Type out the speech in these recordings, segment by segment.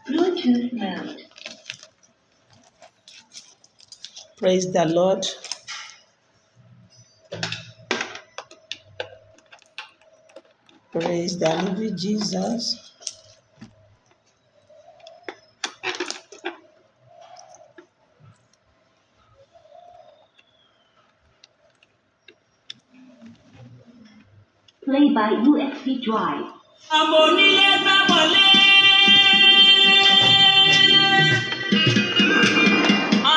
Bluetooth mode. Praise the Lord. Praise the living Jesus. Play by USB drive. Ọmọ onílé fẹ́ wọlé.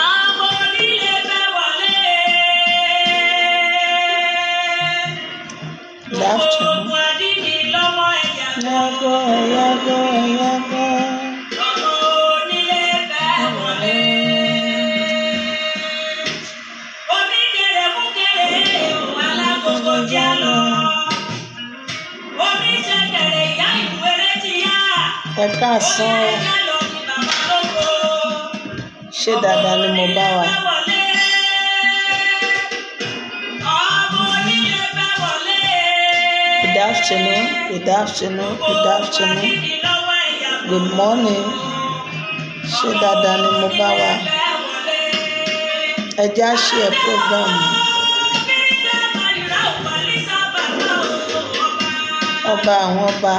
Ọmọ onílé fẹ́ wọlé. Good afternoon. Gbogbo adídì lọ́wọ́ ẹ̀yà kan. Yàgò, yàgò, yàgò. Ọmọ onílé fẹ́ wọlé. Oníkèrè mú kéré o, alágogo jẹ́ lọ. Oníṣẹ̀kẹ̀rẹ̀ ìyá ìwéré ti yá. Ẹ káàsán Ó o. yá ẹja lọ ní bàbá lóko. Ṣé dáadáa ni mo bá wa? Good afternoon, good afternoon, good afternoon. Good morning. Ṣé dáadáa ni mo bá wa? Ẹ jẹ́ á share program. Ọba àwọn ọba.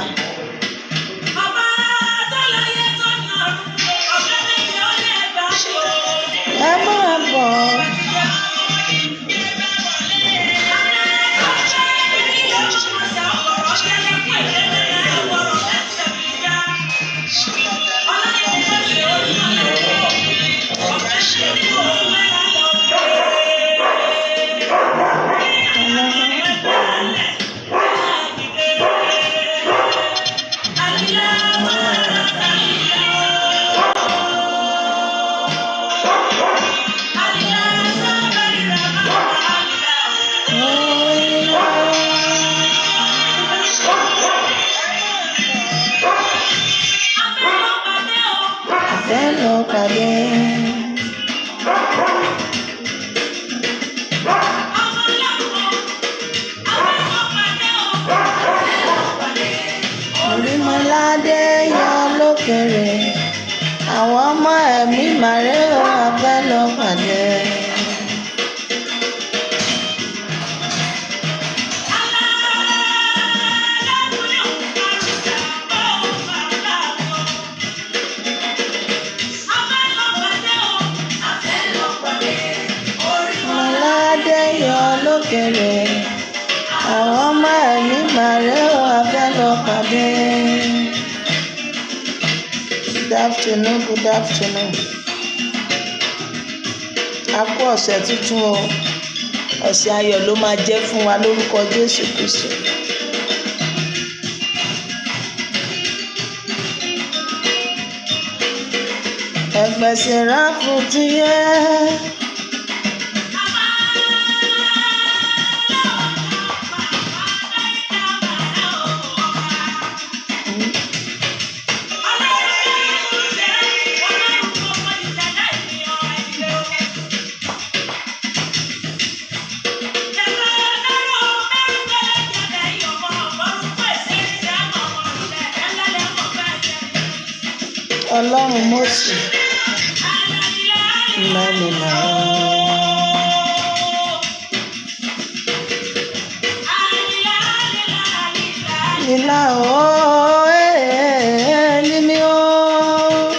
Ẹ máa bọ̀. Fẹ́ lọ pàdé. Orímọládé yọ lókèrè. Àwọn ọmọ ẹ̀mí màrè ó a fẹ́ lọ pàdé. Orímọládé yọ lókèrè. Àwọn ọmọ ẹ̀mí màrè ó a fẹ́ lọ pàdé. Good afternoon, good afternoon. A kú ọ̀sẹ̀ tuntun o. Ọ̀sẹ̀ ayọ̀ ló máa jẹ́ fún wa lórúkọ Jésù Kristi. Ẹgbẹ́ Sèráfù ti yẹ. Ọlọ́run Mósè mẹ́rin màá. Lílá o, élimi o,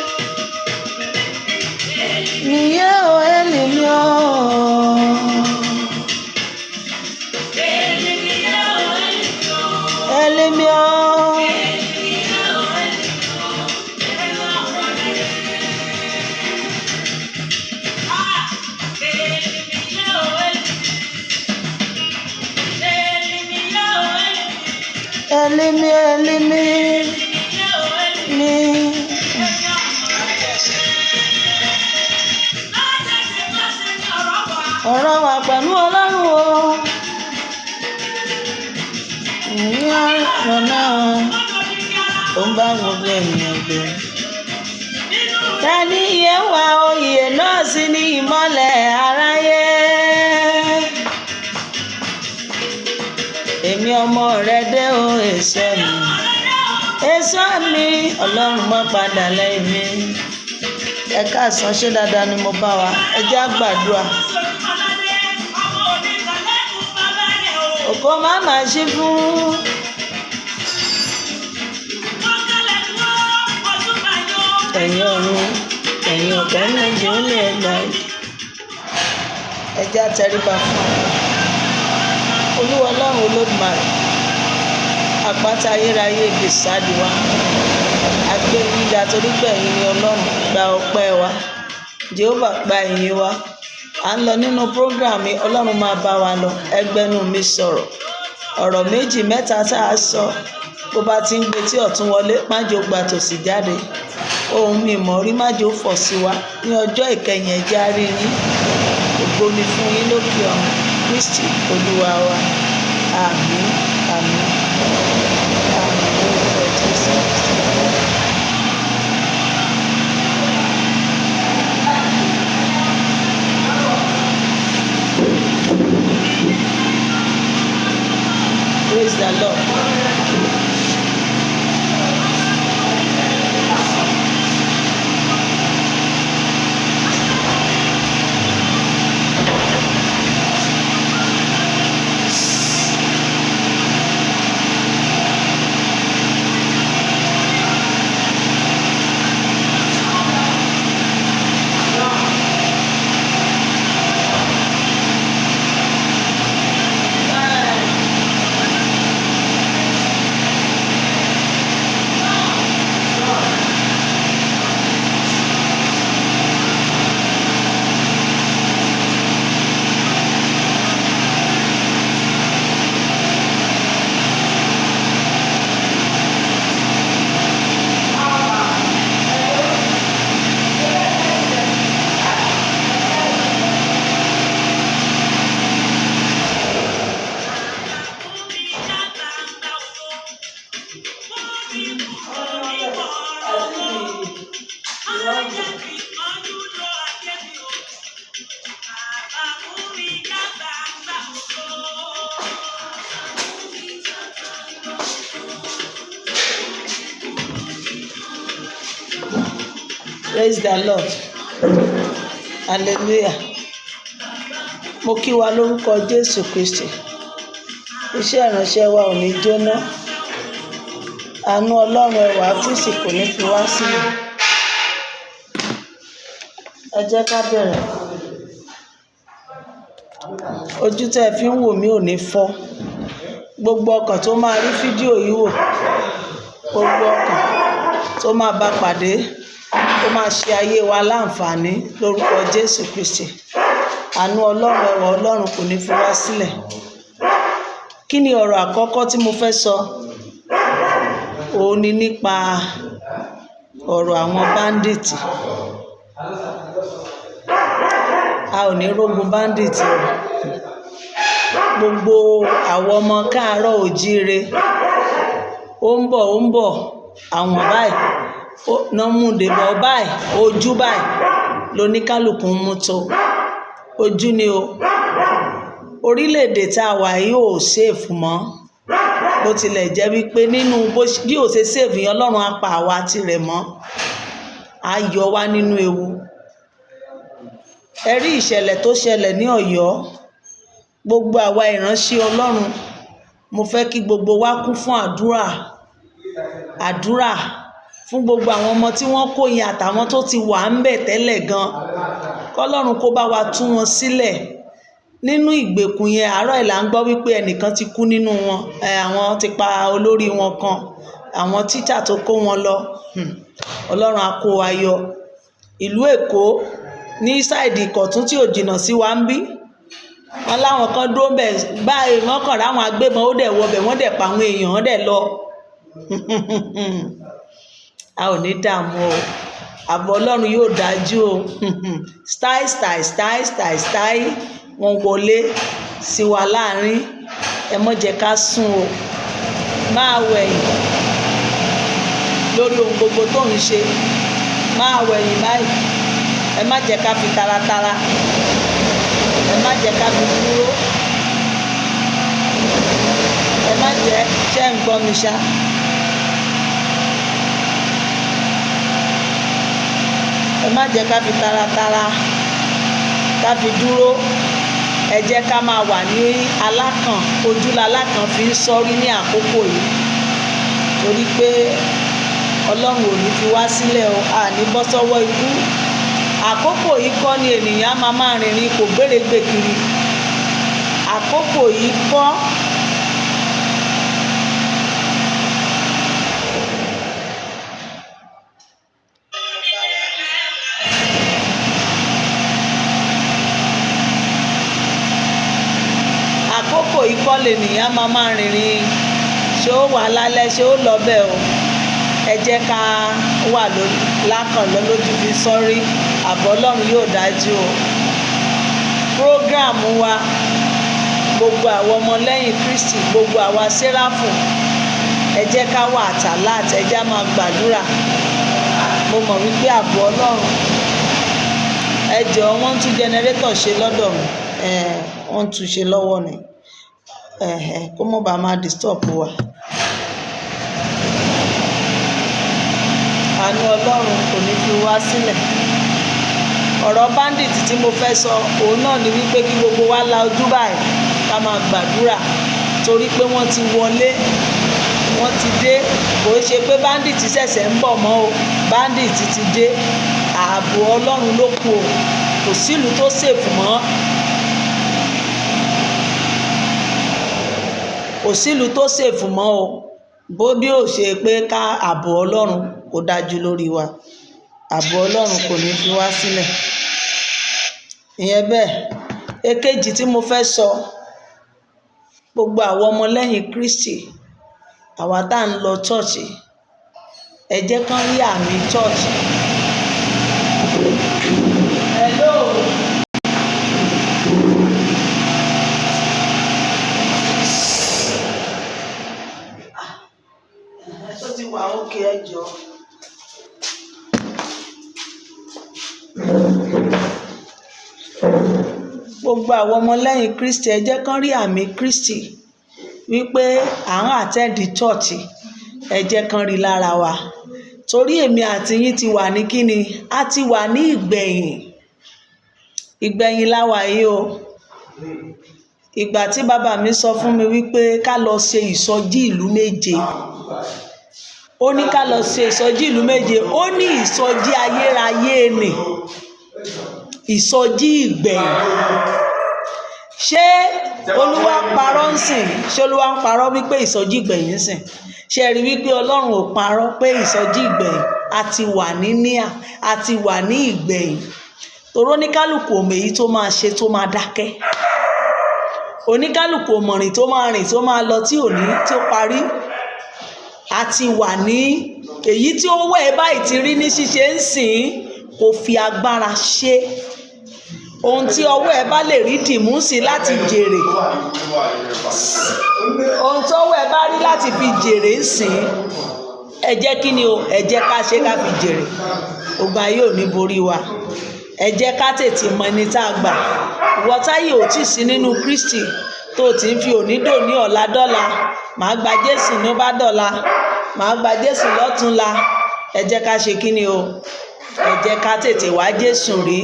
níyé o, élimi o. Élimi o. Elimi, elimi, mi. Ọ̀rọ̀ wa pẹ̀lú Ọlọ́run o. Ní ọ̀rọ̀ náà, ó ń bá gbogbo ènìyàn gbé. Ta ni iye wa oyè náà sí ní ìmọ́lẹ̀ aráyé? Èmi ọmọ rẹ dé o, èso mi. Èso mi, Ọlọ́run má padà lẹ́yìn mi. Ẹ káàsán, ṣé dáadáa ni mo bá wa? Ẹ jẹ́ á gbàdúrà. Ògo má máa ṣí fún. Ẹ̀yin ọ̀run, ẹ̀yin ọ̀gá méje ó lè gbà. Ẹ jẹ́ á tẹríba fún wa. Olúwa Ọlọ́run Olódùmarè, àpáta ayérayé ibi ìsádi wa. A gbé yín ga torí pé ẹ̀yin ni Ọlọ́run. Gba ọpẹ́ wa. Jehovah, gba ìyìn wa. À ń lọ nínú program yìí, Ọlọ́run máa bá wa lọ. Ẹgbẹ́nu mi sọ̀rọ̀. Ọ̀rọ̀ méjì mẹ́ta tá a sọ, bó bá ti ń gbé tí ọ̀tún wọlé, má jẹ́ ó gba tòsì jáde. Ohun mi mọ̀ rí, má jẹ́ ó fọ̀ sí wa. Ní ọjọ́ ìkẹyìn, ẹ jẹ́ á rí yín. Ògo ni fún yín lókè ọ̀run. Kristi Olúwa wa. Àmín, àmín, àmín lórúkọ Jésù Kristi. Praise the Lord. Praise the Lord. Hallelujah. Mo kí wa lórúkọ Jésù Kristi. Iṣẹ́ ìránṣẹ́ wa ò ní jóná. Àánú Ọlọ́run, ẹwà Kristi kò ní fi wá sílẹ̀. Ẹ jẹ́ ká bẹ̀rẹ̀. Ojú tẹ́ ẹ fi ń wò mí ò ní fọ́. Gbogbo ọkàn tó máa rí fídíò yìí wò, gbogbo ọkàn tó máa bá pàdé, ó máa ṣe ayé wa láǹfààní lórúkọ Jésù Kristi. Àánú Ọlọ́run, ẹwà Ọlọ́run kò ní fi wá sílẹ̀. Kí ni ọ̀rọ̀ àkọ́kọ́ tí mo fẹ́ sọ? Òun ni nípa ọ̀rọ̀ àwọn bandit. A ò ní rógun bandit o. Gbogbo àwọn ọmọ káàárọ̀ òjíire, ó ń bọ̀, ó ń bọ̀, àwọn báyìí, ná mú dèbọ̀ báyìí, ojú báyìí loníkálùkù ń mú tó. Ojú ni o. Orílẹ̀-èdè tá a wà yìí ò safe mọ́. Bó tilẹ̀ jẹ́ wípé nínú bí ó ṣe safe yẹn, Ọlọ́run á pa àwa tirẹ̀ mọ́. Á yọ wá nínú ewu. Ẹ rí ìṣẹ̀lẹ̀ tó ṣẹlẹ̀ ní Ọ̀yọ́. Gbogbo àwa ìránṣẹ́ Ọlọ́run, mo fẹ́ kí gbogbo wa kún fún àdúrà. Àdúrà fún gbogbo àwọn ọmọ tí wọ́n kó yẹn àtàwọn tó ti wà ń bẹ̀ tẹ́lẹ̀ gan. Kọ́lọ́run kó bá wa tú wọn sílẹ̀ nínú ìgbèkùn yẹn. Àárọ̀ yìí là ń gbọ́ wípé ẹnìkan ti kú nínú wọn. Àwọn ti pa olórí wọn kan, àwọn tíṣà tó kó wọn lọ. Ọlọ́run á kó wa yọ. Ìlú Èkó ní side Ìkọ̀tún tí ò jìnnà sí wa ń bí. Wọ́n láwọn kan dúró ń bẹ̀ báyìí, wọ́n kàn ráwọn agbébọn, ó dẹ̀ wọ bẹ̀, wọ́n dẹ̀ pa àwọn èèyàn, wọ́n dẹ̀ lọ. A ò ní dààmú o. Ààbò Ọlọ́run yóò dájú o. Style, style, style, style, style. Wọ́n wọlé sí wa láàrín. Ẹ má jẹ́ ká sùn o. Máa wẹ̀yìn lórí ohun gbogbo tó ń ṣe. Máa wẹ̀yìn báyìí. Ẹ má jẹ́ ká fi taratara. Ẹ má jẹ́ ká fi dúró. Ẹ má jẹ́ ṣé ń gbọ́ mi ṣá. Ẹ má jẹ́ ká fi taratara ká fi dúró. Ẹ jẹ́ ká máa wà ní alákàn, ojú lalákàn fi ń sọ́rí ní àkókò yìí, torí pé Ọlọ́run ò ní fi wá sílẹ̀ o, a ní bọ́ sọ́wọ́ ikú. Àkókò yìí kọ́ ni ènìyàn á máa rìnrìn kò gbéregbè kiri. Àkókò yìí kọ́. Àkókò yìí kọ́ lènìyàn á máa rìnrìn ṣé ó wà lálẹ́, ṣé ó lọ bẹ́ẹ̀ o. Ẹ jẹ́ ká wà lákàn lójú fi sọ́rí. Àbọ̀ Ọlọ́run yóò dájú o. Program wa, gbogbo àwọn ọmọlẹ́yìn Kristi, gbogbo àwa Séráfù, ẹ jẹ́ ká wà àtàlát, ẹ jẹ́ á máa gbàdúrà. Mo mọ̀ wípé àbọ̀ Ọlọ́run. Ẹ jọ̀ọ́, wọ́n ń tún generator ṣe lọ́dọ̀ mi, wọ́n ń tún ṣe lọ́wọ́ ni, kó mọ̀ bá máa disturb wa. Àánú Ọlọ́run kò ní fi wá sílẹ̀. Ọ̀rọ̀ bandit tí mo fẹ́ sọ, òun náà ni wípé kí gbogbo wa la ojú báyìí, ká máa gbàdúrà, torí pé wọ́n ti wọlé, wọ́n ti dé. Kò ṣe pé bandit ṣẹ̀ṣẹ̀ ń bọ̀ mọ́ o, bandit ti dé. Ààbò Ọlọ́run ló kù o, kò sílùú tó safe mọ́, kò sílùú tó safe mọ́ o. Bó bí ó ṣe pé ká ààbò Ọlọ́run kó dájú lórí wa, ààbò Ọlọ́run kò ní fi wá sílẹ̀. Ìyẹn bẹ́ẹ̀. Èkejì tí mo fẹ́ sọ, gbogbo àwọn ọmọlẹ́yìn Kristi, àwa tá à ń lọ church, ẹ jẹ́ kán rí àmì church. Hello. Ẹ tó ti wà ókè, ẹ jọ̀ọ́. Gbogbo àwọn ọmọlẹ́yìn Kristi, ẹ jẹ́ kán rí àmì Kristi wípé à ń attend church. Ẹ jẹ́ kán rí lára wa, torí èmi àti yín ti wà ní kíni, a ti wà ní ìgbẹ̀yìn. Ìgbẹ̀yìn la wà yìí o. Ìgbà tí bàbá mi sọ fún mi wípé ká lọ ṣe ìsọjí ìlú 7, ó ní ká lọ ṣe ìsọjí ìlú 7, ó ní ìsọjí ayérayé ni ìsọjí ìgbẹ̀yìn. Ṣé Olúwa parọ́ ń sìn? Ṣé Olúwa ń parọ́ wípé ìsọjí ìgbẹ̀yìn ń sìn? Ṣé ẹ rí wípé Ọlọ́run ò parọ́ pé ìsọjí ìgbẹ̀yìn? A ti wà ní níà, a ti wà ní ìgbẹ̀yìn. Toró oníkálukú ò mọ èyí tó máa ṣe tó máa dákẹ́, oníkálukú ò mọ̀rìn tó máa rìn tó máa lọ tí ò ní tí ó parí. A ti wà ní èyí tí ó wẹ̀ báyìí ti rí ní ṣíṣe ń sìn, kò fi agbára ṣe ohun tí ọwọ́ ẹ bá lè rí dìmú sí láti jèrè, ohun tí ọwọ́ ẹ bá rí láti fi jèrè ń sìn. Ẹ jẹ́ kí ni o, ẹ jẹ́ ká ṣe ká fi jèrè. Ogun ayé ò ní borí wa. Ẹ jẹ́ ká tètè mọ ẹni tá a gbà. Ìwọ táyé ò tíì sí nínú Kristi, tó ti ń fi òní dò ní ọ̀la dọ́là, màá gba Jésù ní ó bá dọ̀la, màá gba Jésù lọ́túnla. Ẹ jẹ́ ká ṣe kí ni o, ẹ jẹ́ ká tètè wá Jésù rí.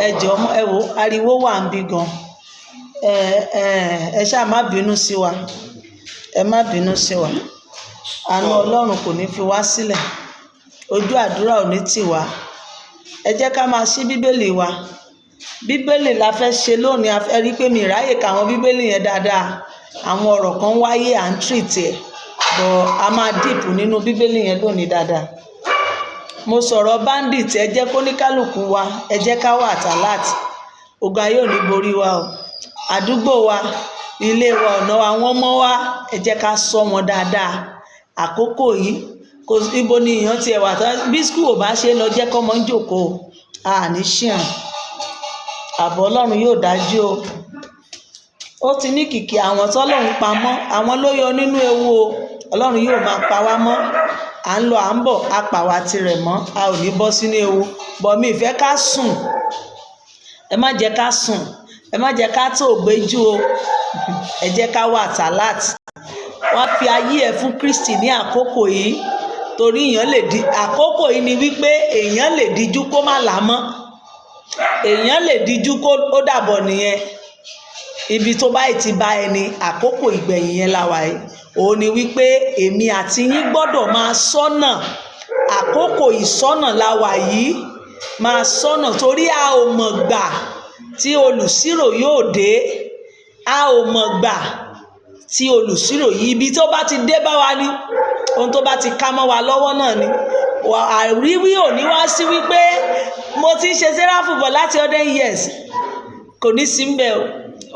Ẹ jọ̀ọ́, ẹ wò, ariwo wà ń bí gan. Ẹ ẹ ẹ ṣáà má bínú sí wa, ẹ má bínú sí wa. Àánú Ọlọ́run kò ní fi wá sílẹ̀, ojú àdúrà ò ní tì wá. Ẹ jẹ́ ká máa ṣí Bíbélì wa. Bíbélì la fẹ́ ṣe lónìí. A fẹ́ rí pé mi ráyè ka àwọn Bíbélì yẹn dáadáa. Àwọn ọ̀rọ̀ kan wáyé, à ń treat ẹ̀ bọ̀, a máa deep nínú Bíbélì yẹn lónìí dáadáa. Mo sọ̀rọ̀ bandit. Ẹ jẹ́ kó ní kálukú wa, ẹ jẹ́ ká wà alert. Ogun ayé ò ní borí wa o. Àdúgbò wa, ilé wa, ọ̀nà àwọn ọmọ wa, ẹ jẹ́ ká ṣọ́ wọn dáadáa. Àkókò yìí kò ibo ni èèyàn tiẹ̀ wà tán. Bí school ò bá ṣe lọ, jẹ́ kọ́mọ ń jókòó, a ní ṣìrìn. Ààbò Ọlọ́run yóò dájú o. Ó ti ní kìkì àwọn tọ́lọ́run pamọ́, àwọn ló yọ nínú ewu o. Ọlọ́run yóò máa pa wá mọ́. À ń lọ, à ń bọ̀, a pa wá tirẹ̀ mọ́, a ò ní bọ́ sínú ewu. Bọ̀ mi ìfẹ́ ká sùn. Ẹ má jẹ́ ká sùn, ẹ má jẹ́ ká tó gbéjú o. Ẹ jẹ́ ká wà alert. Wọ́n fi ayé ẹ fún Kristi ní àkókò yìí. Torí èèyàn lè di àkókò yìí ni wípé èèyàn lè díjú kó má là mọ́, èèyàn lè díjú kó ó dàbọ̀ nìyẹn. Ibi tó báyìí ti bá ẹni, àkókò ìgbẹ̀yìn yẹn la wà yìí. Òun ni wípé èmi àti yín gbọ́dọ̀ máa ṣọ́nà. Àkókò ìṣọ́nà la wà yìí, máa ṣọ́nà, torí a ò mọ̀ gbà tí olùṣírò yóò dé. A ò mọ̀ gbà tí olùṣírò yìí, ibi tó bá ti dé bá wa ni, ohun tó bá ti ká mọ́ wa lọ́wọ́ náà ni. Àríwí ò ní wá sí wípé mo ti ń ṣe sẹ́ráfù bọ̀ láti 100 years, kò ní sí ń bẹ̀ o.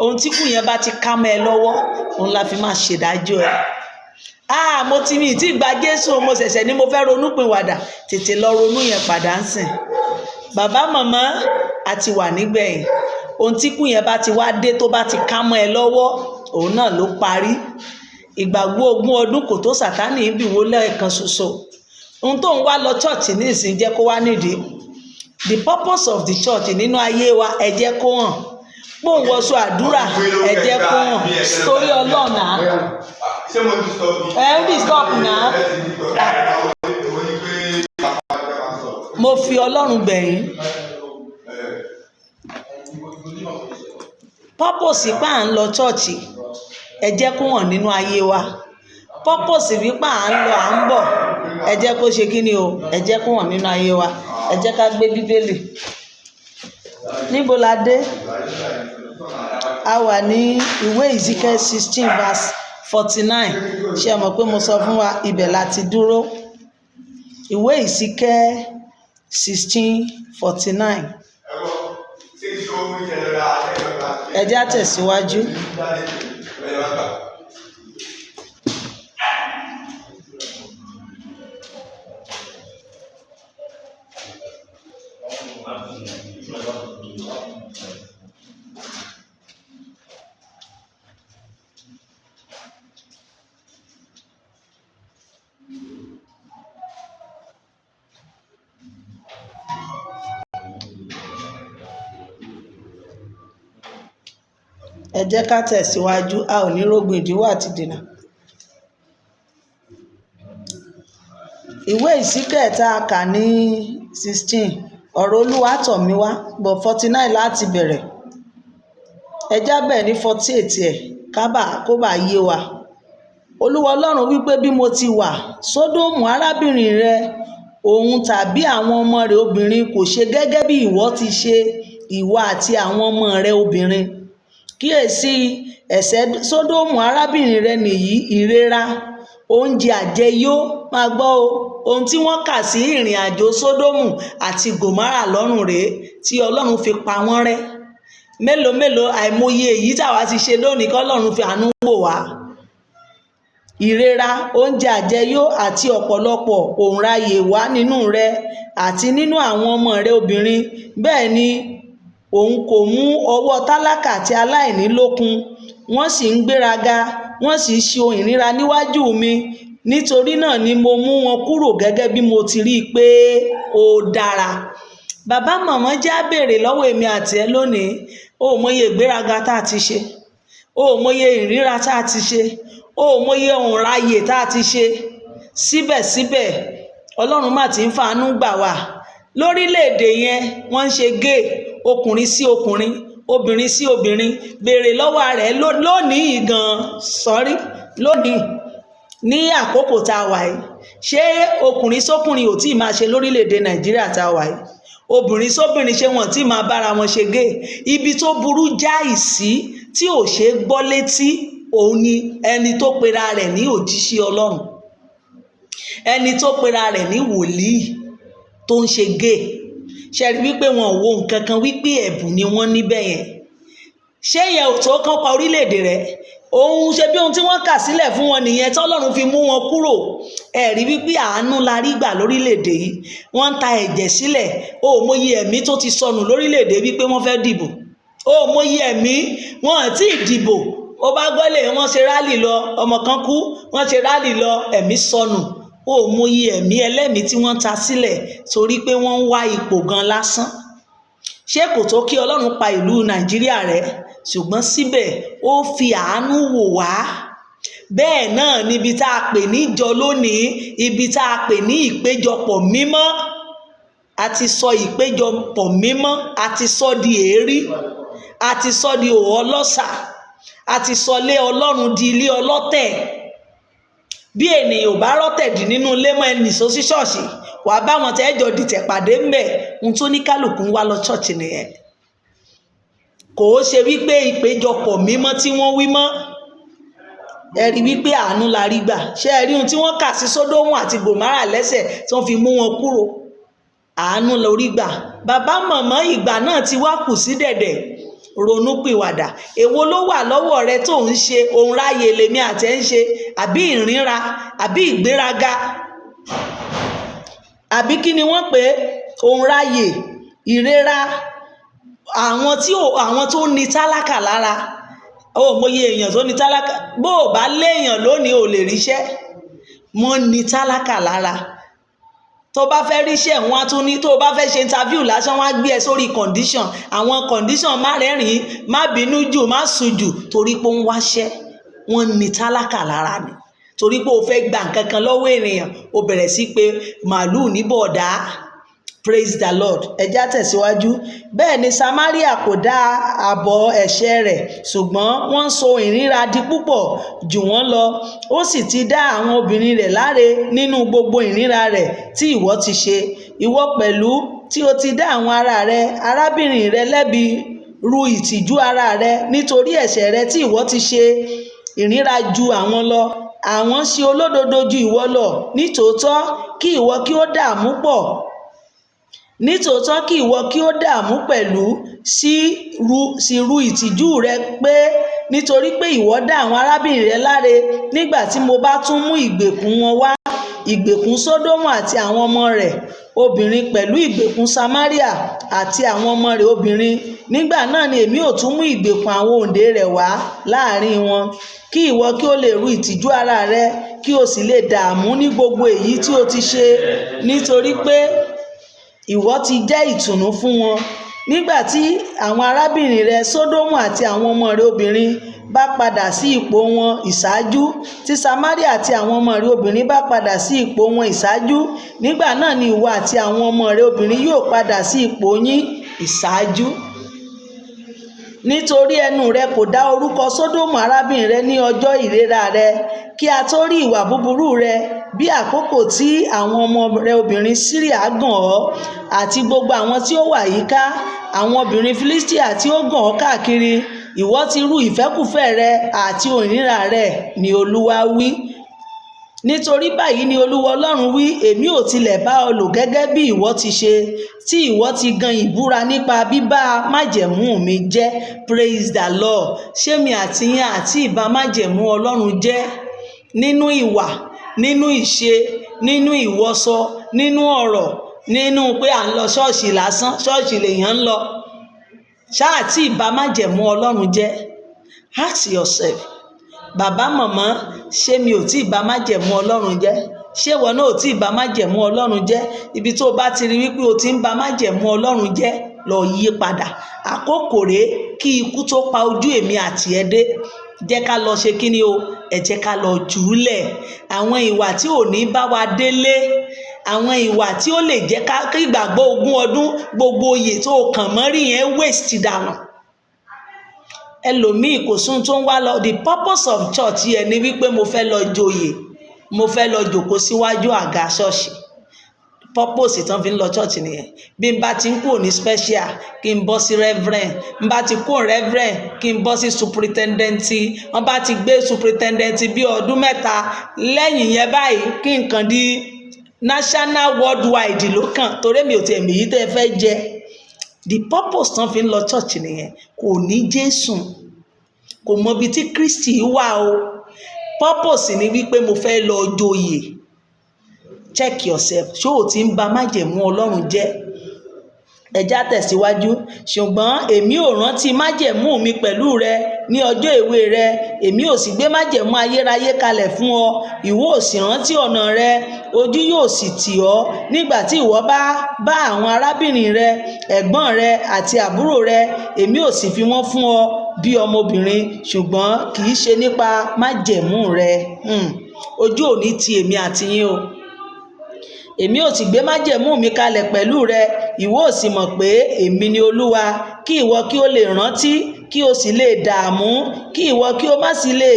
Ohun tí kù yẹn bá ti ká mọ́ ẹ lọ́wọ́, òun la fi máa ṣèdájọ́ ẹ. Ah, mo ti mi tí gba Jésù, mo ṣẹ̀ṣẹ̀ ní mo fẹ́ ronú pìwàdà. Tètè lọ ronú yẹn padà ń sìn. Bàbá, màmá, àti wà nígbẹ̀yìn. Ohun tí kù yẹn bá ti wá dé, tó bá ti ká mọ́ ẹ lọ́wọ́, òun náà ló parí. Ìgbàgbọ́ 20 ọdún kò tó Sátánì ń bìwó lẹ́ẹ̀kan ṣoṣo. Ohun tó ń wá lọ church ní ìsìn, jẹ́ kó wá nídìí. The purpose of the church nínú ayé wa, ẹ jẹ́ kó hàn. Pòun wọṣọ àdúrà, ẹ jẹ́ kó hàn, torí Ọlọ́run à. Ṣé mo disturb yín? Ẹ ń disturb náà. Ẹ ti disturb. Èwo ni pé bàbá àgbà máa sọ? Mo fi Ọlọ́run bẹ̀yìn. Purpose pé à ń lọ church, ẹ jẹ́ kó hàn nínú ayé wa. Purpose wípé à ń lọ, à ń bọ̀, ẹ jẹ́ kó ṣe kí ni o, ẹ jẹ́ kó hàn nínú ayé wa. Ẹ jẹ́ ká gbé Bíbélì. Níbo la dé? A wà ní ìwé Ezekiel 16 verse 49. Ṣé ẹ mọ̀ pé mo sọ fún wa, ibẹ̀ la ti dúró? Ìwé Ezekiel 16:49. Ẹ jẹ́ á tẹ̀síwájú. Ẹ jẹ́ ká tẹ̀síwájú. A ò ní rógun ìdíwọ́ àti ìdènà. Ìwé Ìsíkẹ̀ tá a kà ní 16, ọ̀rọ̀ Olúwa tọ̀ mí wá bọ̀, 49 láti bẹ̀rẹ̀. Ẹ já bẹ̀ ní 48 ẹ̀ kábà kó bá yé wa. Olúwa Ọlọ́run wípé, bí mo ti wà, Sódómù arábìnrin rẹ, òun tàbí àwọn ọmọ rẹ̀ obìnrin kò ṣe gẹ́gẹ́ bí ìwọ ti ṣe, ìwọ àti àwọn ọmọ rẹ obìnrin. Kíyèsí, ẹ̀ṣẹ̀ Sódómù arábìnrin rẹ nìyí: ìrera, oúnjẹ àjẹyó. Máa gbọ́ o, ohun tí wọ́n kà sí ìrìn àjò Sódómù àti Gòmárà lọ́rùn rèé tí Ọlọ́run fi pa wọ́n rẹ́. Mélòó mélòó àìmọye èyí táwa ti ṣe lónìí, kọ́lọ́run fi àánú wò wá. Ìrera, oúnjẹ àjẹyó àti ọ̀pọ̀lọpọ̀ òǹrayè wà nínú rẹ àti nínú àwọn ọmọ rẹ obìnrin. Bẹ́ẹ̀ ni òun kò mú ọwọ́ tálákà àti aláìní lókun. Wọ́n sì ń gbéraga, wọ́n sì ń ṣe ohun ìríra níwájú mi. Nítorí náà ni mo mú wọn kúrò gẹ́gẹ́ bí mo ti rí i pé ó dára. Bàbá, màmá, já béèrè lọ́wọ́ èmi àti ẹ lónìí. O ò mọye ìgbéraga tá a ti ṣe, o ò mọye ìríra tá a ti ṣe, o ò mọye òǹrayè tá a ti ṣe. Síbẹ̀síbẹ̀, Ọlọ́run má ti ń fàánú gbà wá. Lórílẹ̀‐èdè yẹn, wọ́n ń ṣe gay, ọkùnrin sí ọkùnrin, obìnrin sí obìnrin. Béèrè lọ́wọ́ rẹ̀ lónìí gan-an, sọ́rí, lónìí ní àkókò tá a wà yìí, ṣé ọkùnrin sókùnrin ò tí ì máa ṣe lórílẹ̀‐èdè Nàìjíríà tá a wà yìí? Obìnrin sóbìnrin, ṣé wọn tí máa bára wọn ṣe gay? Ibi tó burú jáì sí tí ò ṣeé gbọ́ létí, òun ni ẹni tó pera rẹ̀ ní òjíṣẹ́ Ọlọ́run, ẹni tó pera rẹ̀ ní wòlíì tó ń ṣe gay. Ṣe rí wípé wọn ò wo nǹkan kan wípé ẹ̀bùn ni wọ́n níbẹ̀ yẹn? Ṣé yẹn ò tó kán pa orílẹ̀-èdè rẹ̀? Òun ṣe bí ohun tí wọ́n kà sílẹ̀ fún wọn nìyẹn tọ́lọ́run fi mú wọn kúrò. Ẹ rí wípé àánú la rí gbà lórílẹ̀-èdè yìí. Wọ́n ń ta ẹ̀jẹ̀ sílẹ̀. O ò mọyì ẹ̀mí tó ti sọnù lórílẹ̀-èdè wípé wọ́n fẹ́ dìbò. O ò mọyì ẹ̀mí wọn àti ìdìbò. Ó bá gbọ́lé, wọ́n ṣe rally lọ, ọmọ kan kú. Wọ́n ṣe rally lọ, ẹ̀mí sọnù. O ò mọyì ẹ̀mí ẹlẹ́mìí tí wọ́n ta sílẹ̀ torí pé wọ́n ń wá ipò gan lásán. Ṣé kò tó kí Ọlọ́run pa ìlú Nàìjíríà rẹ́? Ṣùgbọ́n síbẹ̀, ó fi àánú wò wá. Bẹ́ẹ̀ náà níbi tá a pè ní ìjọ lónìí, ibi tá a pè ní ìpéjọpọ̀ mímọ́, a ti sọ ìpéjọpọ̀ mímọ́, a ti sọ di èérí, a ti sọ di òwò ọlọ́ṣà, a ti sọ ilé Ọlọ́run di ilé ọlọ́tẹ̀. Bí ènìyàn ò bá rọ́tẹ̀ dì nínú ilé mọ́, ẹnì sọ sí ṣọ́ọ̀ṣì, wàá bá wọn tẹ́ jọ dìtẹ̀ pàdé ńbẹ̀. Ohun tó ní kálukú ń wá lọ ṣọ́ọ̀ṣì nìyẹn. Kò ó ṣe wípé ìpéjọpọ̀ mímọ́ tí wọ́n wí mọ́. Ẹ rí wípé àánú la rí gbà. Ṣé ẹ rí ohun tí wọ́n kà sí Sódómù àti Gòmárà lẹ́sẹ̀ tí wọ́n fi mú wọn kúrò? Àánú lórí gbà. Bàbá, màmá, ìgbà náà ti wá kù sí dẹ̀dẹ̀. Ronúpìwàdà. Èwo ló wà lọ́wọ́ rẹ tó ń ṣe ohun ráyè lèmi àti ẹ̀ ń ṣe? Àbí ìrínra, àbí ìgbéraga, àbí kí ni wọ́n pè é? Ohun ráyè, ìrera, àwọn tí ò, àwọn tó ní tálákà lára. Ó mọye èèyàn tó ní tálákà. Bó o bá léèyàn lónìí, ò lè ríṣẹ́. Wọ́n ní tálákà lára. Tó bá fẹ́ ríṣẹ́, wọn á tún ní tó bá fẹ́ ṣe interview lásán, wọ́n á gbé ẹ sórí condition, àwọn condition, má rẹ́rìn-ín, má bínú jù, má sùn jù, torí pé ó ń wáṣẹ́. Wọ́n ní tálákà lára ni. Torí pé o fẹ́ gba nǹkan kan lọ́wọ́ ènìyàn, o bẹ̀rẹ̀ sí pé màálùú ní bọ̀dá. Praise the Lord. Ẹ já tẹ̀síwájú. Bẹ́ẹ̀ ni Samaria kò dá àbọ̀ ẹ̀ṣẹ̀ rẹ̀, ṣùgbọ́n wọ́n ń so ìríra di púpọ̀ jù wọ́n lọ. Ó sì ti dá àwọn obìnrin rẹ̀ láre nínú gbogbo ìríra rẹ̀ tí ìwọ ti ṣe. Ìwọ pẹ̀lú tí o ti dá àwọn ara rẹ, arábìnrin rẹ lẹ́bi, ru ìtìjú ara rẹ nítorí ẹ̀ṣẹ̀ rẹ tí ìwọ ti ṣe ìríra ju àwọn lọ. Àwọn ṣe olódodo ju ìwọ lọ. Nítòótọ́ kí ìwọ kí ó dààmú pọ̀, nítòótọ́ kí ìwọ kí ó dààmú pẹ̀lú, sì ru ìtìjú rẹ pé, nítorí pé ìwọ dá àwọn arábìnrin rẹ láre. Nígbà tí mo bá tún mú ìgbèkùn wọn wá, ìgbèkùn Sódómù àti àwọn ọmọ rẹ̀ obìnrin pẹ̀lú ìgbèkùn Samaria àti àwọn ọmọ rẹ̀ obìnrin, nígbà náà ni èmi ò tún mú ìgbèkùn àwọn òǹdè rẹ̀ wá láàrin wọn, kí ìwọ kí ó lè ru ìtìjú ara rẹ, kí o sì lè dààmú ní gbogbo èyí tí o ti ṣe, nítorí pé ìwọ ti jẹ́ ìtùnú fún wọn. Nígbà tí àwọn arábìnrin rẹ Sódómù àti àwọn ọmọ rẹ̀ obìnrin bá padà sí ipò wọn ìṣáájú, tí Samaria àti àwọn ọmọ rẹ̀ obìnrin bá padà sí ipò wọn ìṣáájú, nígbà náà ni ìwọ àti àwọn ọmọ rẹ obìnrin yóò padà sí ipò yín ìṣáájú. Nítorí ẹnu rẹ kò dá orúkọ Sódómù arábìnrin rẹ ní ọjọ́ ìrera rẹ, kí a tó rí ìwà búburú rẹ, bí àkókò tí àwọn ọmọ rẹ obìnrin Síríà gàn ọ́, àti gbogbo àwọn tí ó wà yíká, àwọn obìnrin Filistia tí ó gàn ọ́ káàkiri. Ìwọ ti rú ìfẹ́kúfẹ̀ẹ́ rẹ àti òrìra rẹ, ní Olúwa wí. Nítorí báyìí ni Olúwa Ọlọ́run wí: Èmi ò tilẹ̀ bá ọ lò gẹ́gẹ́ bí ìwọ ti ṣe, tí ìwọ ti gan ìbúra nípa bíbá májẹ̀mú mi jẹ́. Praise the Lord. Ṣé mi àti yín àti ìbá májẹ̀mú Ọlọ́run jẹ́ nínú ìwà, nínú ìṣe, nínú ìwọṣọ, nínú ọ̀rọ̀, nínú pé à ń lọ ṣọ́ọ̀ṣì lásán? Ṣọ́ọ̀ṣì lèèyàn ń lọ ṣáà tí ìbá májẹ̀mú Ọlọ́run jẹ́. Ask yourself. Bàbá, màmá, ṣé mi ò tí ì bá májẹ̀mú Ọlọ́run jẹ́? Ṣé ìwọ náà ò tí ì bá májẹ̀mú Ọlọ́run jẹ́? Ibi tó o bá ti rí wípé o ti ń bá májẹ̀mú Ọlọ́run jẹ́, lọ yí padà. Àkókò rèé kí ikú tó pa ojú èmi àti ẹ dé. Jẹ́ ká lọ ṣe kíni o, ẹ jẹ́ ká lọ jù ú lẹ̀. Àwọn ìwà tí ò ní bá wa délé, àwọn ìwà tí ó lè jẹ́ ká kí ìgbàgbọ́ ogún ọdún, gbogbo oyè tó o kàn mọ́ rí yẹn waste dànù. Ẹlòmíì, kò sóhun tó ń wá lọ. The purpose of church yẹn ni wípé mo fẹ́ lọ joyè, mo fẹ́ lọ jòkó síwájú àga ṣọ́ọ̀ṣì. Purpose tán fi ń lọ church nìyẹn. Bí n bá ti ń kúrò ní special, kí n bọ́ sí reverend. N bá ti kúrò reverend, kí n bọ́ sí superintendent. Wọ́n bá ti gbé superintendent bí ọdún 3 lẹ́yìn yẹn báyìí, kí n kàn di national, worldwide ló kàn, torí mi ò tiẹ̀ mèyí tẹ́ ẹ fẹ́ jẹ. The purpose tán fi ń lọ church nìyẹn. Kò ní Jésù, kò mọ ibi tí Kristi wà o. Purpose ni wípé mo fẹ́ lọ joyè. Check yourself. Ṣé o ti ń ba májẹ̀mú Ọlọ́run jẹ́? Ẹ já tẹ̀síwájú. Ṣùgbọ́n èmi ò rántí májẹ̀mú mi pẹ̀lú rẹ ní ọjọ́ èwe rẹ, èmi ò sì gbé májẹ̀mú ayérayé kalẹ̀ fún ọ. Ìwọ ò sì rántí ọ̀nà rẹ, ojú yóò sì tì ọ́ nígbà tí ìwọ bá bá àwọn arábìnrin rẹ, ẹ̀gbọ́n rẹ àti àbúrò rẹ, èmi ò sì fi wọ́n fún ọ. bí ọmọbìnrin, ṣùgbọ́n kì í ṣe nípa májẹ̀mú rẹ. Ojú ò ní ti èmi àti yín o. Èmi ò sì gbé májẹ̀mú mi kalẹ̀ pẹ̀lú rẹ, ìwọ ò sì mọ̀ pé èmi ni Olúwa, kí ìwọ kí o lè rántí, kí o sì lè dààmú, kí ìwọ kí o má sì lè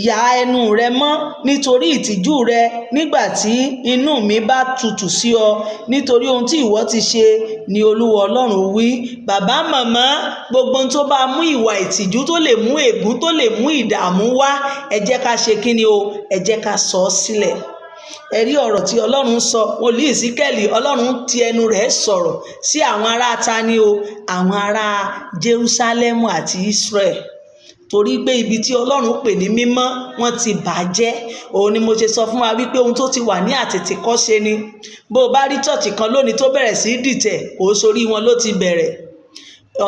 ya ẹnu rẹ mọ́ nítorí ìtìjú rẹ nígbà tí inú mi bá tutù sí ọ, nítorí ohun tí ìwọ ti ṣe ni Olúwa Ọlọ́run wí. Bàbá, màmá, gbogbo ohun tó bá mú ìwà ìtìjú, tó lè mú ègún, tó lè mú ìdààmú wá, ẹ jẹ́ ká ṣe kíni o, ẹ jẹ́ ká sọ ọ́ sílẹ̀. Ẹ rí ọ̀rọ̀ tí Ọlọ́run sọ, wòlíì Èsíkẹ́lì, Ọlọ́run ti ẹnu rẹ̀ sọ̀rọ̀ sí àwọn ará tani o, àwọn ará Jerúsálẹ́mù àti Israel, torí pé ibi tí Ọlọ́run pè ní mímọ́ wọ́n ti bàjẹ́. Òun ni mo ṣe sọ fún wa wípé ohun tó ti wà ní àtètèkọ́ṣe ni. Bó o bá rí chọ́ọ̀chì kan lónìí tó bẹ̀rẹ̀ sí í dìtẹ̀, kò sórí wọn ló ti bẹ̀rẹ̀.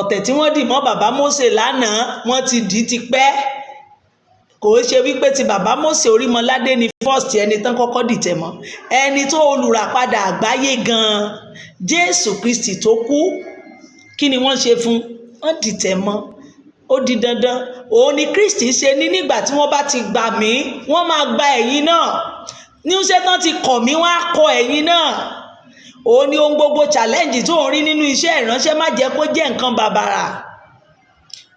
Ọ̀tẹ̀ tí wọ́n dì mọ́ bàbá Mósè lánàá, wọ́n ti dì í ti pẹ́. Kò ṣe wípé ti bàbá Mósè Orímọládé ni first ẹni tán kọ́kọ́ dìtẹ̀ mọ́. Ẹni tó olùràpadà àgbáyé gan-an, Jésù Kristi tó kú, kí ni wọ́n ṣe fún? Wọ́n dìtẹ̀ mọ́. Ó di dandan. Òun ni Kristi ṣe ní nígbà tí wọ́n bá ti gbà mí, wọ́n máa gba ẹ̀yin náà. Ní ṣé tán ti kọ̀ mí, wọ́n á kọ ẹ̀yin náà. Òun ni ohun gbogbo challenge tó ń rí nínú iṣẹ́ ìránṣẹ́, má jẹ́ kó jẹ́ nǹkan bàbàrà.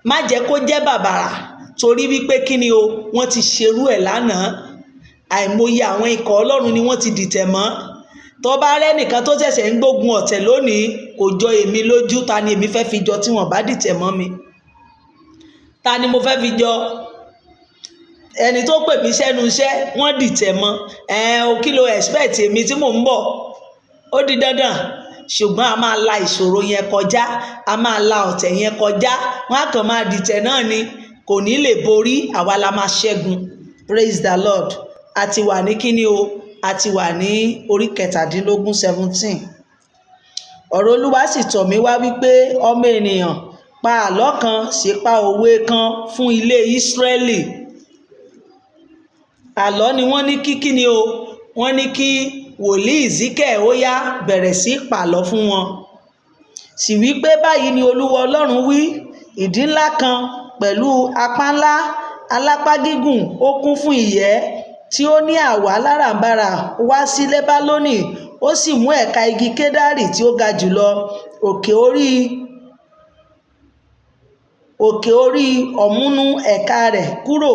Má jẹ́ kó jẹ́ bàbàrà. Torí wípé kí ni o, wọ́n ti ṣerú ẹ̀ lánàá. Àìmọye àwọn ikọ̀ Ọlọ́run ni wọ́n ti dìtẹ̀ mọ́. Tó bá rẹ́ nìkan tó ṣẹ̀ṣẹ̀ ń gbógun ọ̀tẹ̀ lónìí, kò jọ èmi lójú. Ta ni èmi fẹ́ fi jọ tí wọ́n bá dìtẹ̀ mọ́ mi? Ta ni mo fẹ́ fi jọ? Ẹni tó pè mí sẹ́nu iṣẹ́, wọ́n dìtẹ̀ mọ́. O kí lo expect èmi tí mò ń bọ̀? Ó di dandan. Ṣùgbọ́n a máa la ìṣòro yẹn kọjá, a máa la ọ̀tẹ̀ yẹn kọjá, wọ́n á kàn máa dìtẹ̀ náà ni, kò ní lè borí, àwa la máa ṣẹ́gun. Praise the Lord. A ti wà ní kíni o, a ti wà ní orí 17, 17. Ọ̀rọ̀ Olúwa sì tọ̀ mí wá wípé, ọmọ ènìyàn, pa àlọ́ kan, sì pa òwe kan fún ilé Ísírẹ́lì. Àlọ́ ni wọ́n ní kí kíni o, wọ́n ní kí wòlíì Èsíkẹ́lì ó yá bẹ̀rẹ̀ sí pàlọ́ fún wọn. Sì wípé báyìí ni Olúwa Ọlọ́run wí, ìdí ńlá kan pẹ̀lú apá ńlá, alápá gígùn, ó kún fún ìyẹ́ tí ó ní àwá aláràǹbarà wá sí Lẹ́bálónì, ó sì mú ẹ̀ka igi kedari tí ó ga jùlọ, òkè orí ọ̀múnú ẹ̀ka rẹ̀ kúrò,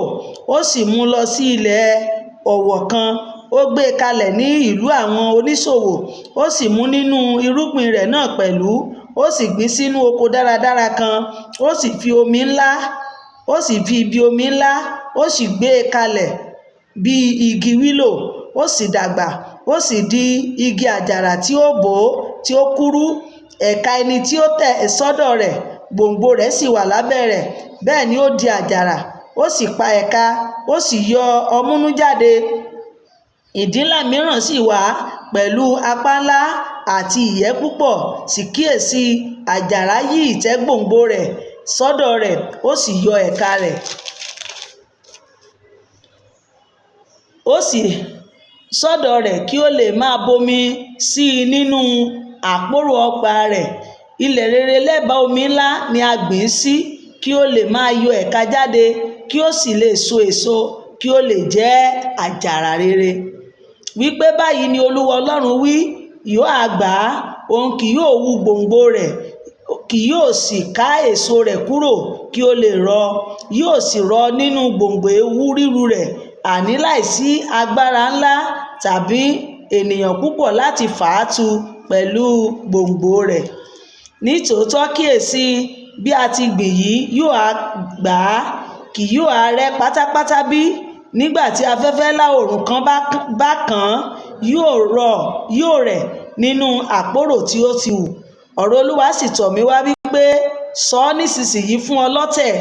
ó sì mú lọ sí ilẹ̀ ọ̀wọ̀ kan, ó gbé e kalẹ̀ ní ìlú àwọn oníṣòwò, ó sì mú nínú irúgbìn rẹ̀ náà pẹ̀lú, ó sì gbìn sínú oko dáradára kan, ó sì fi omi ńlá, ó sì fi ibi omi ńlá, ó sì gbé e kalẹ̀ bí igi wílò, ó sì dàgbà, ó sì di igi àjàrà tí ó bò ó, tí ó kúrú, ẹ̀ka ẹni tí ó tẹ̀ sọ́dọ̀ rẹ̀, gbòǹgbò rẹ̀ sì wà lábẹ́ rẹ̀, bẹ́ẹ̀ ni ó di àjàrà, ó sì pa ẹ̀ka, ó sì yọ ọmúnú jáde. Ìdí ńlá mìíràn sì wá pẹ̀lú apá ńlá àti ìyẹ́ púpọ̀, sì kíyèsí, àjàrà yí ìtẹ́ gbòǹgbò rẹ̀ sọ́dọ̀ rẹ̀, ó sì yọ ẹ̀ka rẹ̀. Ó sì sọ́dọ̀ rẹ̀ kí ó lè máa bomi sí i nínú àpòrò ọgbà rẹ̀. Ilẹ̀ rere lẹ́bàá omi ńlá ni a gbìn sí, kí ó lè máa yọ ẹ̀ka jáde, kí ó sì lè so èso, kí ó lè jẹ́ àjàrà rere. Wípé báyìí ni Olúwa Ọlọ́run wí, yóò á gbà á, òun kì yóò wú gbòǹgbò rẹ̀, kì yóò sì ká èso rẹ̀ kúrò kí ó lè rọ, yóò sì rọ nínú gbòǹgbò ewu ríru rẹ̀, àní láìsí agbára ńlá tàbí ènìyàn púpọ̀ láti fà á tu pẹ̀lú gbòǹgbò rẹ̀. Nítòótọ́ kíyèsí, bí a ti gbìn yìí yóò á gbà á, kì yóò á rẹ́ pátápátá bí, nígbà tí afẹ́fẹ́ ìlà oòrùn kan bá kàn án, yóò rọ̀, yóò rẹ̀ nínú àpòrò tí ó ti hù. Ọ̀rọ̀ Olúwa sì tọ̀ mí wá wípé, sọ ọ́ nísinsìnyí fún ọlọ́tẹ̀.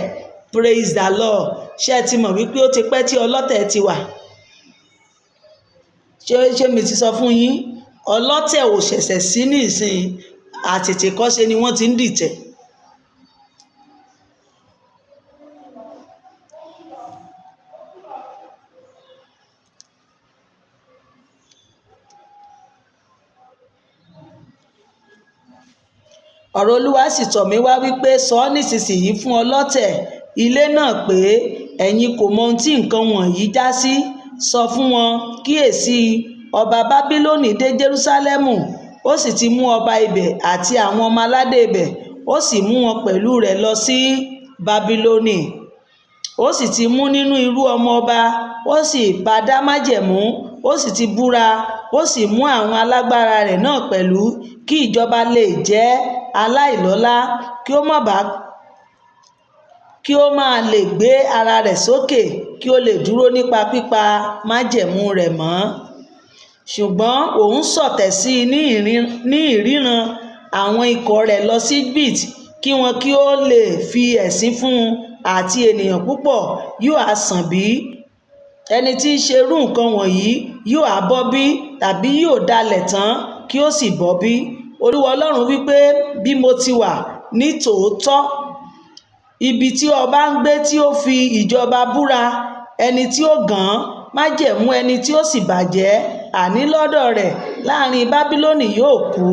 Praise the Lord. Ṣé ẹ ti mọ̀ wípé ó ti pẹ́ tí ọlọ́tẹ̀ ti wà? Ṣé mi ti sọ fún yín? Ọlọ́tẹ̀ ò ṣẹ̀ṣẹ̀ sí ní ìsìn, àtètèkọ́ṣe ni wọ́n ti ń dìtẹ̀. Ọ̀rọ̀ Olúwa sì tọ̀ mí wá wípé, sọ ọ́ nísinsìnyí fún ọlọ́tẹ̀, Ilé náà pé, ẹ̀yin kò mọ ohun tí nǹkan wọ̀nyí já sí. Sọ fún wọn, kíyèsí, ọba Bábílónì dé Jerúsálẹ́mù, ó sì ti mú ọba ibẹ̀ àti àwọn ọmọ aládé ibẹ̀, ó sì mú wọn pẹ̀lú rẹ̀ lọ sí Bábílónì. Ó sì ti mú nínú irú ọmọ ọba, ó sì bá dá májẹ̀mú, ó sì ti búra, ó sì mú àwọn alágbára rẹ̀ náà pẹ̀lú, kí ìjọba lè jẹ́ aláìlọ́lá, kí ó má lè gbé ara rẹ̀ sókè, kí ó lè dúró nípa pípa májẹ̀mú rẹ̀ mọ́. Ṣùgbọ́n òun sọ̀tẹ̀ sí i ní ìríran àwọn ikọ̀ rẹ̀ lọ sí Egypt, kí wọn kí ó lè fi ẹ̀sín fún un, àti ènìyàn púpọ̀ yóò ha sàn bí? Ẹni tí í ṣe irú nǹkan wọ̀nyí yóò ha bọ́ bí? Tàbí yóò dalẹ̀ tán kí ó sì bọ́ bí? Olúwa Ọlọ́run wí pé, bí mo ti wà ní tòótọ́, ibi tí ọba ń gbé tí ó fi ìjọba búra, ẹni tí ó gàn án májẹ̀mú, ẹni tí ó sì bàjẹ́, àní lọ́dọ̀ rẹ̀ láàrin Bábílónì yóò kú.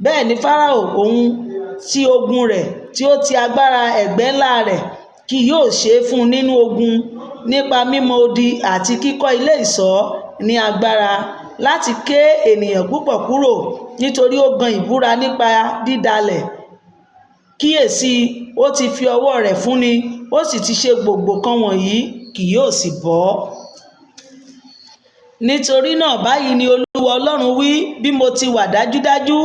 Bẹ́ẹ̀ ni Fáráò, òun tí ogun rẹ̀, tí ó ti agbára ẹgbẹ́ ńlá rẹ̀, kì yóò ṣe é fún un nínú ogun, nípa mímọ odi àti kíkọ́ ilé ìṣọ́ ní agbára, láti ké ènìyàn púpọ̀ kúrò, nítorí ó gan ìbúra nípa dídalẹ̀. Kíyèsí, ó ti fi ọwọ́ rẹ̀ fúnni, ó sì ti ṣe gbogbo nǹkan wọ̀nyí, kì yóò sì bọ́. Nítorí náà báyìí ni Olúwa Ọlọ́run wí, bí mo ti wà dájúdájú,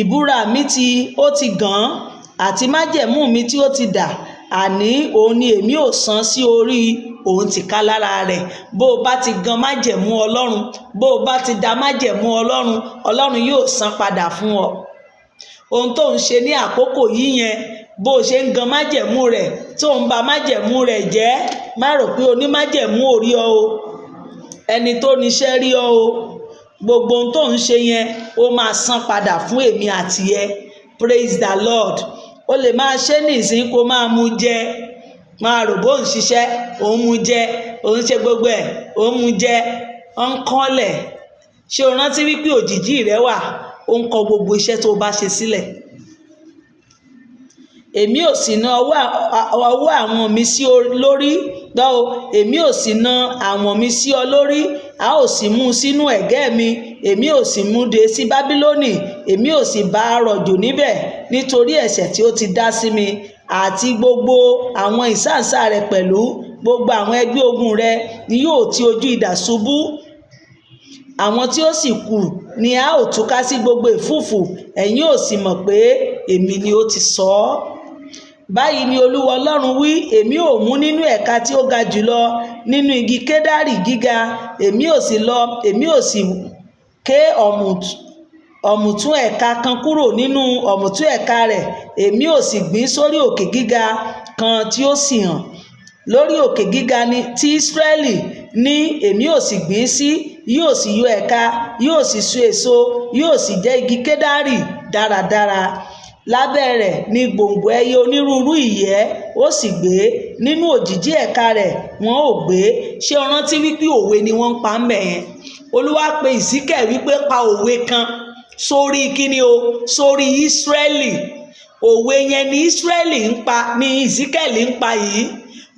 ìbúra mi tí ó ti gàn án, àti májẹ̀mú mi tí ó ti dà, àní òun ni èmi ò san sí orí òun tìkálára rẹ̀. Bó o bá ti gan májẹ̀mú Ọlọ́run, bó o bá ti da májẹ̀mú Ọlọ́run, Ọlọ́run yóò san padà fún ọ. Ohun tó ń ṣe ní àkókò yìí yẹn, bó o ṣe ń gan májẹ̀mú rẹ̀, tó ń ba májẹ̀mú rẹ̀ jẹ́, má rò pé onímájẹ̀mú ò rí ọ o. Ẹni tó níṣẹ́ rí ọ o. Gbogbo ohun tó ń ṣe yẹn, ó máa san padà fún èmi àti ẹ. Praise the Lord. O lè máa ṣe nísìnyí kó máa mú jẹ, máa rò bó ń ṣiṣẹ́, òun mú jẹ, òun ṣe gbogbo ẹ̀, òun mú jẹ, ó ń kọ́lẹ̀. Ṣé o rántí wípé òjìji rẹ wà? Ó ń kọ gbogbo iṣẹ́ tó o bá ṣe sílẹ̀. Èmi ò sì na ọwọ́ àwọn mi sí ọ lórí. Gbọ́ o, èmi ò sì na àwọn mi sí ọ lórí, a ó sì mú un sínú ẹ̀gẹ́ mi, èmi ò sì mú dé sí Bábílónì, èmi ò sì bá a rọ̀jò níbẹ̀, nítorí ẹ̀ṣẹ̀ tí ó ti dá sí mi, àti gbogbo àwọn ìsáǹsá rẹ̀ pẹ̀lú gbogbo àwọn ẹgbẹ́ ogun rẹ̀ ni yóò ti ojú idà ṣubú. Àwọn tí ó sì kù ni a ó túká sí gbogbo ìfúùfù, ẹ̀yin ó sì mọ̀ pé èmi ni ó ti sọ ọ́. Báyìí ni Olúwa Ọlọ́run wí, èmi ò mú nínú ẹ̀ka tí ó ga jùlọ nínú igi kedari gíga, èmi ò sì lọ, èmi ò sì ké ọ̀mùtún ẹ̀ka kan kúrò nínú ọ̀mùtún ẹ̀ka rẹ̀, èmi ò sì gbìn sórí òkè gíga kan tí ó sì hàn. Lórí òkè gíga ni ti Ísírẹ́lì ní èmi ò sì gbìn sí, yóò sì yọ ẹ̀ka, yóò sì so èso, yóò sì jẹ́ igi kedari dáradára. Lábẹ́ rẹ̀ ni gbòǹgbò ẹyẹ onírúurú ìyẹ́ ó sì gbé, nínú òjìji ẹ̀ka rẹ̀ wọn ó gbé. Ṣé o rántí wípé òwe ni wọ́n ń pa ń bẹ̀ yẹn? Olúwa pe Ìsíkẹ̀ wípé pa òwe kan sórí kíni o, sórí Ísírẹ́lì. Òwe yẹn ni Ísírẹ́lì ń pa, ni Ìsíkẹ̀lì ń pa yìí.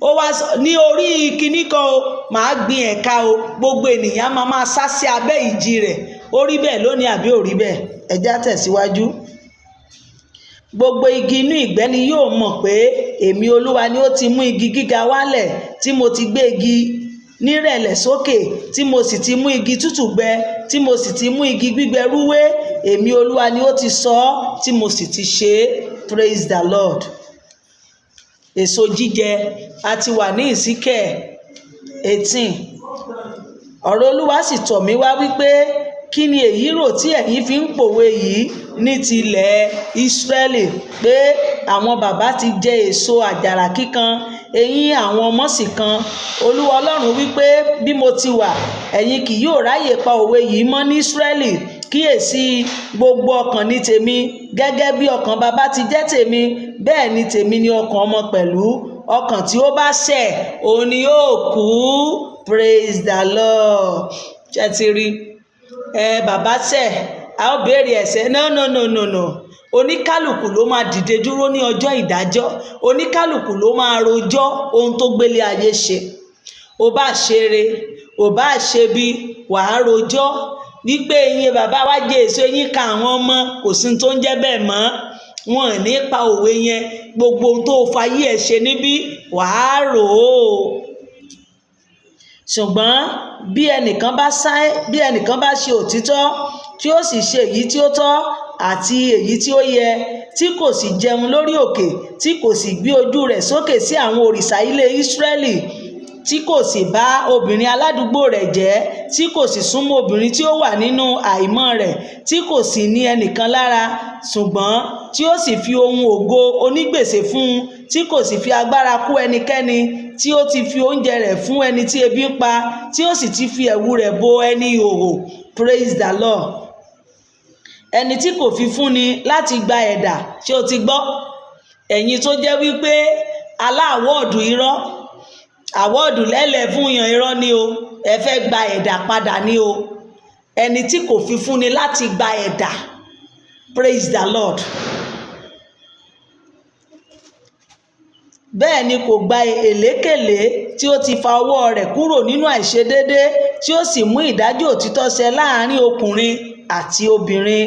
Ó wá sọ ní orí kíní kan o, màá gbin ẹ̀ka o, gbogbo ènìyàn máa máa sá sí abẹ́ ìjì rẹ̀. Ó rí bẹ́ẹ̀ lónìí àbí ò rí bẹ́ẹ̀? Ẹ já tẹ̀síwájú. Gbogbo igi inú ìgbẹ́ ni yóò mọ̀ pé èmi Olúwa ni ó ti mú igi gíga wálẹ̀, tí mo ti gbé igi nírẹ̀lẹ̀ sókè, tí mo sì ti mú igi tútù gbẹ, tí mo sì ti mú igi gbígbẹ rúwé. Èmi Olúwa ni ó ti sọ ọ́, tí mo sì ti ṣe é. Praise the Lord. Èso jíjẹ, a ti wà ní Ìsíkẹ̀ 18. Ọ̀rọ̀ Olúwa sì tọ̀ mí wá wípé, kí ni èyí rò tí ẹ̀yin fi ń pòwe yìí ní tilẹ̀ Ísírẹ́lì, pé àwọn baba ti jẹ èso àjàrà kíkan, eyín àwọn ọmọ sì kan? Olúwa Ọlọ́run wípé, bí mo ti wà, ẹ̀yin kì yóò ráyè pa òwe yìí mọ́ ní Ísírẹ́lì. Kíyèsí, gbogbo ọkàn ní tèmi, gẹ́gẹ́ bí ọkàn baba ti jẹ́ tèmi, bẹ́ẹ̀ ni tèmi ni ọkàn ọmọ pẹ̀lú. Ọkàn tí ó bá ṣẹ̀, òun ni yóò kú. Praise the Lord. Ṣé ti rí? Ẹ bàbá ṣẹ̀, a ó béèrè ẹ̀ṣẹ̀. No, no, no, no, no. Oníkálukú ló máa dìde dúró ní ọjọ́ ìdájọ́. Oníkálukú ló máa rojọ́ ohun tó gbélé ayé ṣe. Ò bá ṣeré, ò bá ṣe bí, wàá rojọ́ wípé eyín bàbá wa jẹ èso, eyín ka àwọn ọmọ, kò sí tó ń jẹ́ bẹ́ẹ̀ mọ́. Wọn ò ní pa òwe yẹn. Gbogbo ohun tó fayé ẹ̀ ṣe níbí, wàá rò ó. Ṣùgbọ́n bí ẹnìkan bá sá, bí ẹnìkan bá ṣe òtítọ́, tí ó sì ṣe èyí tí ó tọ́ àti èyí tí ó yẹ, tí kò sì jẹun lórí òkè, tí kò sì gbé ojú rẹ̀ sókè sí àwọn òrìṣà ilé Ísírẹ́lì, tí kò sì bá obìnrin aládùúgbò rẹ̀ jẹ́, tí kò sì súnmọ́ obìnrin tí ó wà nínú àìmọ́ rẹ̀, tí kò sì ní ẹnìkan lára, ṣùgbọ́n tí ó sì fi ohun ògo onígbèsè fún un, tí kò sì fi agbára kó ẹnikẹ́ni, tí ó ti fi oúnjẹ rẹ̀ fún ẹni tí ebi ń pa, tí ó sì ti fi ẹ̀wù rẹ̀ bo ẹni ìhòhò. Praise the Lord. Ẹni tí kò fi fúnni láti gba ẹ̀dà. Ṣé o ti gbọ́? Ẹ̀yin tó jẹ́ wípé aláwọ̀ọ̀dù irọ́, award lẹ́lẹ̀ fún yàn, irọ́ ni o. Ẹ fẹ́ gba ẹ̀dà padà ni o. Ẹni tí kò fi fúnni láti gba ẹ̀dà. Praise the Lord. Bẹ́ẹ̀ ni kò gba èlékèlé, tí ó ti fa ọwọ́ rẹ̀ kúrò nínú àìṣedéédé, tí ó sì mú ìdájọ́ òtítọ́ ṣẹ láàrin ọkùnrin àti obìnrin,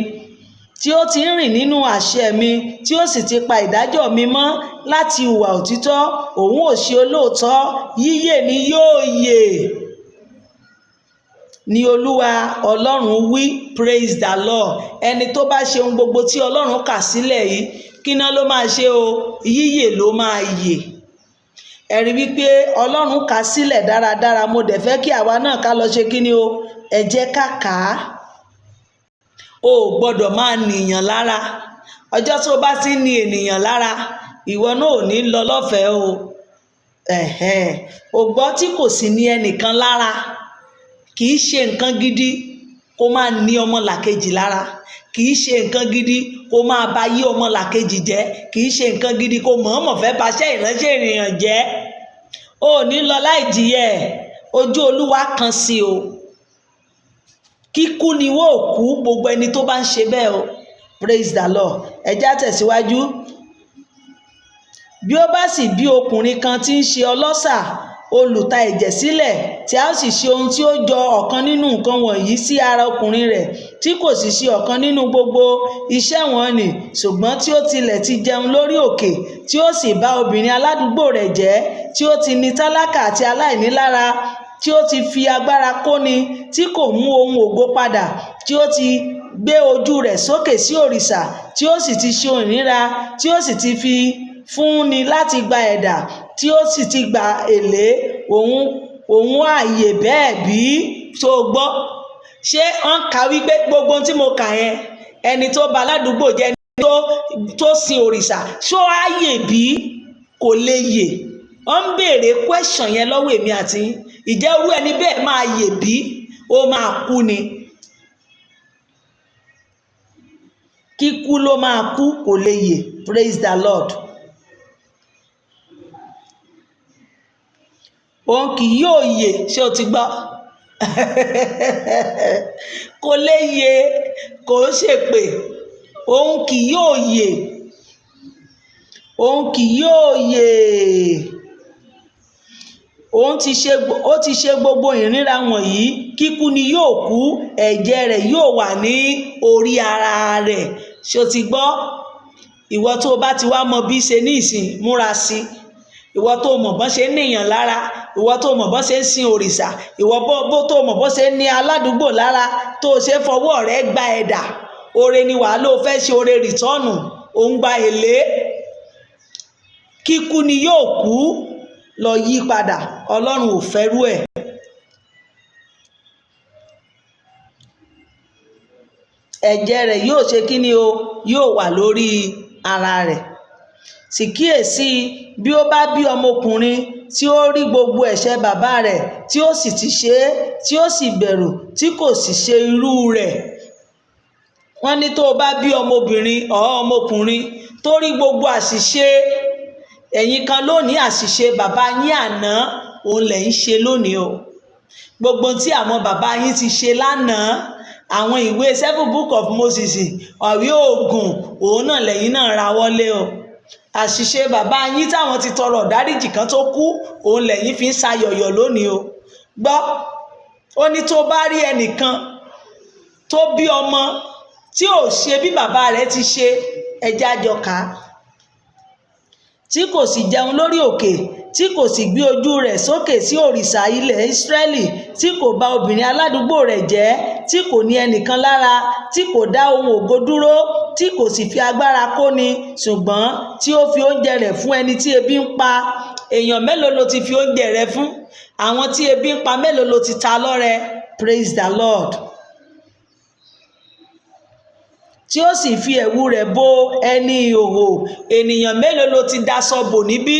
tí ó ti ń rìn nínú àṣẹ mi, tí ó sì ti pa ìdájọ́ mi mọ́ láti hùwà òtítọ́, òun ò ṣe olóòótọ́, yíyè ni yóò yè, ni Olúwa Ọlọ́run wí. Praise the Lord. Ẹni tó bá ṣe ohun gbogbo tí Ọlọ́run kà sílẹ̀ yìí, kí náà ló máa ṣe o? Yíyè ló máa yè. Ẹ rí wípé Ọlọ́run kà sílẹ̀ dáradára. Mo dẹ̀ fẹ́ kí àwa náà ká lọ ṣe kí ni o? Ẹ jẹ́ ká kà á. O ò gbọ́dọ̀ máa nìyàn lára. Ọjọ́ tó bá ti ń ní ènìyàn lára, ìwọ náà ò ní lọ lọ́fẹ̀ẹ́ o. Ẹ̀hẹ́n. O gbọ́, tí kò sì ní ẹnìkan lára. Kì í ṣe nǹkan gidi kó máa ní ọmọlàkejì lára. Kì í ṣe nǹkan gidi kó máa ba yí ọmọlàkejì jẹ́. Kì í ṣe nǹkan gidi kó mọ̀ọ́mọ̀ fẹ́ baṣẹ́ ìránṣẹ́ ènìyàn jẹ́. O ò ní lọ láì jìyẹ. Ojú Olúwa kan sí o. Kíkú ni wọ́n ò kú, gbogbo ẹni tó bá ń ṣe bẹ́ẹ̀ o. Praise the Lord. Ẹ já tẹ̀síwájú. Bí ó bá sì bí ọkùnrin kan tí ń ṣe ọlọ́ṣà, olùta ẹ̀jẹ̀ sílẹ̀, tí a sì ṣe ohun tí ó jọ ọ̀kan nínú nǹkan wọ̀nyí sí ara ọkùnrin rẹ̀, tí kò sì ṣe ọ̀kan nínú gbogbo iṣẹ́ wọ̀nnì, ṣùgbọ́n tí ó tilẹ̀ ti jẹun lórí òkè, tí ó sì bá obìnrin aládùúgbò rẹ̀ jẹ́, tí ó ti ní tálákà àti aláìní lára, tí ó ti fi agbára kóni, tí kò mú ohun ògo padà, tí ó ti gbé ojú rẹ̀ sókè sí òrìṣà, tí ó sì ti ṣe ìríra, tí ó sì ti fi fúnni láti gba ẹ̀dà, tí ó sì ti gba èlé, òun ààyè bẹ́ẹ̀ bí. Tó gbọ́, ṣé wọ́n kà wípé gbogbo ohun tí mo kà yẹn, ẹni tó ba aládùúgbò jẹ́, ẹni tó sin òrìṣà, ṣó ààyè bí? Kò lè yè. Wọ́n ń béèrè question yẹn lọ́wọ́ èmi àti yín. Ìjẹ́ irú ẹni bẹ́ẹ̀ máa yè bí? Ó máa kú ni. Kíkú ló máa kú, kò lè yè. Praise the Lord. Òun kì yóò yè. Ṣé o ti gbọ́? Kò lè yè, kò ń ṣèpè. Òun kì yóò yè. Òun kì yóò yè. Òun ti ṣe, ó ti ṣe gbogbo ìríra wọ̀nyí, kíkú ni yóò kú, ẹ̀jẹ̀ rẹ̀ yóò wà ní orí ara rẹ̀. Ṣé o ti gbọ́? Ìwọ tó bá ti wá mọ bí ṣe ní ìsìn, múra sí i. Ìwọ tó mọ̀ bọ́n ṣe ń níyàn lára, ìwọ tó mọ̀ bọ́n ṣe ń sin òrìṣà, ìwọ bó tó mọ̀ bọ́n ṣe ń ní aládùúgbò lára, tó ṣe fọwọ́ rẹ gba ẹ̀dà. Oore ni wàá ló fẹ́ ṣe, oore rìtọ́ọ̀nù, òun gba èlé. Kíkú ni yóò kú, lọ yí padà. Ọlọ́run ò fẹ́rú ẹ̀. Ẹ̀jẹ̀ rẹ̀ yóò ṣe kí ni o? Yóò wà lórí ara rẹ̀. Sì kíyèsí, bí ó bá bí ọmọkùnrin tí ó rí gbogbo ẹ̀ṣẹ̀ bàbá rẹ̀, tí ó sì ti ṣe é, tí ó sì bẹ̀rù, tí kò sì ṣe irú rẹ̀. Wọ́n ní tó o bá bí ọmọbìnrin ọ̀ ọmọkùnrin tó rí gbogbo àṣìṣe ẹ̀yin kan lónìí, àṣìṣe bàbá yín àná, òun lẹ̀ ń ṣe lónìí o. Gbogbo tí àwọn bàbá yín ti ṣe lánàá, Àwọn ìwé Seven Book of Moses, ọ̀wé oògùn, òun náà lẹ́yìn náà ra wọlé o. Àṣìṣe bàbá yín táwọn ti tọrọ dáríjì kan tó kú, òun lẹ́yìn fi ń ṣayọ̀yọ̀ lónìí o. Gbọ́, ó ní tó bá rí ẹnìkan tó bí ọmọ tí ò ṣe bí bàbá rẹ̀ ti ṣe, ẹjẹ́ àjọká, tí kò sì jẹun lórí òkè, tí kò sì gbé ojú rẹ̀ sókè sí òrìṣà ilẹ̀ Ísírẹ́lì, tí kò bà obìnrin aládùúgbò rẹ̀ jẹ́, tí kò ní ẹnìkan lára, tí kò dá ohun ògo dúró, tí kò sì fi agbára kóni, ṣùgbọ́n tí ó fi oúnjẹ rẹ̀ fún ẹni tí ebi ń pa. Èèyàn mélòó ló ti fi oúnjẹ rẹ̀ fún? Àwọn tí ebi ń pa mélòó ló ti ta lọ́rẹ? Praise the Lord. Tí ó sì fi ẹ̀wù rẹ̀ bo ẹni ìhòhò. Ènìyàn mélòó ló ti daṣọ bò níbí?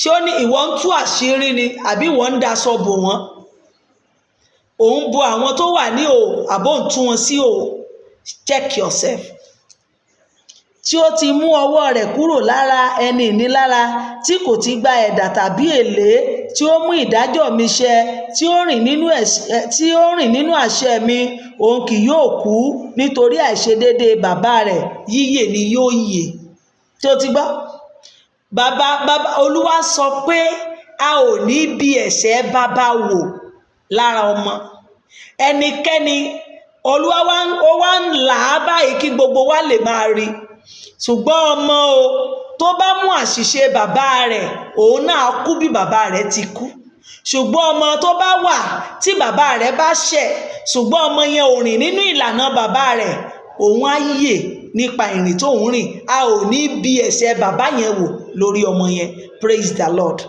Ṣé ó ní ìwọ ń tú àṣírí ni, àbí ìwọ ń daṣọ bò wọ́n? Òun bo àwọn tó wà ní òò, àbó ń tú wọn sí òò? Check yourself. Tí ó ti mú ọwọ́ rẹ̀ kúrò lára ẹni ìnilára, tí kò ti gba ẹ̀dà tàbí èlé, tí ó mú ìdájọ́ mi ṣẹ, tí ó rìn nínú àṣẹ mi, òun kì yóò kú nítorí àìṣedéédéé bàbá rẹ̀, yíyè ni yóò yè. Tí ó ti gbọ́, bàbá bàbá Olúwa sọ pé a ò ní bí ẹ̀ṣẹ̀ bàbá wò lára ọmọ ẹnikẹ́ni. Olúwa wá ó wá ń là á báyìí kí gbogbo wa lè máa rí. Ṣùgbọ́n ọmọ o tó bá mú àṣìṣe bàbá rẹ̀, òun náà kú bí bàbá rẹ̀ ti kú. Ṣùgbọ́n ọmọ tó bá wà tí bàbá rẹ̀ bá ṣẹ̀, ṣùgbọ́n ọmọ yẹn ò rìn nínú ìlànà bàbá rẹ̀, òun á yè nípa ìrìn tó ń rìn. A ò ní bí ẹ̀ṣẹ̀ bàbá yẹn wò lórí ọmọ yẹn. Praise the Lord.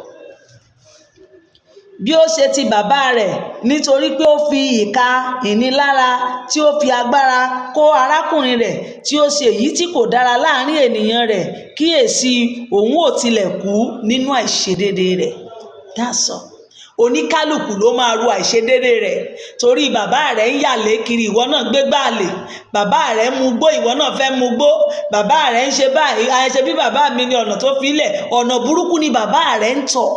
Bí ó ṣe ti bàbá rẹ̀, nítorí pé ó fi ìka ìnilára, tí ó fi agbára kó arákùnrin rẹ̀, tí ó ṣe èyí tí kò dára láàrin ènìyàn rẹ̀, kíyèsí, òun ò tilẹ̀ kú nínú àìṣedéédéé rẹ̀. That's all. Oníkálukú ló máa ru àìṣedéédéé rẹ̀. Torí bàbá rẹ̀ ń yàlé kiri, ìwọ náà gbégbá àlè. Bàbá rẹ̀ ń mugbó, ìwọ náà fẹ́ mugbó. Bàbá rẹ̀ ń ṣe báyìí, àìṣe bí bàbá mi ní ọ̀nà tó fi lẹ̀, ọ̀nà burúkú ni bàbá rẹ̀ ń tọ̀.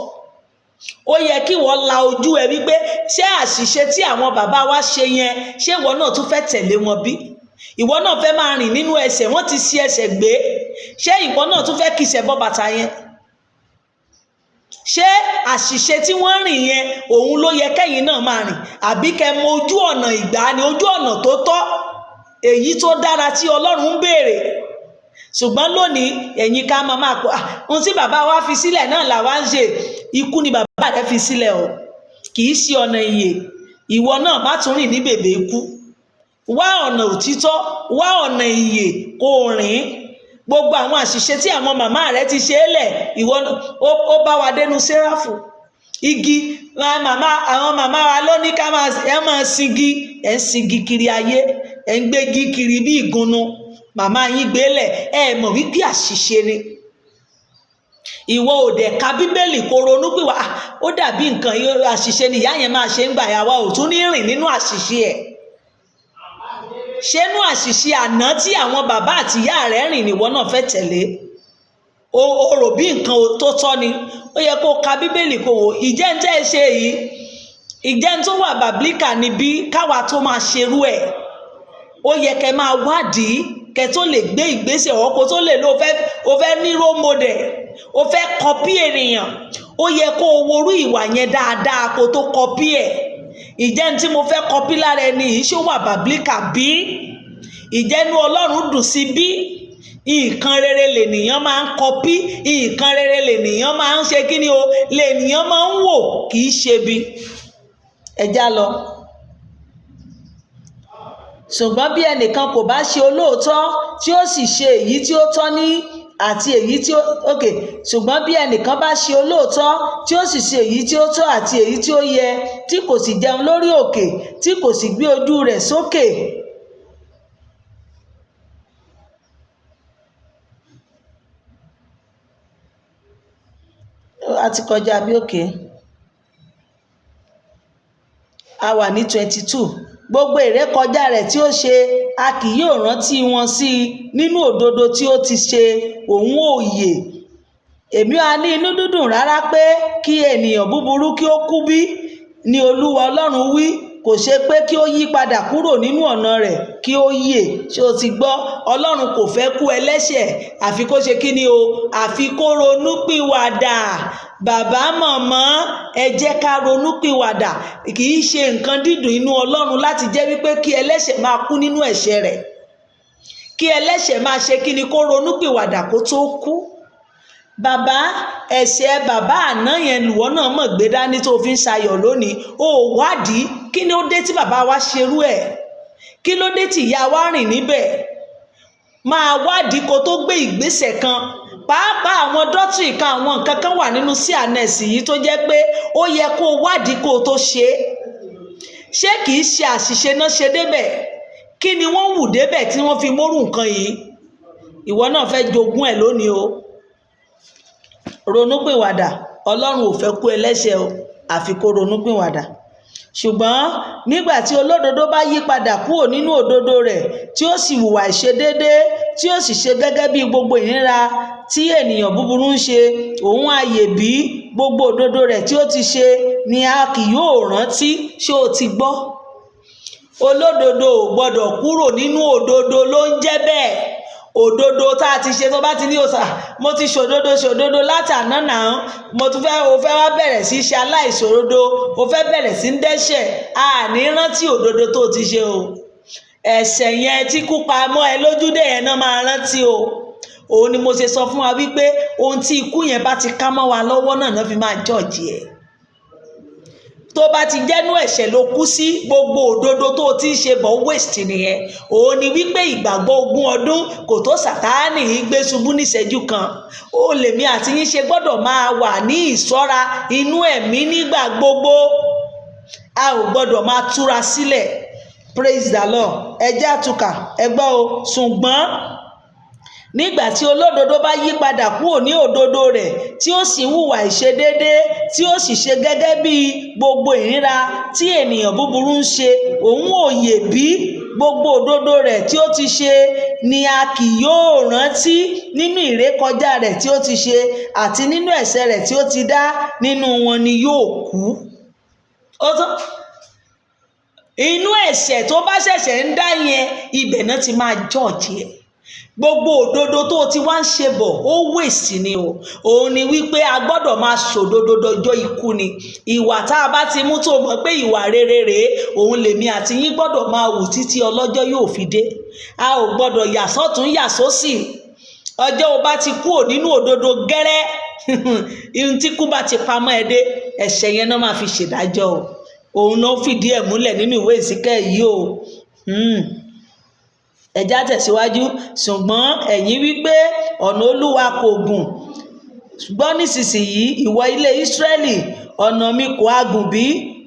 Ó yẹ kí wọ́n la ojú ẹ wípé ṣé àṣìṣe tí àwọn bàbá wa ṣe yẹn, ṣé ìwọ náà tún fẹ́ tẹ̀lé wọn bí? Ìwọ náà fẹ́ máa rìn nínú ẹsẹ̀ wọ́n ti ṣi ẹsẹ̀ gbé? Ṣé ìwọ náà tún fẹ́ kìsẹ̀ bọ́ bàtà yẹn? Ṣé àṣìṣe tí wọ́n rìn yẹn, òun ló yẹ kẹ́yìn náà máa rìn? Àbí kẹ́ mọ ojú ọ̀nà ìgbàanì, ojú ọ̀nà tó tọ́, èyí tó dára tí Ọlọ́run ń béèrè? Ṣùgbọ́n lónìí, ẹ̀yin ká máa máa pọ̀ ohun tí bàbá wa fi sílẹ̀ náà làwa ń ṣe. Ikú ni bàbá rẹ fi sílẹ̀ o, kì í ṣe ọ̀nà ìyè. Ìwọ náà má tún rìn ní bèbè ikú. Wá ọ̀nà òtítọ́, wá ọ̀nà ìyè kó o rìn. Gbogbo àwọn àṣìṣe tí àwọn màmá rẹ ti ṣe é lẹ̀, ìwọ ó bá wa dénú sẹ́ráfù igi. Àwọn màmá wa ló ní ká máa ẹ máa singi, ẹ ń singi kiri ayé, ẹ ń gbégi kiri bí ìgúnnu. Màmá yín gbélẹ̀, ẹ mọ̀ wípé àṣìṣe ni. Ìwọ ò dẹ̀ ka Bíbélì kó ronú pé wà ó dàbí nǹkan àṣìṣe ni ìyá yẹn máa ṣe ń gbà yà wá, ò tún ní rìn nínú àṣìṣe ẹ̀. Ṣé inú àṣìṣe àná tí àwọn bàbá àti ìyá rẹ̀ rìn nìwọ náà fẹ́ tẹ̀lé? O rò bí nǹkan tó tọ́ ni. Ó yẹ kó ka Bíbélì kó wò ìjẹ́ ń tẹ́ ẹ ṣe yìí, ìjẹ́ ń tó wà bàblíkà níbí káwa tó máa ṣerú ẹ̀. Ó yẹ kẹ́ máa wádìí kẹ́ tó lè gbé ìgbésẹ̀, ọ̀ kó tó lè lo o fẹ́ ní role model, o fẹ́ kọpí ènìyàn. Ó yẹ kó o worú ìwà yẹn dáadáa kó tó kọpí ẹ̀. Ìjẹ́ ní tí mo fẹ́ kọpí lára ẹni yìí, ṣó wà bàblíkà bí? Ìjẹ́nu Ọlọ́run dùn sí bí? Nǹkan rere lènìyàn máa ń kọpí, nǹkan rere lènìyàn máa ń ṣe, kí ni o lènìyàn máa ń wò, kì í ṣe bí. Ẹ já lọ. Ṣùgbọ́n bí ẹnìkan kò bá ṣe olóòótọ́, tí ó sì ṣe èyí tí ó tọ́ ní àti èyí tí ó, ok, ṣùgbọ́n bí ẹnìkan bá ṣe olóòótọ́, tí ó sì ṣe èyí tí ó tọ́ àti èyí tí ó yẹ, tí kò sì jẹun lórí òkè, tí kò sì gbé ojú rẹ̀ sókè. A ti kọjá bí òkè. A wà ní 22. Gbogbo ìrékọjá rẹ̀ tí ó ṣe, a kì yóò rántí wọn sí i. Nínú òdodo tí ó ti ṣe, òun ò yè. Èmi á ní inú dídùn rárá pé kí ènìyàn búburú kí ó kú bí, ni Olúwa Ọlọ́run wí. Kò ṣe pé kí ó yí padà kúrò nínú ọ̀nà rẹ̀ kí ó yè. Ṣé o ti gbọ́? Ọlọ́run kò fẹ́ kú ẹlẹ́ṣẹ̀, àfi kó ṣe kí ni o? Àfi kó ronúpìwàdà. Bàbá, màmá, ẹ jẹ́ ká ronúpìwàdà. Kì í ṣe nǹkan dídùn inú Ọlọ́run láti jẹ́ wípé kí ẹlẹ́ṣẹ̀ máa kú nínú ẹ̀ṣẹ̀ rẹ̀. Kí ẹlẹ́ṣẹ̀ máa ṣe kí ni? Kó ronúpìwàdà kó tó kú. Bàbá, ẹ̀ṣẹ̀ bàbá àná yẹn lùwọ́ náà mọ̀ gbé dání tó fi ń ṣayọ̀ lónìí. Ó wádìí kí ni ó dé tí bàbá wa ṣerú ẹ̀, kí ló dé tí ìyá wa rìn níbẹ̀. Máa wádìí kó tó gbé ìgbésẹ̀ kan. Pàápàá àwọn doctrine kan, àwọn nǹkan kan wà nínú C&S yìí tó jẹ́ pé ó yẹ kó wádìí kó tó ṣe é. Ṣé kìí ṣe àṣìṣe náà ṣe débẹ̀? Kí ni wọ́n wù débẹ̀ tí wọ́n fi mórù nǹkan yìí? Ìwọ náà fẹ́ jogún ẹ̀ lónìí o. Ronúpìwàdà. Ọlọ́run ò fẹ́ kú ẹlẹ́ṣẹ̀ o, àfi kó ronúpìwàdà. Ṣùgbọ́n nígbà tí olódodo bá yí padà kúrò nínú òdodo rẹ̀, tí ó sì hùwà ìṣedéédé, tí ó sì ṣe gẹ́gẹ́ bí gbogbo ìríra tí ènìyàn búburú ń ṣe, òun á yè bí? Gbogbo òdodo rẹ̀ tí ó ti ṣe ni a kì yóò rántí. Ṣé o ti gbọ́? Olódodo ò gbọ́dọ̀ kúrò nínú òdodo ló ń jẹ́ bẹ́ẹ̀. Òdodo tá a ti ṣe, tó bá ti ní òsà, mo ti ṣòdodo ṣòdodo látàná náà, mo tún fẹ́, o fẹ́ wá bẹ̀rẹ̀ sí ṣe aláìṣòdodo, o fẹ́ bẹ̀rẹ̀ sí ń dẹ́ṣẹ̀, a ní rántí òdodo tó ti ṣe o. Ẹ̀ṣẹ̀ yẹn tí kú pa mọ́ ẹ lójúdé yẹn náà máa rántí o. Òun ni mo ṣe sọ fún wa wípé ohun tí ikú yẹn bá ti ká mọ́ wa lọ́wọ́ náà náà fi máa judge ẹ̀. Tó bá ti jẹ́nu ẹ̀ṣẹ̀ ló kú sí, gbogbo òdodo tó o ti ń ṣe bọ̀, waste nìyẹn. Òun ni wípé ìgbàgbọ́ ogún ọdún kò tó Sàtáánì gbé ṣubú níṣẹ́jú kan. Ó lèmi àti yín ṣe gbọ́dọ̀ máa wà ní ìṣọ́ra inú ẹ̀mí nígbà gbogbo. A ò gbọ́dọ̀ máa túra sílẹ̀. Praise the Lord. Ẹ jẹ́ àtúkà, ẹ gbọ́ o. Ṣùgbọ́n nígbà tí olódodo bá yí padà kúrò ní òdodo rẹ̀, tí ó sì hùwà ìṣedéédé, tí ó sì ṣe gẹ́gẹ́ bí gbogbo ìríra tí ènìyàn búburú ń ṣe, òun ò yè bí? Gbogbo òdodo rẹ̀ tí ó ti ṣe ni a kì yóò rántí nínú ìrékọjá rẹ̀ tí ó ti ṣe àti nínú ẹ̀ṣẹ̀ rẹ̀ tí ó ti dá, nínú wọn ni yóò kú. Ó tán. Inú ẹ̀ṣẹ̀ tó bá ṣẹ̀ṣẹ̀ ń dá yẹn, ibẹ̀ náà ti máa judge ẹ̀. Gbogbo òdodo tó o ti wá ń ṣe bọ̀, ó waste ni o. Òun ni wípé a gbọ́dọ̀ máa ṣòdodo dọjọ́ ikú ni. Ìwà tá a bá ti mú tó mọ̀ pé ìwà rere rèé, òun lèmi àti yín gbọ́dọ̀ máa wù títí ọlọ́jọ́ yóò fi dé. A ò gbọ́dọ̀ yà sọ́tún, yà sósì. Ọjọ́ o bá ti kúrò nínú òdodo gẹ́rẹ́, ihun tí kú bá ti pamọ́ ẹ dé, ẹ̀ṣẹ̀ yẹn náà máa fi ṣèdájọ́ o. Òun ló fìdí ẹ̀ múlẹ̀ nínú ìwé ìsìnkẹ́ yìí o. Ẹ já tẹ̀síwájú. Ṣùgbọ́n ẹ̀yin wípé, "Ọ̀nà Olúwa kò gùn." Gbọ́ nísinsìnyí, ìwọ ilé Ísírẹ́lì, ọ̀nà mi kò á gùn bí?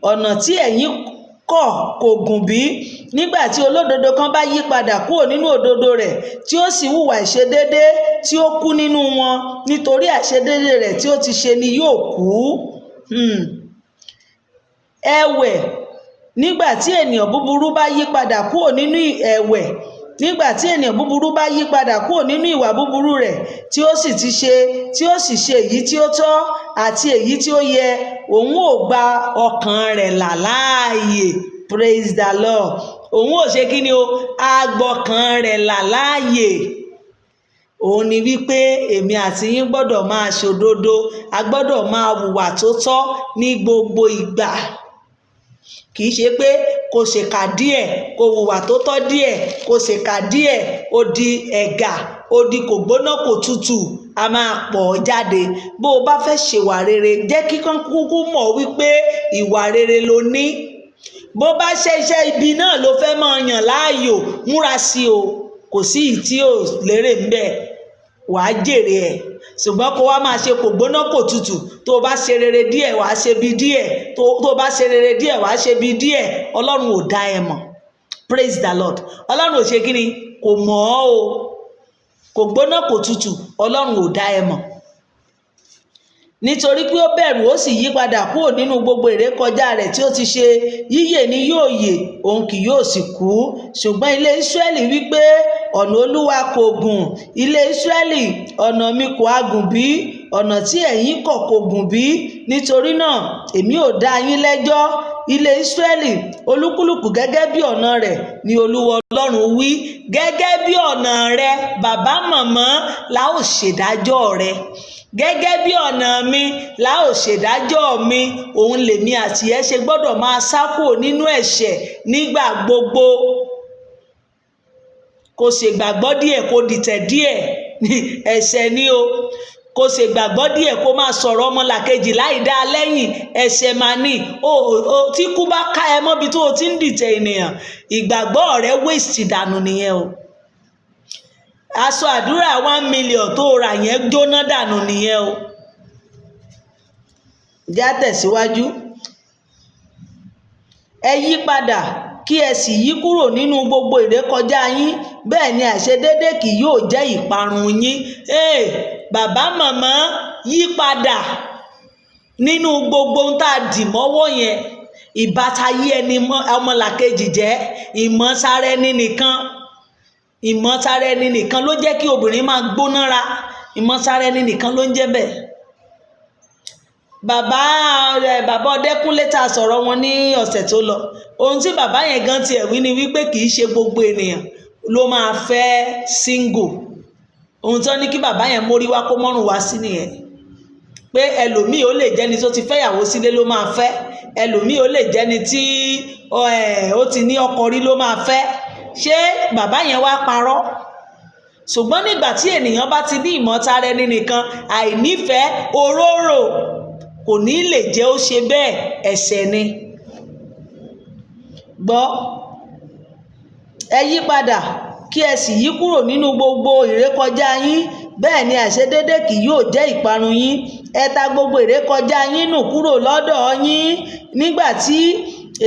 Ọ̀nà tí ẹ̀yin kọ̀ kò gùn bí? Nígbà tí olódodo kan bá yí padà kúrò nínú òdodo rẹ̀, tí ó sì hùwà ìṣedéédé, tí ó kú nínú wọn, nítorí àìṣedéédé rẹ̀ tí ó ti ṣe ni yóò kú. Ẹ̀wẹ̀, nígbà tí ènìyàn búburú bá yí padà kúrò nínú, ẹ̀wẹ̀, nígbà tí ènìyàn búburú bá yí padà kúrò nínú ìwà búburú rẹ̀ tí ó sì ti ṣe, tí ó sì ṣe èyí tí ó tọ́ àti èyí tí ó yẹ, òun ò gba ọkàn rẹ̀ là láàyè. Praise the Lord. Òun ò ṣe kí ni o? Agbọkàn rẹ̀ là láàyè. Òun ni wípé èmi àti yín gbọ́dọ̀ máa ṣòdodo. A gbọ́dọ̀ máa hùwà tó tọ́ ní gbogbo ìgbà. Kì í ṣe pé kò ṣèkà díẹ̀, kò hùwà tó tọ́ díẹ̀, kò ṣèkà díẹ̀, ó di ẹ̀gà, ó di kò gbóná kò tutù, a máa pọ̀ jáde. Bó o bá fẹ́ ṣèwà rere, jẹ́ kí kán kúkú mọ̀ wípé ìwà rere lo ní. Bó bá ṣe iṣẹ́ ibi náà ló fẹ́ máa yàn láàyò, múra sí o. Kò sí ìyí tí ò lérè ńbẹ̀, wàá jèrè ẹ̀. Ṣùgbọ́n kó wá máa ṣe kò gbóná kò tutù, tó o bá ṣe rere díẹ̀, wàá ṣe bí díẹ̀, tó o bá ṣe rere díẹ̀, wàá ṣe bí díẹ̀, Ọlọ́run ò dá ẹ mọ̀. Praise the Lord. Ọlọ́run ò ṣe kí ni? Kò mọ̀ ọ́ o. Kò gbóná kò tutù, Ọlọ́run ò dá ẹ mọ̀. Nítorí pé ó bẹ̀rù, ó sì yí padà kúrò nínú gbogbo ìrékọjá rẹ̀ tí ó ti ṣe, yíyè ni yóò yè, òun kì yóò sì kú. Ṣùgbọ́n ilé Ísírẹ́lì wípé, "Ọ̀nà Olúwa kò gùn." Ilé Ísírẹ́lì, ọ̀nà mi kò á gùn bí? Ọ̀nà tí ẹ̀yin kọ̀ kò gùn bí? Nítorí náà èmi ò dá yín lẹ́jọ́. Ilé Ísírẹ́lì, olúkúlùkù gẹ́gẹ́ bí ọ̀nà rẹ̀ ni Olúwa Ọlọ́run wí. Gẹ́gẹ́ bí ọ̀nà rẹ̀, bàbá, màmá, la ó ṣèdájọ́ rẹ̀. Gẹ́gẹ́ bí ọ̀nà mi la ó ṣèdájọ́ mi. Òun lèmi àti ẹ ṣe gbọ́dọ̀ máa sá kúrò nínú ẹ̀ṣẹ̀ nígbà gbogbo. Kò ṣègbàgbọ́ díẹ̀, kò dìtẹ̀ díẹ̀, ẹ̀ṣẹ̀ ni o. Kò ṣègbàgbọ́ díẹ̀, kó máa sọ̀rọ̀ ọmọlàkejì láì dá a lẹ́yìn, ẹ̀ṣẹ̀ máa ní o. Tí kú bá ká ẹ mọ́bi tó o ti ń dìtẹ̀ ènìyàn, ìgbàgbọ́ rẹ waste dànù nìyẹn o. Aṣọ àdúrà 1 million tó rà yẹn jóná dànù nìyẹn o. Já tẹ̀síwájú. Ẹ yí padà, kí ẹ sì yí kúrò nínú gbogbo ìrékọjá yín, bẹ́ẹ̀ ni àìṣedéédé kì yóò jẹ́ ìparun yín. Ee, bàbá, màmá, yí padà nínú gbogbo ohun tá a dì mọ́wọ́ yẹn: ìbátayé ẹni ọmọlàkejì jẹ́, ìmọ̀sára ẹni nìkan. Ìmọ̀sára ẹni nìkan ló jẹ́ kí obìnrin máa gbónára. Ìmọ̀sára ẹni nìkan ló ń jẹ́ bẹ́ẹ̀. Bàbá rẹ, bàbá Ọdẹkùnlé tá a sọ̀rọ̀ wọn ní ọ̀sẹ̀ tó lọ, ohun tí bàbá yẹn gan tiẹ̀ wí ni wípé kì í ṣe gbogbo ènìyàn ló máa fẹ́ single. Ohun tó ní kí bàbá yẹn mórí wá kó mọ́rùn wá sí nìyẹn, pé ẹlòmíì ó lè jẹ́ni tó ti fẹ́yàwó sílé ló máa fẹ́, ẹlòmíì ó lè jẹ́ni tí ó ti ní ọkọ rí ló máa fẹ́. Ṣé bàbá yẹn wá parọ́? Ṣùgbọ́n nígbà tí ènìyàn bá ti ní ìmọ̀tara ẹni nìkan, àìnífẹ̀ẹ́, òróró, kò ní lè jẹ́ ó ṣe bẹ́ẹ̀. Ẹ̀ṣẹ̀ ni. Gbọ́, ẹ yí padà, kí ẹ sì yí kúrò nínú gbogbo ìrékọjá yín, bẹ́ẹ̀ ni àìṣedéédé kì yóò jẹ́ ìparun yín. Ẹ ta gbogbo ìrékọjá yín nù kúrò lọ́dọ̀ yín nígbà tí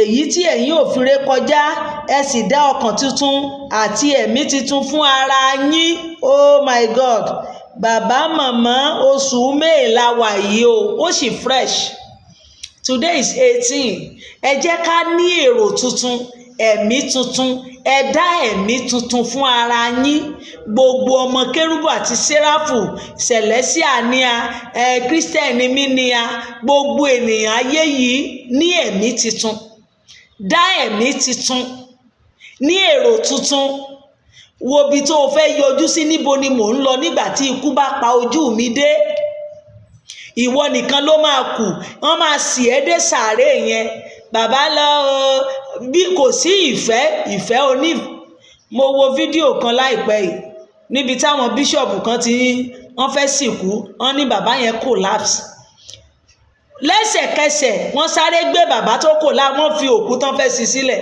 èyí tí ẹ̀yin ò fi rékọjá, ẹ sì dá ọkàn tuntun àti ẹ̀mí tuntun fún ara yín. Oh my God! Bàbá, màmá, oṣù May la wà yìí o, ó sì fresh. Today is 18. Ẹ jẹ́ ká ní èrò tuntun, ẹ̀mí tuntun. Ẹ dá ẹ̀mí tuntun fún ara yín. Gbogbo ọmọ kérúbù àti séráfù, Celestial ní a ẹ, Christian mi ní a, gbogbo ènìyàn ayé yìí, ní ẹ̀mí tuntun, dá ẹ̀mí tuntun, ní èrò tuntun. Wo ibi tó o fẹ́ yọjú sí. Níbo ni mò ń lọ nígbà tí ikú bá pa ojú mi dé? Ìwọ nìkan ló máa kù, wọ́n máa sì ẹ́ dé sàárè yẹn. Bàbá lọ o, bí kò sí ìfẹ́, ìfẹ́ oní. Mo wo fídíò kan láìpẹ́ yìí níbi táwọn bíṣọ̀bù kan ti wọ́n fẹ́ sìnkú. Wọ́n ní bàbá yẹn collapse lẹ́sẹ̀kẹsẹ̀. Wọ́n sáré gbé bàbá tó collapse, wọ́n fi òkú tán fẹ́ sí sílẹ̀.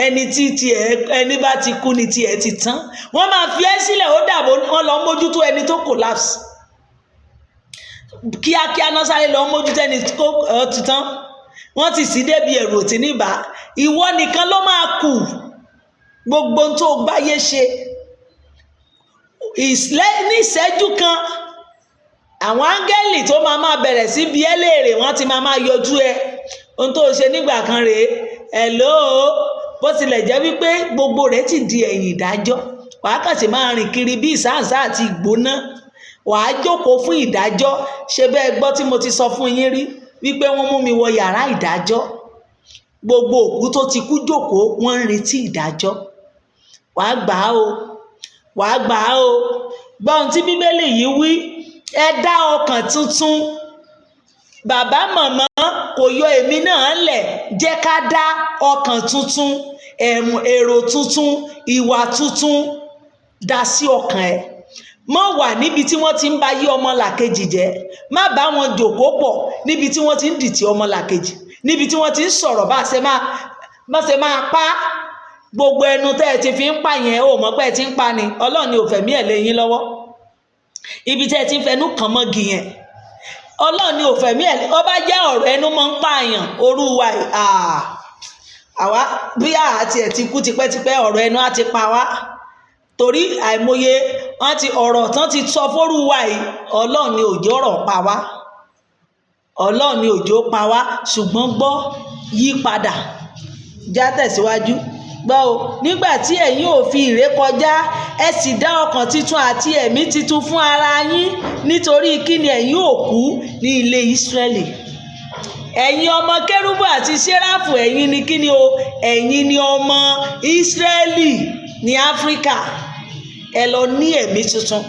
Ẹni tí tiẹ̀, ẹni bá ti kú ni tiẹ̀ ti tán. Wọ́n máa fi ẹ́ sílẹ̀, ó dàbò. Wọ́n lọ mójútó ẹni tó collapse kíákíá náà, sáré lọ mójútó ẹni tó ti tán. Wọ́n ti sì débi ẹ̀rù tí níbà. Ìwọ nìkan ló máa kù. Gbogbo ohun tó gbáyé ṣe ní ìṣẹ́jú kan, àwọn áńgẹ́lì tó máa máa bẹ̀rẹ̀ sí bí ẹ́ léèrè, wọ́n ti máa máa yọjú ẹ. Ohun tó ṣe nígbà kan rèé. Hello, bó tilẹ̀ jẹ́ wípé gbogbo rẹ̀ ti di ẹ̀yìn ìdájọ́, wàá kàn sí máa rìn kiri bí ìsáǹsá àti ìgbóná. Wàá jókòó fún ìdájọ́. Ṣe bẹ́ẹ̀ gbọ́ tí mo ti sọ fún yín rí wípé wọ́n mú mi wọ yàrá ìdájọ́? Gbogbo òkú tó ti kú jókòó, wọ́n ń retí ìdájọ́. Wàá gbà á o, wàá gbà á o. Gbọ́ ohun tí Bíbélì yìí wí: ẹ dá ọkàn tuntun. Bàbá, màmá, kò yọ èmi náà lẹ̀. Jẹ́ ká dá ọkàn tuntun, èrò tuntun, ìwà tuntun dá sí ọkàn ẹ̀. Má wà níbi tí wọ́n ti ń ba yí ọmọlàkejì jẹ́. Má bá wọn jòkó pọ̀ níbi tí wọ́n ti ń dìtì ọmọlàkejì, níbi tí wọ́n ti ń sọ̀rọ̀ bá ṣe máa pa. Gbogbo ẹnu tẹ́ ẹ ti fi ń pa yẹn, ó mọ̀ pé ẹ ti ń pa ni. Ọlọ́run ni ò fẹ̀mí ẹ̀ lé yín lọ́wọ́. Ibi tẹ́ ẹ ti ń fẹnu kàn mọ́gi yẹn, Ọlọ́run ni ò fẹ̀mí ẹ̀. Ó bá jẹ́ ọ̀rọ̀ ẹnu mọ́ ń pààyàn, orú wa àwa bí àti ẹ̀ ti kú tipẹ́tipẹ́. Ọ̀rọ̀ ẹnu á ti pa wá, torí àìmọye wọ́n ti ọ̀rọ̀ tán ti sọ fórú wa yìí. Ọlọ́run ni òjò ọ̀rọ̀ pa wá, Ọlọ́run ni òjò pa wá. Ṣùgbọ́n gbọ́, yí padà. Já tẹ̀síwájú. Gbọ́ o, nígbà tí ẹ̀yin ò fi ìrékọjá, ẹ sì dá ọkàn tuntun àti ẹ̀mí tuntun fún ara yín. Nítorí kí ni ẹ̀yin ò kú ní ilé Ísírẹ́lì? Ẹ̀yin ọmọ kérúbù àti séráfù, ẹ̀yin ni kíni o? Ẹ̀yin ni ọmọ Ísírẹ́lì ní Áfíríkà. Ẹ lọ ní ẹ̀mí tuntun,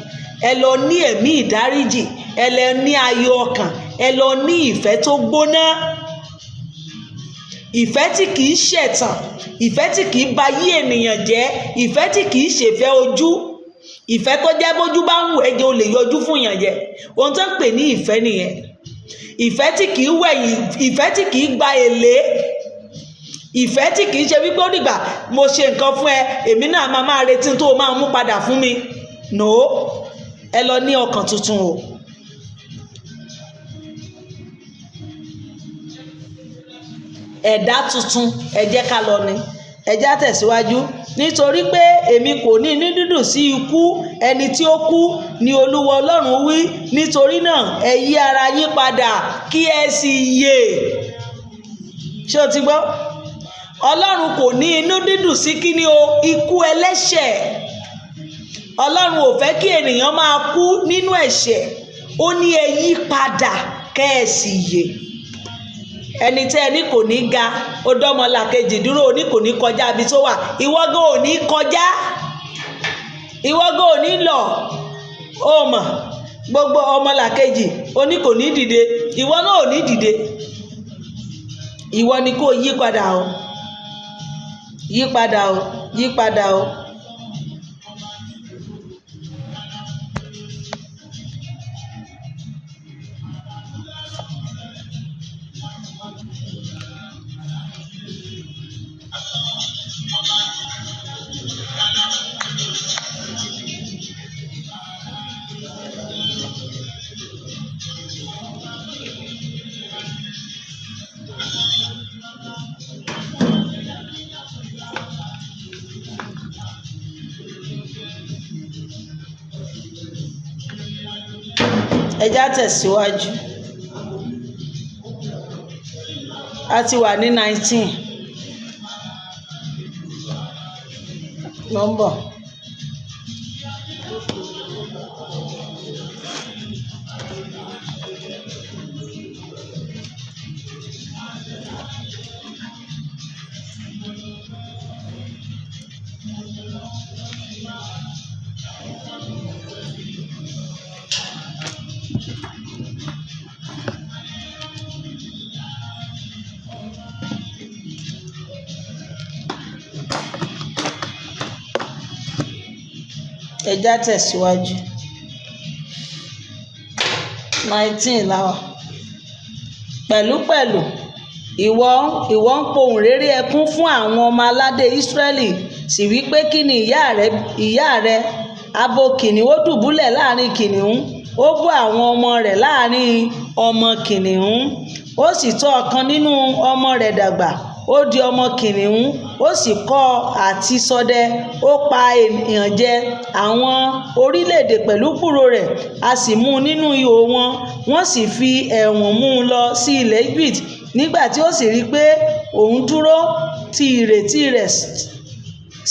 ẹ lọ ní ẹ̀mí ìdáríjì, ẹ lọ ní ayọ̀ ọkàn, ẹ lọ ní ìfẹ́ tó gbóná, ìfẹ́ tí kìí ṣẹ̀tàn, ìfẹ́ tí kìí ba yí ènìyàn jẹ́, ìfẹ́ tí kìí ṣèfẹ́ ojú, ìfẹ́ tó jẹ́ bójú bá ń wù ẹ́ jẹ́ o lè yọjú fún yàn jẹ. Ohun tó ń pè ní ìfẹ́ nìyẹn. Ìfẹ́ tí kìí wẹ̀yìn, ìfẹ́ tí kìí gba èlé, ìfẹ́ tí kìí ṣe wípé ó dìgbà mo ṣe nǹkan fún ẹ, èmi náà máa retí tó o máa mú padà fún mi. No, ẹ lọ ní ọkàn tuntun o. Ẹ̀dá tuntun, ẹ jẹ́ ká lọ ni. Ẹ jẹ́ á tẹ̀síwájú. Nítorí pé èmi kò ní inú dídùn sí ikú ẹni tí ó kú, ni Olúwa Ọlọ́run wí. Nítorí náà, ẹ yí ara yín padà kí ẹ sì yè. Ṣé o ti gbọ́? Ọlọ́run kò ní inú dídùn sí kíni o? Ikú ẹlẹ́ṣẹ̀. Ọlọ́run ò fẹ́ kí ènìyàn máa kú nínú ẹ̀ṣẹ̀. Ó ní ẹ yí padà kẹ́ ẹ sì yè. Ẹni tẹ́ ẹ ní kò ní ga, ó dọ́mọlàkejì dúró, ó ní kò ní kọjá ibi tó wà. Ìwọ gan ò ní kọjá, ìwọ gan ò ní lọ. Ó mọ̀ gbogbo ọmọlàkejì ó ní kò ní dìde, ìwọ náà ò ní dìde. Ìwọ ni kó yí padà o, yí padà o, yí padà o. Ẹ já tẹ̀síwájú. A ti wà ní 19. Mo ń bọ̀. Ẹ já tẹ̀síwájú. 19 la wà. Pẹ̀lúpẹ̀lú ìwọ ń pohùn réré ẹkún fún àwọn ọmọ aládé Ísírẹ́lì, sì wí pé, kí ni ìyá rẹ? Abo kìnìún ó dùbúlẹ̀ láàrin kìnìún, ó bọ́ àwọn ọmọ rẹ̀ láàrin ọmọ kìnìún. Ó sì tọ́ ọ̀kan nínú ọmọ rẹ̀ dàgbà, ó di ọmọ kìnìún, ó sì kọ́ àti ṣọdẹ, ó pa ènìyàn jẹ. Àwọn orílẹ̀-èdè pẹ̀lú gbúròó rẹ̀, a sì mú un nínú ihò wọn, wọ́n sì fi ẹ̀wọ̀n mú un lọ sí ilẹ̀ Egypt. Nígbà tí ó sì rí i pé òun dúró, tí ìrètí rẹ̀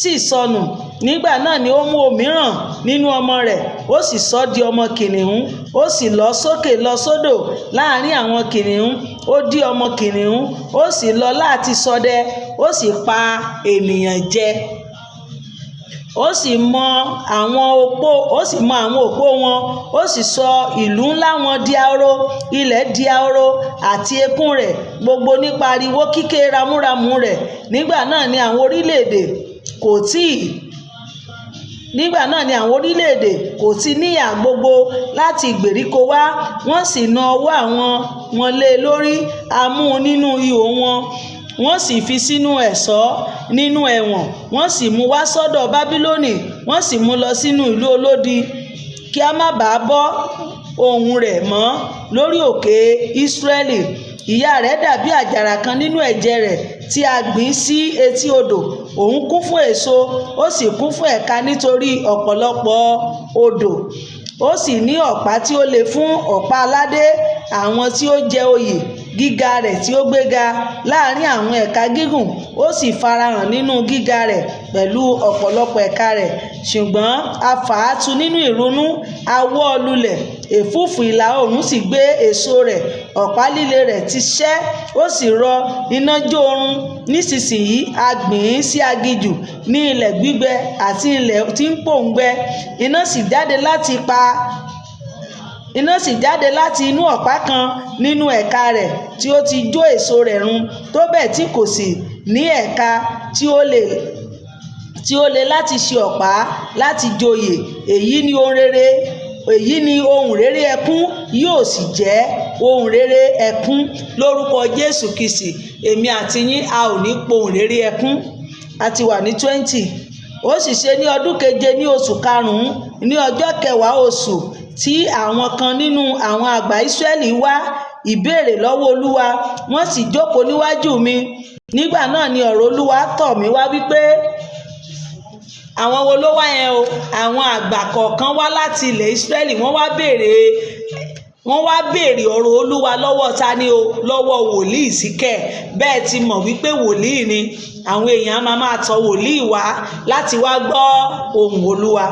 sì sọnù, nígbà náà ni ó mú òmíràn nínú ọmọ rẹ̀, ó sì sọ di ọmọ kìnìún. Ó sì lọ sókè lọ sódò láàrin àwọn kìnìún, ó di ọmọ kìnìún, ó sì lọ láti ṣọdẹ, ó sì pa ènìyàn jẹ. Ó sì mọ àwọn òpó wọn, ó sì sọ ìlú ńlá wọn di ahoro. Ilẹ̀ di ahoro àti ekún rẹ̀ gbogbo nípa ariwo kíké ramúramù rẹ̀. Nígbà náà ni àwọn orílẹ̀-èdè kò tí níhà gbogbo láti ìgbèríko wá, wọ́n sì na ọwọ́ àwọn wọn lé e lórí. A mú un nínú ihò wọn, wọ́n sì fi sínú ẹ̀ṣọ́ nínú ẹ̀wọ̀n, wọ́n sì mú wá sọ́dọ̀ Bábílónì, wọ́n sì mú lọ sínú ìlú olódi, kí a má bàa bọ́ ohùn rẹ̀ mọ́ lórí òkè Ísírẹ́lì. Ìyá rẹ̀ dàbí àjàrà kan nínú ẹ̀jẹ̀ rẹ̀ tí a gbìn sí etí odò. Òun kún fún èso, ó sì kún fún ẹ̀ka nítorí ọ̀pọ̀lọpọ̀ odò. Ó sì ní ọ̀pá tí ó le fún ọ̀pá aládé àwọn tí ó jẹ oyè gíga rẹ̀ tí ó gbéga láàrin àwọn ẹ̀ka gígùn. Ó sì farahàn nínú gíga rẹ̀ pẹ̀lú ọ̀pọ̀lọpọ̀ ẹ̀ka rẹ̀, ṣùgbọ́n a fà á tu nínú ìrunú, a wọ́ ọ lulẹ̀. Ẹ̀fúùfù ìlà oòrùn sì gbé èso rẹ̀, Ọ̀pá líle rẹ̀ ti ṣẹ́, ó sì rọ, iná jó run. Nísinsìnyí a gbìn ín sí aginjù, ní ilẹ̀ gbígbẹ àti ilẹ̀ tí ń pòǹgbẹ. Iná sì jáde láti inú ọ̀pá kan nínú ẹ̀ka rẹ̀ tí ó ti jó èso rẹ̀ run, tó bẹ́ẹ̀ tí kò sì ní ẹ̀ka tí ó le láti ṣe ọ̀pá láti joyè. Èyí ni ohun rere ẹkún yóò sì jẹ́ ohun rere ẹkún lórúkọ Jésù Kristi. Èmi àti yín, a ò ní pohùn rere ẹkún. A ti wà ní 20. Ó sì ṣe ní ọdún keje, ní oṣù karùn-ún, ní ọjọ́ kẹwàá oṣù, tí àwọn kan nínú àwọn àgbà Ísírẹ́lì wá ìbéèrè lọ́wọ́ Olúwa, wọ́n sì jókòó níwájú mi. Nígbà náà ni ọ̀rọ̀ Olúwa tọ̀ mí wá wípé, àwọn wo ló wá yẹn o? Àwọn àgbà kọ̀ọ̀kan wá láti ilẹ̀ Ísírẹ́lì. Wọ́n wá béèrè ọ̀rọ̀ Olúwa lọ́wọ́ ta ni o? Lọ́wọ́ wòlíì Síkẹ̀. Bẹ́ẹ̀ ti mọ̀ wípé wòlíì ni, àwọn èèyàn máa máa tọ̀ wòlíì wá láti wá gbọ́ ohùn Olúwa.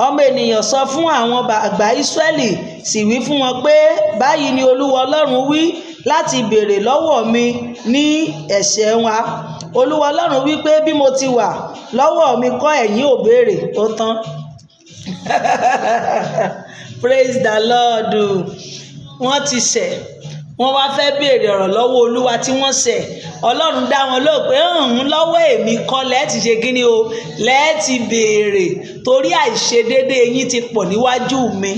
Ọmọ ènìyàn, sọ fún àwọn àgbà Ísírẹ́lì, sì wí fún wọn pé, báyìí ni Olúwa Ọlọ́run wí, láti béèrè lọ́wọ́ mi ní ẹ̀ṣẹ̀ wa? Olúwa Ọlọ́run wí pé, bí mo ti wà, lọ́wọ́ mi kọ́ ẹ̀yin ò béèrè. Ó tán. Praise the Lord. Wọ́n ti ṣẹ̀, wọ́n wá fẹ́ béèrè ọ̀rọ̀ lọ́wọ́ Olúwa tí wọ́n ṣẹ̀. Ọlọ́run dá wọn lóhùn pé òun lọ́wọ́ èmi kọ́ lẹ́ẹ̀tì ṣe kí ni o lẹ́ẹ̀tì béèrè, torí àìṣedéédéé yín ti pọ̀ níwájú mi.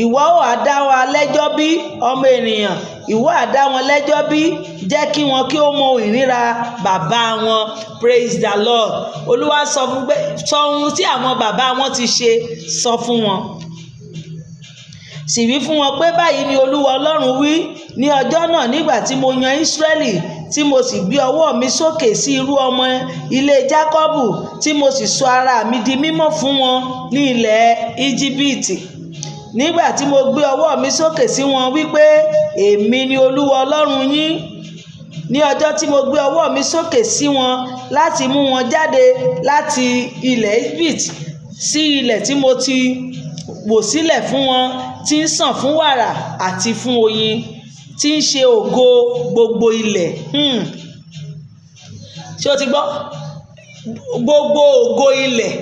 Ìwọ ò á dá wa lẹ́jọ́ bí? Ọmọ ènìyàn, ìwọ á dá wọn lẹ́jọ́ bí? Jẹ́ kí wọn kí ó mọ ìríra bàbá wọn. Praise the Lord. Olúwa sọ fún pé, sọ ohun tí àwọn bàbá wọn ti ṣe, sọ fún wọn, sì wí fún wọn pé, báyìí ni Olúwa Ọlọ́run wí, ní ọjọ́ náà, nígbà tí mo yan Ísírẹ́lì, tí mo sì gbé ọwọ́ mi sókè sí irú ọmọ ilé Jákọ́bù, tí mo sì sọ ara mi di mímọ́ fún wọn ní ilẹ̀ Íjíbítì, nígbà tí mo gbé ọwọ́ mi sókè sí wọn wípé, èmi ni Olúwa Ọlọ́run yín, ní ọjọ́ tí mo gbé ọwọ́ mi sókè sí wọn láti mú wọn jáde láti ilẹ̀ Egypt sí ilẹ̀ tí mo ti wò sílẹ̀ fún wọn, tí ń sàn fún wàrà àti fún oyin, tí ń ṣe ògo gbogbo ilẹ̀. Ṣé o ti gbọ́? Gbogbo ògo ilẹ̀,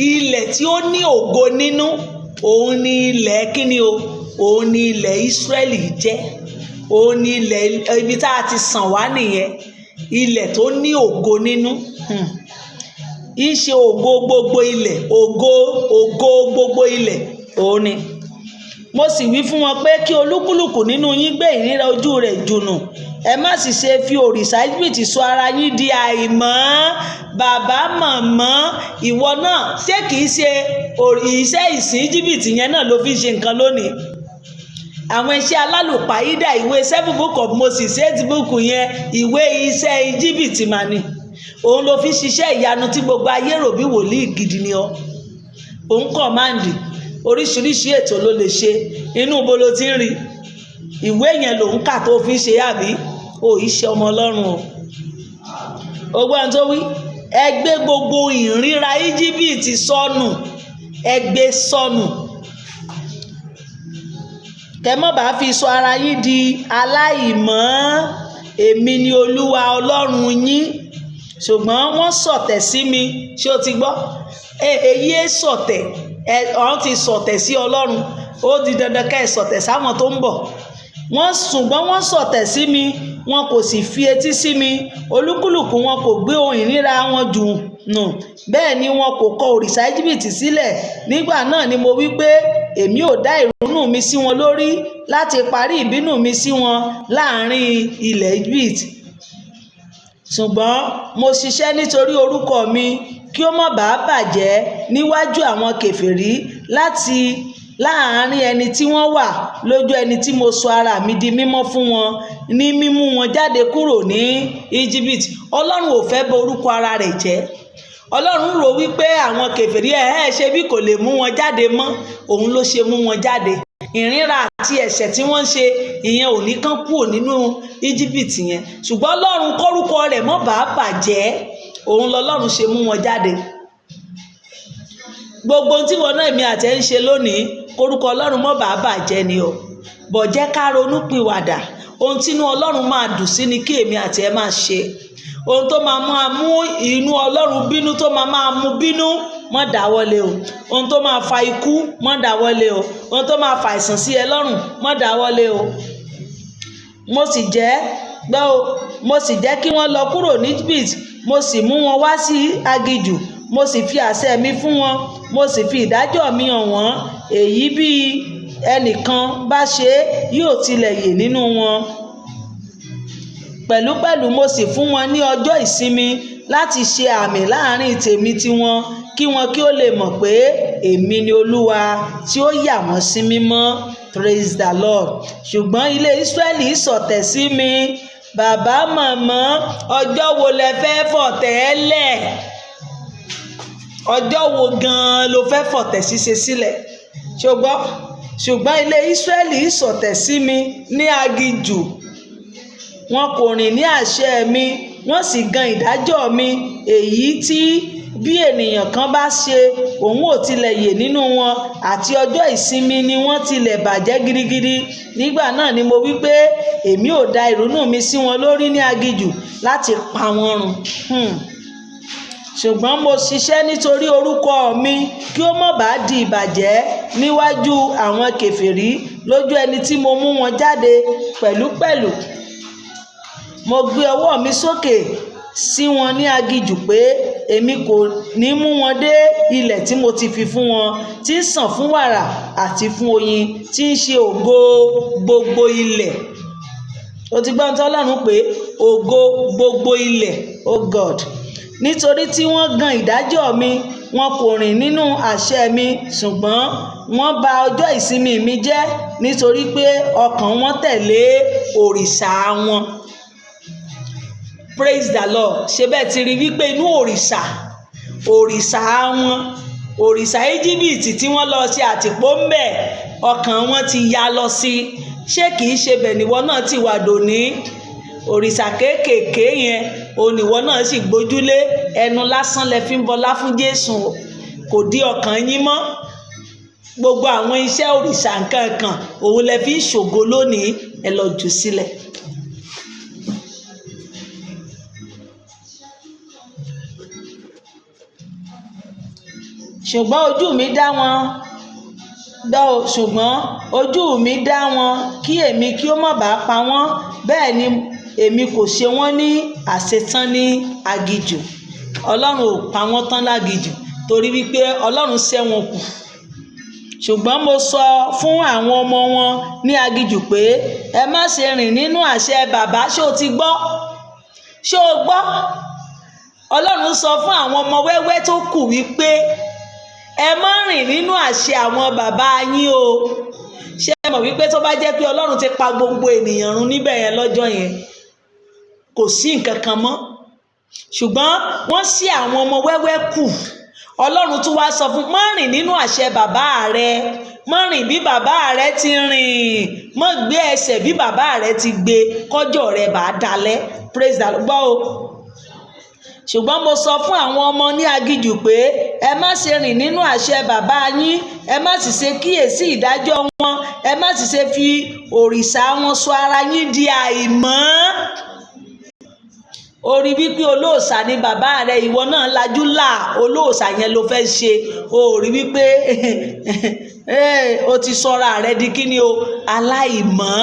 ilẹ̀ tí ó ní ògo nínú, òun ni ilẹ̀ kíni o? Òun ni ilẹ̀ Ísírẹ́lì jẹ́. Òun ni ilẹ̀ ibi tá a ti sàn wá nìyẹn, ilẹ̀ tó ní ògo nínú. Ń ṣe ògo gbogbo ilẹ̀, ògo ògo gbogbo ilẹ̀ òun ni. Mo sì wí fún wọn pé, kí olúkúlùkù nínú yín gbé ìríra ojú rẹ̀ jùnù, ẹ má sì ṣe fi òrìṣà Íjíbítì sọ ara yín di àìmọ́. Bàbá, màmá, ìwọ náà, ṣé kìí ṣe iṣẹ́ ìsìn Íjíbítì yẹn náà ló fi ń ṣe nǹkan lónìí? Àwọn iṣẹ́ alálùpàídà, ìwé Seven Book of Moses, eight book yẹn, ìwé iṣẹ́ Íjíbítì mà ni. Òun ló fi ṣiṣẹ́ ìyanu tí gbogbo ayé rò bí wòlíì gidi ni ọ́. Òun command oríṣiríṣi ètò ló lè ṣe. Inú ibo ló ti ń rí? Ìwé yẹn lòun kà tó fi ń ṣe, àbí o ì ṣe ọmọ Ọlọ́run o? Ogbọ́n tó wí, ẹ gbé gbogbo ìríra Íjíbítì sọnù, ẹ gbé sọnù, kẹ má bàa fi sọ ara yín di aláìmọ́. Èmi ni Olúwa Ọlọ́run yín. Ṣùgbọ́n wọ́n sọ̀tẹ̀ sí mi. Ṣé o ti gbọ́? Èyí é sọ̀tẹ̀ ẹ, ọ̀hún ti sọ̀tẹ̀ sí Ọlọ́run, ó di dandan ká ẹ sọ̀tẹ̀ sáwọn tó ń bọ̀ wọ́n. Ṣùgbọ́n wọ́n sọ̀tẹ̀ sí mi, wọn kò sì fi etí sí mi. Olúkúlùkù wọn kò gbé ohun ìríra wọn jù nù, bẹ́ẹ̀ ni wọn kò kọ òrìṣà Íjíbítì sílẹ̀. Nígbà náà ni mo wí pé, èmi ò dá ìrunú mi sí wọn lórí láti parí ìbínú mi sí wọn láàrin ilẹ̀ Egypt. Ṣùgbọ́n mo ṣiṣẹ́ nítorí orúkọ mi, kí ó má bàa bàjẹ́ níwájú àwọn kèfèrí láti láàárín ẹni tí wọ́n wà, lójú ẹni tí mo sọ ara mi di mímọ́ fún wọn ní mímú wọn jáde kúrò ní Egypt. Ọlọ́run ò fẹ́ bà orúkọ ara rẹ̀ jẹ́. Ọlọ́run rò wípé àwọn kèfèrí ẹ̀ ẹ́ ṣe bí kò lè mú wọn jáde mọ́, òun ló ṣe mú wọn jáde. Ìríra àti ẹ̀ṣẹ̀ tí wọ́n ń ṣe ìyẹn ò ní kán kúrò nínú Íjíbítì yẹn, ṣùgbọ́n Ọlọ́run kórúkọ rẹ̀ mọ́ bàá bàjẹ́. Òun lọ́lọ́run ṣe mú wọn jáde. Gbogbo ohun tí wọn náà, èmi àti ẹ̀ ń ṣe lónìí, korúkọ Ọlọ́run mọ́ bàá bàjẹ́ ni o. Bọ̀ jẹ́ ká ronú pìwàdà. Ohun tínú Ọlọ́run máa dùn sí ni kí èmi àti ẹ̀ máa ṣe. Ohun tó máa máa mú inú Ọlọ́run bínú, tó máa máa mú bínú, má dáwọ́lé o. Ohun tó máa fa ikú, má dáwọ́lé o. Ohun tó máa fa àìsàn sí ẹ lọ́rùn, má dáwọ́lé o. Mo sì jẹ́ gbọ́ o, mo sì jẹ́ kí wọ́n lọ kúrò ní Egypt, mo sì mú wọn wá sí aginjù, mo sì fi àṣẹ mi fún wọn, mo sì fi ìdájọ́ mi hàn wọ́n. Èyí bí ẹnìkan bá ṣe é, yóò tilẹ̀ yè nínú wọn. Pẹ̀lúpẹ̀lú mo sì fún wọn ní ọjọ́ ìsinmi láti ṣe àmì láàrin tèmi tiwọn, kí wọn kí ó lè mọ̀ pé èmi ni Olúwa tí ó yà wọ́n sí mímọ́. Praise the Lord. Ṣùgbọ́n ilé Ísírẹ́lì sọ̀tẹ̀ sí mi. Bàbá, màmá, ọjọ́ wo lẹ fẹ́ fọ̀tẹ̀ lẹ̀? Ọjọ́ wo gan-an ló fẹ́ fọ̀tẹ̀ ṣíṣe sílẹ̀? Ṣùgbọ́n ilé Ísírẹ́lì sọ̀tẹ̀ sí mi ní aginjù. Wọn kò rìn ní àṣẹ mi, wọ́n sì gan ìdájọ́ mi, èyí tí bí ènìyàn kan bá ṣe, òun ò tilẹ̀ yè nínú wọn. Àti ọjọ́ ìsinmi ni wọ́n tilẹ̀ bàjẹ́ gidigidi. Nígbà náà ni mo wí pé èmi ò da ìrunú mi sí wọn lórí ní aginjù láti pa wọ́n run. Ṣùgbọ́n mo ṣiṣẹ́ nítorí orúkọ mi, kí ó má bàa di ìbàjẹ́ níwájú àwọn kèfèrí lójú ẹni tí mo mú wọn jáde. Pẹ̀lúpẹ̀lú mo gbé ọwọ́ mi sókè sí wọn ní aginjù pé èmi kò ní mú wọn dé ilẹ̀ tí mo ti fi fún wọn, tí ń sàn fún wàrà àti fún oyin, tí ń ṣe ògo gbogbo ilẹ̀. O ti gbọ́ ohun tí Ọlọ́run pé ògo gbogbo ilẹ̀, oh God. Nítorí tí wọ́n gan ìdájọ́ mi, wọn kò rìn nínú àṣẹ mi, ṣùgbọ́n wọ́n bà ọjọ́ ìsinmi mi jẹ́, nítorí pé ọkàn wọn tẹ̀lé òrìṣà wọn. Praise the Lord. Ṣé bẹ́ẹ̀ ti rí wípé inú òrìṣà wọn, òrìṣà Íjíbítì tí wọ́n lọ ṣe àtìpó ń bẹ̀, ọkàn wọn ti ya lọ sí. Ṣé kìí ṣe bẹ̀ níwọ náà ti wà dòní? Òrìṣà kéékèèké yẹn, òníwọ náà sì gbójúlé. Ẹnu lásán lẹ fi ń bọlá fún Jésù, kò dí ọkàn yín mọ́. Gbogbo àwọn iṣẹ́ òrìṣà nǹkan kan òun lẹ fi ń ṣògo lónìí, ẹ lọ jù sílẹ̀. Ṣùgbọ́n ojú mi dá wọn dá o, ṣùgbọ́n ojú mi dá wọn kí èmi kí ó má bàa pa wọ́n, bẹ́ẹ̀ ni èmi kò ṣe wọ́n ní àṣetán ní aginjù. Ọlọ́run ò pa wọ́n tán láginjù torí wípé Ọlọ́run ṣẹ́ wọn kù. Ṣùgbọ́n mo sọ fún àwọn ọmọ wọn ní aginjù pé ẹ má ṣe rìn nínú àṣẹ bàbá. Ṣé o ti gbọ́? Ṣé o gbọ́? Ọlọ́run sọ fún àwọn ọmọ wẹ́wẹ́ tó kù wípé ẹ má rìn nínú àṣẹ àwọn bàbá yín o. Ṣé ẹ mọ̀ wípé tó bá jẹ́ pé Ọlọ́run ti pa gbogbo ènìyàn run níbẹ̀ yẹn lọ́jọ́ yẹn, kò sí nǹkan kan mọ́. Ṣùgbọ́n wọ́n ṣí àwọn ọmọ wẹ́wẹ́ kù. Ọlọ́run tún wá sọ fún, má rìn nínú àṣẹ bàbá rẹ, má rìn bí bàbá rẹ ti rìn, má gbé ẹsẹ̀ bí bàbá rẹ ti gbé, kọjọ́ rẹ bá dalẹ̀. Praise the Lord. Gbọ́ o. Ṣùgbọ́n mo sọ fún àwọn ọmọ ní aginjù pé ẹ má ṣe rìn nínú àṣẹ bàbá yín, ẹ má sì ṣe kíyèsí ìdájọ́ wọn, ẹ má sì ṣe fi òrìṣà wọn sọ ara yín di àìmọ́. O rí wípé olóòṣà ni bàbá rẹ, ìwọ náà lajú là, olóòṣà yẹn ló fẹ́ ṣe. O rí wípé o ti sọra rẹ di kíni o, aláìmọ́.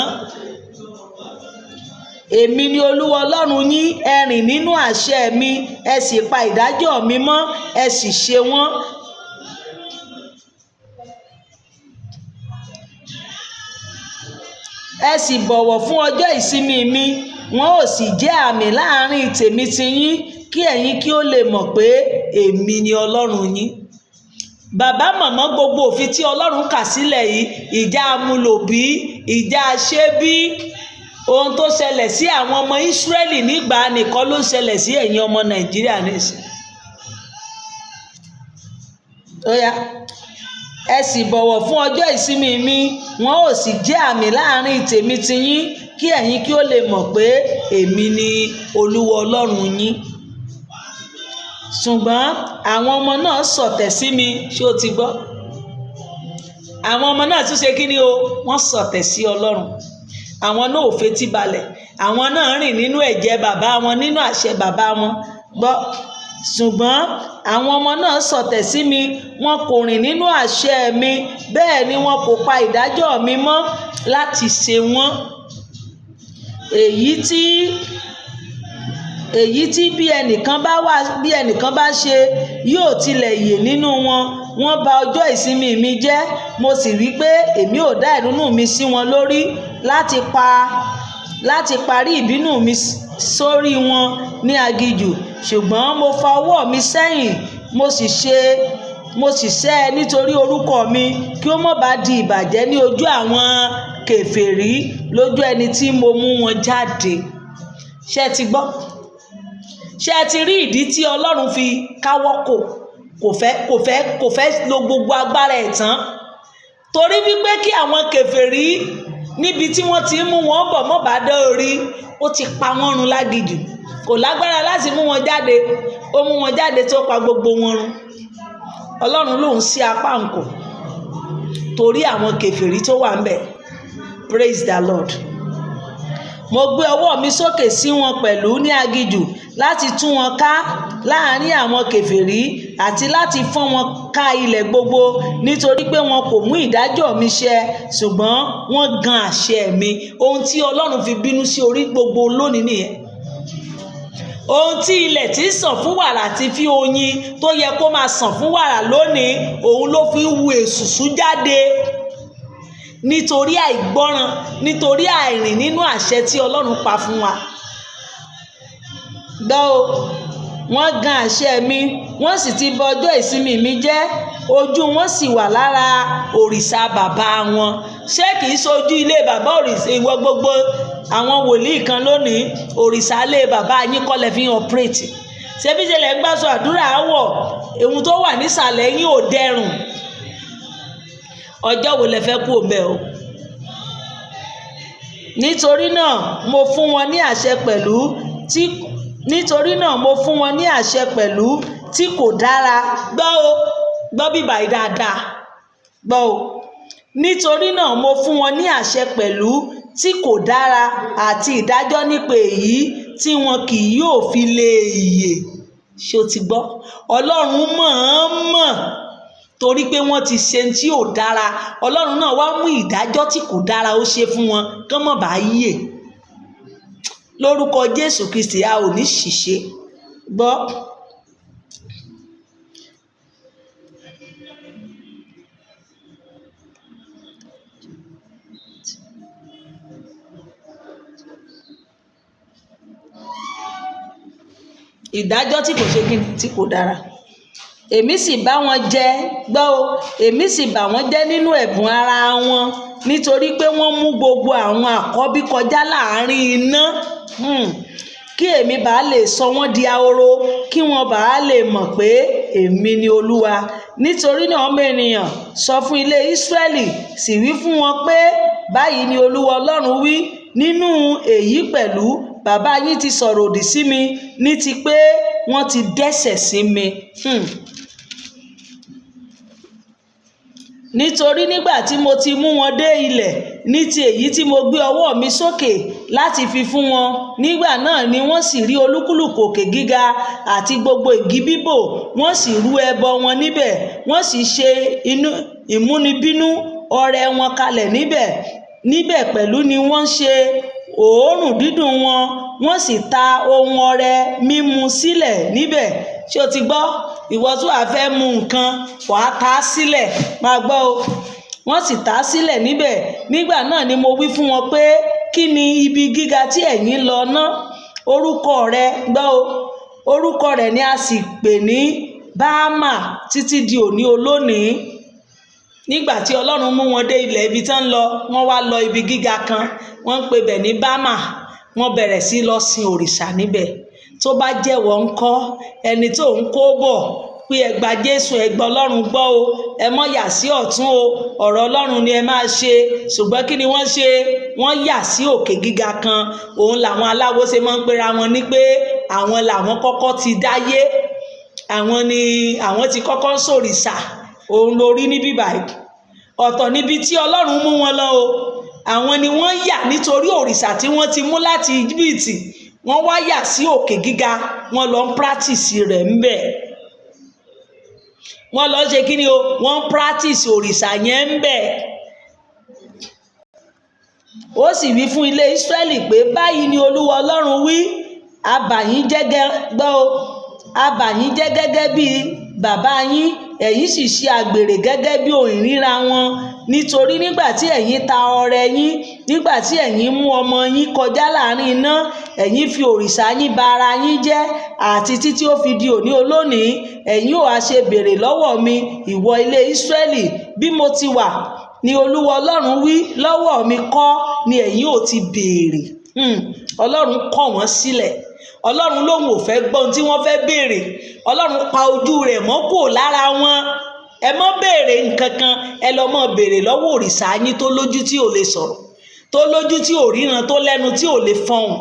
Èmi ni Olúwa Ọlọ́run yín, ẹ rìn nínú àṣẹ mi, ẹ sì pa ìdájọ́ mi mọ́, ẹ sì ṣe wọ́n. Ẹ sì bọ̀wọ̀ fún ọjọ́ ìsinmi mi, wọn ò sì jẹ́ àmì láàrin tèmi ti yín, kí ẹ̀yin kí ó lè mọ̀ pé èmi ni Ọlọ́run yín. Bàbá, màmá, gbogbo òfin tí Ọlọ́run kà sílẹ̀ yìí, ìjà amúlòbí, ìjà ṣébí, ohun tó ṣẹlẹ̀ sí àwọn ọmọ Ísírẹ́lì nígbà nìkan ló ń ṣẹlẹ̀ sí ẹ̀yin ọmọ Nàìjíríà nísìn. Ó yá, ẹ sì bọ̀wọ̀ fún ọjọ́ ìsinmi mi, wọn ò sì jẹ́ àmì láàrin tèmi ti yín, kí ẹ̀yin kí ó lè mọ̀ pé èmi ni Olúwa Ọlọ́run yín. Ṣùgbọ́n àwọn ọmọ náà sọ̀tẹ̀ sí mi. Ṣé o ti gbọ́? Àwọn ọmọ náà tún ṣe kí ni o? Wọ́n sọ̀tẹ̀ sí Ọlọ́run. Àwọn náà ò fetí balẹ̀. Àwọn náà rìn nínú ẹ̀jẹ̀ bàbá wọn, nínú àṣẹ bàbá wọn. Gbọ́, ṣùgbọ́n àwọn ọmọ náà sọ̀tẹ̀ sí mi, wọn kò rìn nínú àṣẹ mi, bẹ́ẹ̀ ni wọn kò pa ìdájọ́ mi mọ́ láti ṣe wọ́n. Èyí tí bí ẹnìkan bá wà, bí ẹnìkan bá ṣe, yóò tilẹ̀ yè nínú wọn. Wọ́n bà ọjọ́ ìsinmi mi jẹ́. Mo sì wí pé èmi ò dá ìrunú mi sí wọn lórí láti parí ìbínú mi sórí wọn ní aginjù. Ṣùgbọ́n mo fa ọwọ́ mi sẹ́yìn, mo sì sẹ́ ẹ nítorí orúkọ mi, kí ó má bàa di ìbàjẹ́ ní ojú àwọn kèfèrí, lójú ẹni tí mo mú wọn jáde. Ṣé ẹ ti gbọ́? Ṣé ẹ ti rí ìdí tí Ọlọ́run fi káwọ́ kò fẹ́ lo gbogbo agbára ẹ̀ tán? Torí wípé kí àwọn kèfèrí níbi tí wọ́n ti ń mú wọn bọ̀ mọ́ bá dán orí, ó ti pa wọ́n run láginjù. Kò lágbára láti mú wọn jáde. Ó mú wọn jáde tó pa gbogbo wọn run. Ọlọ́run lòun sí apá nkò torí àwọn kèfèrí tó wà ńbẹ̀. Praise the Lord. Mo gbé ọwọ́ mi sókè sí wọn pẹ̀lú ní aginjù láti tú wọn ká láàrin àwọn kèfèrí àti láti fọ́n wọn ká ilẹ̀ gbogbo, nítorí pé wọn kò mú ìdájọ́ mi ṣẹ, ṣùgbọ́n wọ́n gan àṣẹ mi. Ohun tí Ọlọ́run fi bínú sí orí gbogbo lónìí nìyẹn. Ohun tí ilẹ̀ tí ń sàn fún wàrà àti fi oyin tó yẹ kó máa sàn fún wàrà lónìí, òun ló fi ń wu èsùsú jáde, nítorí àìgbọ́ràn, nítorí àìrìn nínú àṣẹ tí Ọlọ́run pa fún wa. Gbọ́ o, wọ́n gan àṣẹ mi, wọ́n sì ti bà ọjọ́ ìsinmi mi jẹ́. Ojú wọn sì wà lára òrìṣà bàbá wọn. Ṣé kìí ṣojú ilé bàbá òrìṣà ìwọ? Gbogbo àwọn wòlíì kan lónìí, òrìṣà ilé bàbá yín kọ́ lẹ fi ń operate. Ṣebí ṣe lẹ̀ ń gbàsọ àdúrà wọ̀, ohun tó wà nísàlẹ̀ yín ò dẹrùn. Ọjọ́ wo lẹ fẹ́ kú òǹbẹ̀ o? Nítorí náà mo fún wọn ní àṣẹ pẹ̀lú tí nítorí náà mo fún wọn ní àṣẹ pẹ̀lú tí kò dára. Gbọ́ o, gbọ́ bíbà yìí dáadáa. Gbọ́ o, nítorí náà mo fún wọn ní àṣẹ pẹ̀lú tí kò dára àti ìdájọ́ nípa èyí tí wọn kì yóò fi lè yè. Ṣé o ti gbọ́? Ọlọ́run mọ̀ọ́mọ̀, torí pé wọ́n ti ṣe tí ò dára, Ọlọ́run náà wá mú ìdájọ́ tí kò dára, ó ṣe fún wọn kán mọ̀ bá yè. Lórúkọ Jésù Kristi, a ò ní ṣìṣe. Gbọ́. Ìdájọ́ tí kò ṣe kíni, tí kò dára. Èmi sì bá wọn jẹ. Gbọ́ o, èmi sì bà wọ́n jẹ́ nínú ẹ̀bùn ara wọn, nítorí pé wọ́n mú gbogbo àwọn àkọ́bí kọjá láàrin iná, kí èmi bá lè sọ wọ́n di ahoro, kí wọ́n bá lè mọ̀ pé èmi ni Olúwa. Nítorí náà, ọmọ ènìyàn, sọ fún ilé Ísírẹ́lì, sì wí fún wọn pé, báyìí ni Olúwa Ọlọ́run wí: nínú èyí pẹ̀lú bàbá yín ti sọ̀rọ̀ òdì sí mi, ní ti pé wọ́n ti dẹ́ṣẹ̀ sí mi. Nítorí nígbà tí mo ti mú wọn dé ilẹ̀ ní ti èyí tí mo gbé ọwọ́ mi sókè láti fi fún wọn, nígbà náà ni wọ́n sì rí olúkúlùkù òkè gíga àti gbogbo igi bíbò, wọ́n sì rú ẹbọ wọn níbẹ̀, wọ́n sì ṣe inú ìmúnibínú ọrẹ wọn kalẹ̀ níbẹ̀. Níbẹ̀ pẹ̀lú ni wọ́n ṣe òórùn dídùn wọn, wọ́n sì ta ohun ọrẹ mímu sílẹ̀ níbẹ̀. Ṣé o ti gbọ́? Ìwọ tó wàá fẹ́ mu nǹkan, wàá ta á sílẹ̀. Máa gbọ́ o, wọ́n sì ta á sílẹ̀ níbẹ̀. Nígbà náà ni mo wí fún wọn pé, kí ni ibi gíga tí ẹ̀yin lọ ná? Orúkọ rẹ̀, gbọ́ o, orúkọ rẹ̀ ni a sì pè ní Báámà títí di òní olónìí. Nígbà tí Ọlọ́run mú wọn dé ilẹ̀ ibi tán ń lọ, wọ́n wá lọ ibi gíga kan, wọ́n ń pè bẹ̀ ní Bámà. Wọ́n bẹ̀rẹ̀ sí lọ sin òrìṣà níbẹ̀. Tó bá jẹ́wọ́ ńkọ́? Ẹni tó ń kó bọ̀ pé ẹ gba Jésù, ẹ gba Ọlọ́run gbọ́ o, ẹ mọ́ yà sí ọ̀tún o, ọ̀rọ̀ Ọlọ́run ni ẹ máa ṣe. Ṣùgbọ́n kí ni wọ́n ṣe? Wọ́n yà sí òkè gíga kan. Òun làwọn aláwo ṣe máa ń pera wọn ní pé àwọn làwọn kọ́kọ́ ti dáyé. Àwọn ni àwọn ti kọ́kọ́ ń sòrìṣà. Òun lórí níbí báyìí. Ọ̀tọ̀ níbi tí Ọlọ́run mú wọn lọ o. Àwọn ni wọ́n yà nítorí òrìṣà tí wọ́n ti mú láti Íjíbítì. Wọ́n wá yà sí òkè gíga, wọ́n lọ ń practice rẹ̀ ńbẹ̀. Wọ́n lọ ṣe kí ni o? Wọ́n ń practice òrìṣà yẹn ńbẹ̀. Ó sì wí fún ilé Ísírẹ́lì pé, báyìí ni Olúwa Ọlọ́run wí: a bà yín jẹ́ gbọ́ o, a bà yín jẹ́ gẹ́gẹ́ bí bàbá yín, ẹ̀yin sì ṣe àgbèrè gẹ́gẹ́ bí òǹríra wọn. Nítorí nígbà tí ẹ̀yin ta ọrẹ yín, nígbà tí ẹ̀yin mú ọmọ yín kọjá láàrin iná, ẹ̀yin fi òrìṣà yín ba ara yín jẹ́, àti títí ó fi di òní olónìí. Ẹ̀yin ò ha ṣe béèrè lọ́wọ́ mi, ìwọ ilé Ísírẹ́lì? Bí mo ti wà ni Olúwa Ọlọ́run wí, lọ́wọ́ mi kọ́ ni ẹ̀yin ò ti béèrè. Ọlọ́run kọ̀ wọ́n sílẹ̀. Ọlọ́run lòun ò fẹ́ gbọ́ ohun tí wọ́n fẹ́ béèrè. Ọlọ́run pa ojú rẹ̀ mọ́ kúrò lára wọn. Ẹ má béèrè nǹkan kan, ẹ lọ mọ́ béèrè lọ́wọ́ òrìṣà yín tó lójú tí ò lè sọ̀rọ̀, tó lójú tí ò ríran, tó lẹ́nu tí ò lè fọhùn.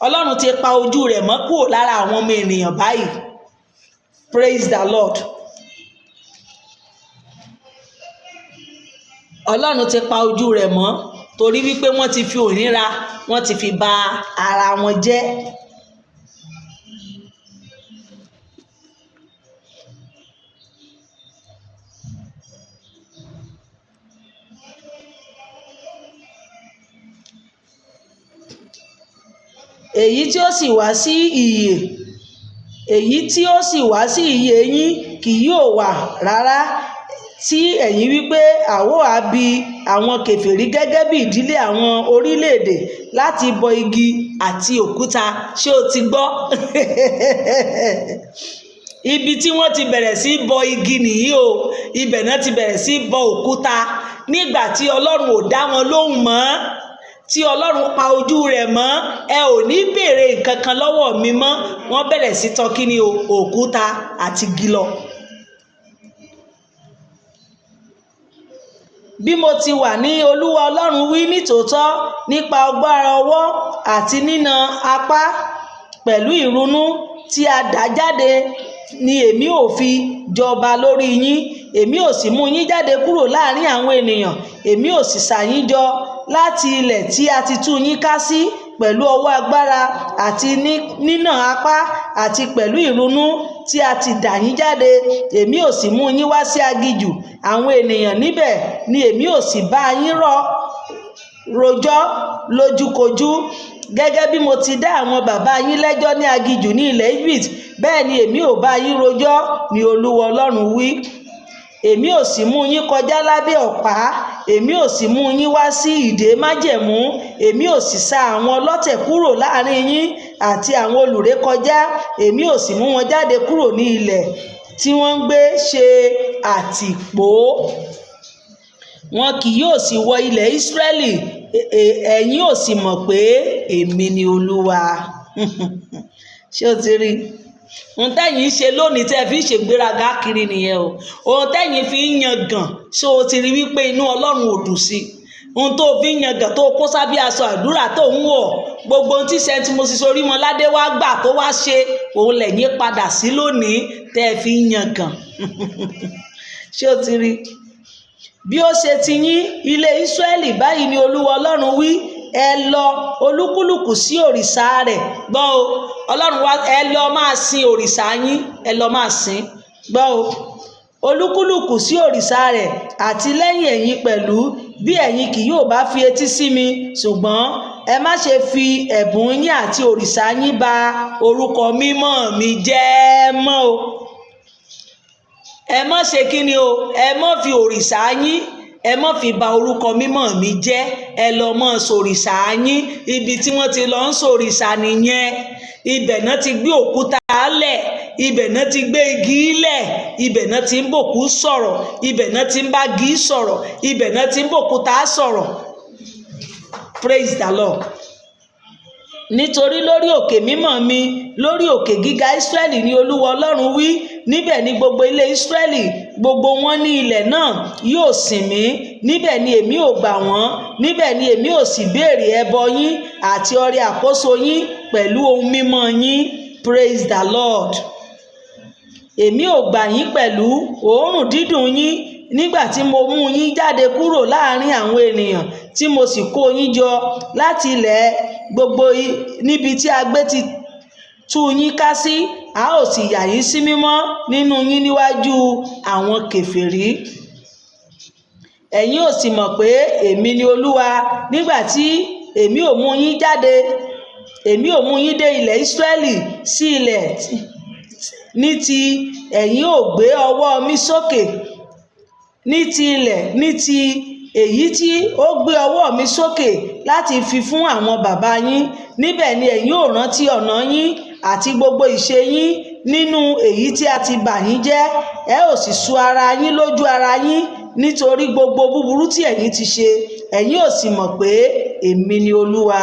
Ọlọ́run ti pa ojú rẹ̀ mọ́ kúrò lára àwọn ọmọ ènìyàn báyìí. Praise the Lord. Ọlọ́run ti pa ojú rẹ̀ mọ́ torí wípé wọ́n ti fi òríra, wọ́n ti fi ba ara wọn jẹ́. Èyí tí ó sì wá sí ìyè, èyí tí ó sì wá sí ìyè yín kì yóò wà rárá, tí ẹ̀yin wípé àwa ó ha bí àwọn kèfèrí gẹ́gẹ́ bí ìdílé àwọn orílẹ̀-èdè láti bọ igi àti òkúta. Ṣé o ti gbọ́? Ibi tí wọ́n ti bẹ̀rẹ̀ sí bọ igi nìyí o. Ibẹ̀ náà ti bẹ̀rẹ̀ sí bọ òkúta nígbà tí Ọlọ́run ò dá wọn lóhùn mọ́, tí Ọlọ́run pa ojú rẹ̀ mọ́. Ẹ ò ní béèrè nǹkan kan lọ́wọ́ mi mọ́. Wọ́n bẹ̀rẹ̀ sí tọ́ kí ni o? Òkúta àti igi lọ. Bí mo ti wà ní Olúwa Ọlọ́run wí, nítòótọ́ nípa agbára ọwọ́ àti nínà apá pẹ̀lú ìrunú tí a dà jáde ni èmi ò fi jọba lórí yín. Èmi ò sì mú yín jáde kúrò láàrin àwọn ènìyàn, èmi ò sì ṣà yín jọ láti ilẹ̀ tí a ti tú yín ká sí pẹ̀lú ọwọ́ agbára àti nínà apá àti pẹ̀lú ìrunú tí a ti dà yín jáde. Èmi ò sì mú yín wá sí aginjù àwọn ènìyàn, níbẹ̀ ni èmi ò sì bá yín rọ rojọ́ lójúkojú. Gẹ́gẹ́ bí mo ti dá àwọn bàbá yín lẹ́jọ́ ní aginjù ní ilẹ̀ Egypt, bẹ́ẹ̀ ni èmi ò bá yín rojọ́, ní Olúwa Ọlọ́run wí. Èmi ò sì mú yín kọjá lábẹ́ ọ̀pá, èmi ò sì mú yín wá sí ìdè májẹ̀mú. Èmi ò sì sa àwọn ọlọ̀tẹ̀ kúrò láàrin yín àti àwọn olùrékọjá, èmi ò sì mú wọn jáde kúrò ní ilẹ̀ tí wọ́n ń gbé ṣe àtìpó. Wọn kì yóò sì wọ ilẹ̀ Ísírẹ́lì, ẹ̀yin ò sì mọ̀ pé èmi ni Olúwa. Ṣé o ti rí ohun tẹ́yìn ń ṣe lónìí tẹ́ ẹ fi ń ṣègbéraga kiri nìyẹn o? Ohun tẹ́yìn fi ń yangàn, ṣé o ti rí wípé inú Ọlọ́run ò dùn sí ohun tó fi ń yangàn, tó kó sábẹ́ aṣọ àdúrà tó ń wọ̀? Gbogbo ohun tí Saint Moses Orímọládé wá gbà tó wá ṣe, òun lẹ̀yìn padà sí lónìí tẹ́ ẹ fi ń yangàn. Ṣé o ti rí? Bí ó ṣe ti yín, ilé Ísírẹ́lì, báyìí ni Olúwa Ọlọ́run wí: ẹ lọ olúkúlùkù sí òrìṣà rẹ̀. Gbọ́ o, Ọlọ́run wá, ẹ lọ máa sin òrìṣà yín, ẹ lọ máa sìn. Gbọ́ o, olúkúlùkù sí òrìṣà rẹ̀, àti lẹ́yìn ẹ̀yin pẹ̀lú, bí ẹ̀yin kì yóò bá fi etí sí mi. Ṣùgbọ́n ẹ má ṣe fi ẹ̀bùn yín àti òrìṣà yín ba orúkọ mímọ́ mi jẹ́ mọ́ o. Ẹ má ṣe kí ni o? Ẹ má fi òrìṣà yín, ẹ má fi ba orúkọ mímọ́ mi jẹ́. Ẹ lọ mọ́ sòrìṣà yín. Ibi tí wọ́n ti lọ ń sòrìṣà nìyẹn. Ibẹ̀ náà ti gbé òkúta lẹ̀, ibẹ̀ náà ti gbé igi lẹ̀, ibẹ̀ náà ti ń bòkú sọ̀rọ̀, ibẹ̀ náà ti ń bá igi sọ̀rọ̀, ibẹ̀ náà ti ń bòkúta sọ̀rọ̀. Praise the Lord. Nítorí lórí òkè mímọ́ mi, lórí òkè gíga Ísírẹ́lì ni Olúwa Ọlọ́run wí, níbẹ̀ ni gbogbo ilé Ísírẹ́lì, gbogbo wọn ní ilẹ̀ náà, yóò sìn mí. Níbẹ̀ ni èmi ò gbà wọ́n, níbẹ̀ ni èmi ò sì béèrè ẹbọ yín àti ọrẹ àkóso yín pẹ̀lú ohun mímọ́ yín. Praise the Lord. Èmi ò gbà yín pẹ̀lú òórùn dídùn yín nígbà tí mo mú yín jáde kúrò láàrin àwọn ènìyàn, tí mo sì kó yín jọ láti ilẹ̀ gbogbo níbi tí a gbé ti tú yín ká sí. A ó sì yà yín sí mímọ́ nínú yín níwájú àwọn kèfèrí. Ẹ̀yin ò sì mọ̀ pé èmi ni Olúwa, nígbà tí èmi ò mú yín jáde, èmi ò mú yín dé ilẹ̀ Ísírẹ́lì, sí ilẹ̀ ní ti ẹ̀yin ò gbé ọwọ́ mi sókè, ní ti ilẹ̀ ní ti èyí tí ó gbé ọwọ́ mi sókè láti fi fún àwọn bàbá yín. Níbẹ̀ ni ẹ̀yin ò rántí ọ̀nà yín àti gbogbo ìṣe yín nínú èyí tí a ti bà yín jẹ́. Ẹ ó sì sú ara yín lójú ara yín nítorí gbogbo búburú tí ẹ̀yin ti ṣe. Ẹ̀yin ò sì mọ̀ pé èmi ni Olúwa,